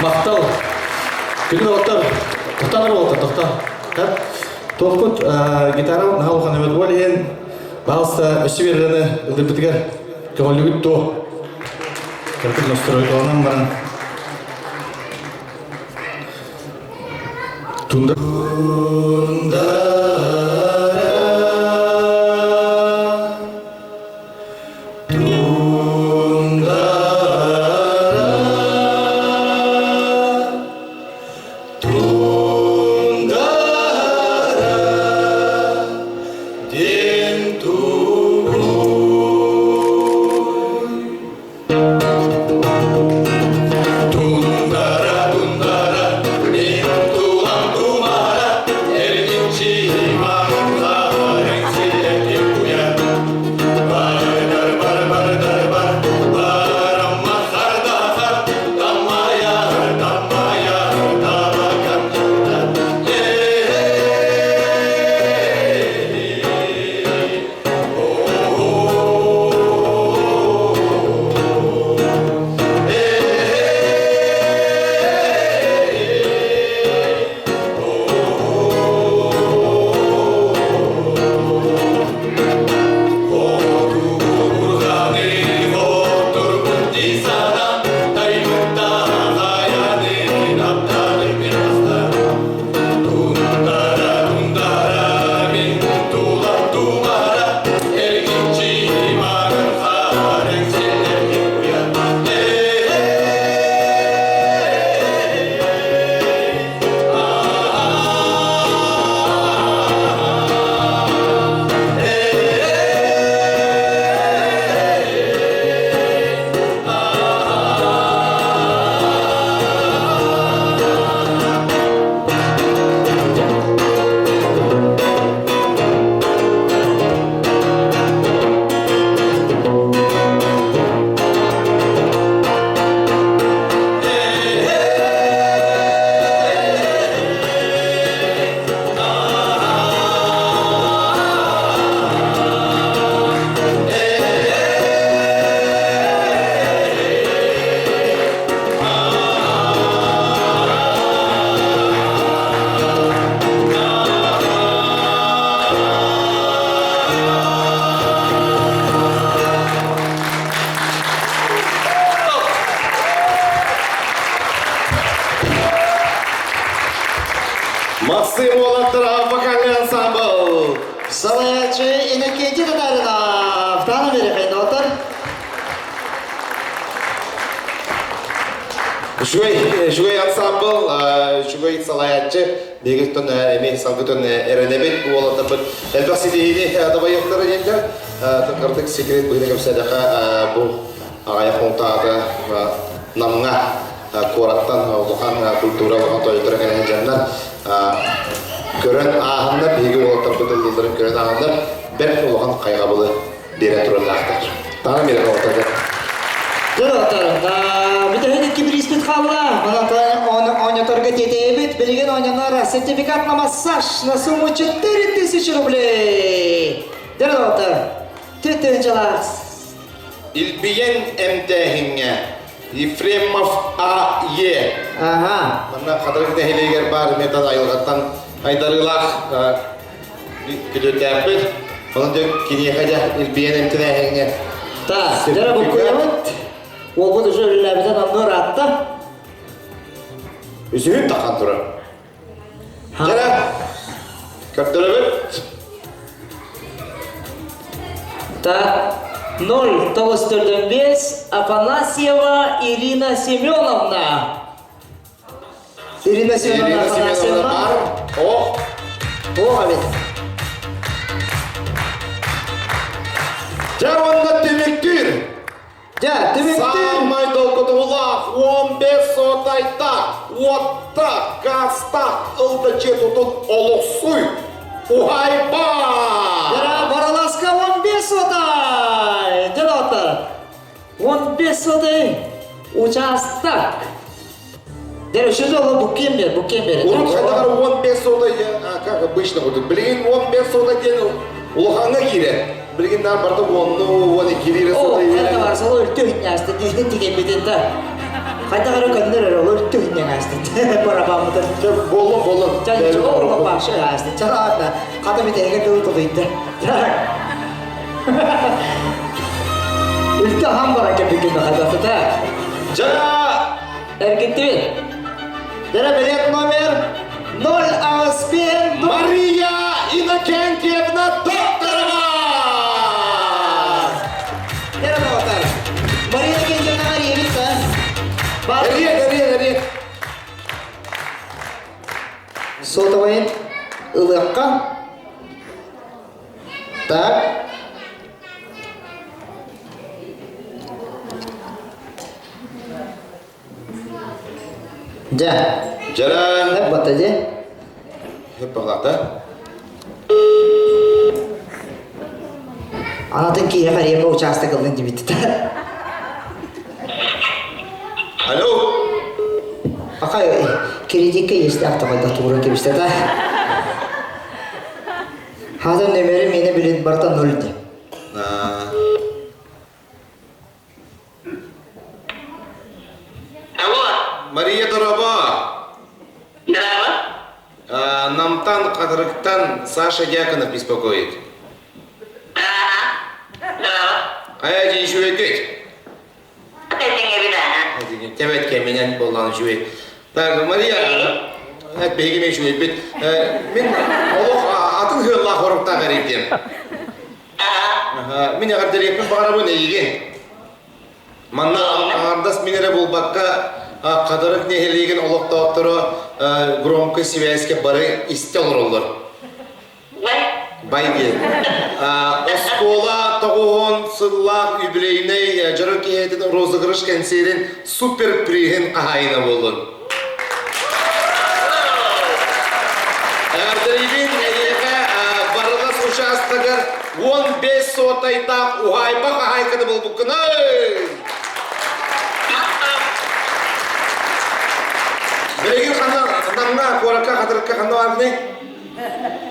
Махтал. Күнүн оттор, тохтан оттор, тохтан. Туохпут гитара наһаа улахан эбит. Ол иһин баалса өссө биэрэрини ылдырбытыгар көҕүллүгүт дуо? Кыргыз настройкаланан баран Тунда Тундара, тундара, Үчүгэй, үчүгэй ансамбл, үчүгэй салайааччы, биһигиттэн эми салгытын эрэнэбит, уолаттарбыт элбэх ситиһиини дабайыахтара диэннэр, кырдык секрет быһыыта кэпсээтэххэ, бу аҕайах хонтаата Намҥа куораттан улахан культура улахан тойотторо кэлэн дьоннор көрөн ааһаннар, биһиги уолаттарбыт ыллыылларын көрөн ааһаннар, бэрт улахан хайҕабылы биэрэн турардаахтар. Таһым биэрэн уолаттарга. Дьэ, бүтэһин икки бирииспит хаалла. Манан оонньоторго тиэтэйэбит. Билигин оонньонор сертификат на массаж на сумму 4000 рублей. Дьэ, доҕоттор, түттүнчалаах. Илбийэн эмтээһиҥҥэ Ефремов А.Е. Ага. Манна Хатырык нэһилиэгэр баар метод айылҕаттан айдарыылаах күтүрдээхпит. Онон дьэ киниэхэ дьэ илбийэн эмтэнээһиҥҥэ Так, дьэ буккуйабыт. Уолбут уже үлэлээбитин онно ыраатта. Үсүһүн тахан турар. Дьэ, көрдөрөбүт. Так, 0 945 Афанасьева Ирина Семеновна. Ирина Семеновна Афанасьевна. О! О, эбит. Дьэ, уонна түмүктүүр. Дьэ, түмүктүүр. Саамай долгутуулаах 15 сотайда уотта, газта ылда дьиэ тутун олохсуй. Уһайба! Дьэ, Бараласка 15 сотай! Дьэ, доҕоттор, 15 сотай участок. Дьэ, өссө да ол буккиэн бер, буккиэн бер. Урут хайдах 15 сота, как обычно будет. Билигин 15 сота диэн улахаҥҥа киирэр. Билигин наар барыта уонну, 12 О, сота хайда бар, сол өлтө үһүннээсти, диэн тигэммитин да. Хайда гара көннөр эрэ, ол өлтө үһүннээсти. Барабаммытын. Боллун, боллун. Ча, ол башы аасты. Ча, хата битеге тыл тулуйда. Үлтө хам баран кэппиккин хадатыта. Жа! Эргиттибит. Дара билет номер 0 Мария Иннокентьевна Докторова! Мария Иннокентьевна Мария Эрия, эрия, эрия. Сотовайын ылыахха. Так. Дьэ. Дьара. Хеп батта дьэ. Хеп бағлата. Анатын киһи харыйа учаастак ылын дибит. Алло. Акай кредитке есть автоқайда тууран кебисте да. Хазар нөмері мені билет барта ноль де. Алло. Мария Дороба. Здраво. Намтан Кадырыктан Саша Дьяконов беспокоит. Здраво. Хайа дьин үчүгэйгит? Тэбэт кэминэн буоллаан үчүгэй. Так, Мария, эт биһиги мен үчүгэйбит. Мин олох атын хыаллаах хоруктаах эрийдим. Мин эҕэрдэлиэхпин баҕарабын эйигин. Манна аҥардас мин эрэ буолбакка, Хатырык нэһилиэгин олохтоохторо громкой связька бары истэ олороллор. Бай диэн. Оскуола тоҕуһун сыллаах юбилейнай дьоро киһитин розыгрыш кэнсиэрин супер приһин хаһаайына буоллун. Эҕэрдэлиибин эйиэхэ Барылас учаастагар 15 суотайдаах уһаайба хаһаайката буолбуккунай! Билигин ханна Намҥа куоракка Хатырыкка ханна бааргыный?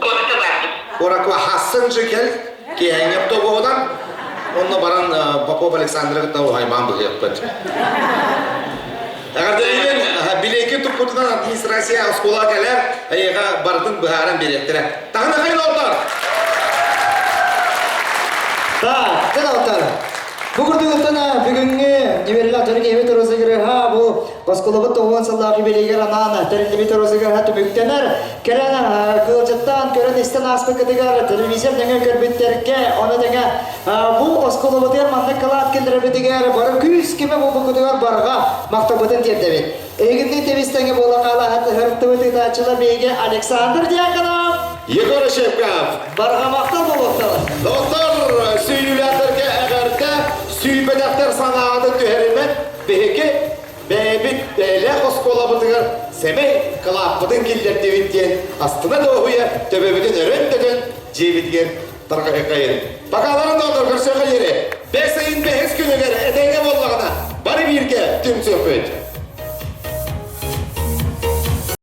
Куоракка баарбын. Куоракка хассын же кэл, киэһэҥҥи автобуһунан, онно баран Попов Александры кытта уһаймаан быһыахпыт. Эҕэрдэлиибин, билиэки туппутунан администрация оскуола кэлэр, эйиэхэ барытын быһааран биэриэхтэрэ. Таһына хайын олтор! Так, дьэ доҕоттор. Бу курдук бүгүҥҥү Неверилаах дьону киһибит розыгрыһа бу оскуолабыт 90 сыллаах юбилейгар анаан тэриллибит розыгрыһа түмүктэнэр. Кэлэн кыылдьыттаан көрөн-истэн ааспыккытыгар телевизор нөҥүө көрбүттэргэ, ону тэҥэ бу оскуолабытыгар маннык кылаат киллэрэрбитигэр бары күүс кимэ буолбуккутугар барҕа махталбытын тиэрдэбит. Эһигинниин тэбис-тэҥэ буола хаалаһат ыһыртыбыт ыытааччылар биһиги Александр Дьяконов, Егор Ощепков. Барҕа махтал буолуохтала. Доҕоттор, сүүйүүлээхтэргэ эҕэрдэ, сүүйбэтэхтэр санаатын түһэримэн, биһиги бэйэбит бэйэлээх оскуолабытыгар сэмэй кылааппытын киллэрдибит диэн астына дуоһуйа төбөбүтүн өрөн-төтөн дьиэбитигэр тарҕаһыаххайын. Бакааларын доҕоттор көрсүөххэ диэри бэс ыйын бэһис күнүгэр этэҥҥэ буоллаҕына бары бииргэ түмсүөхпүт.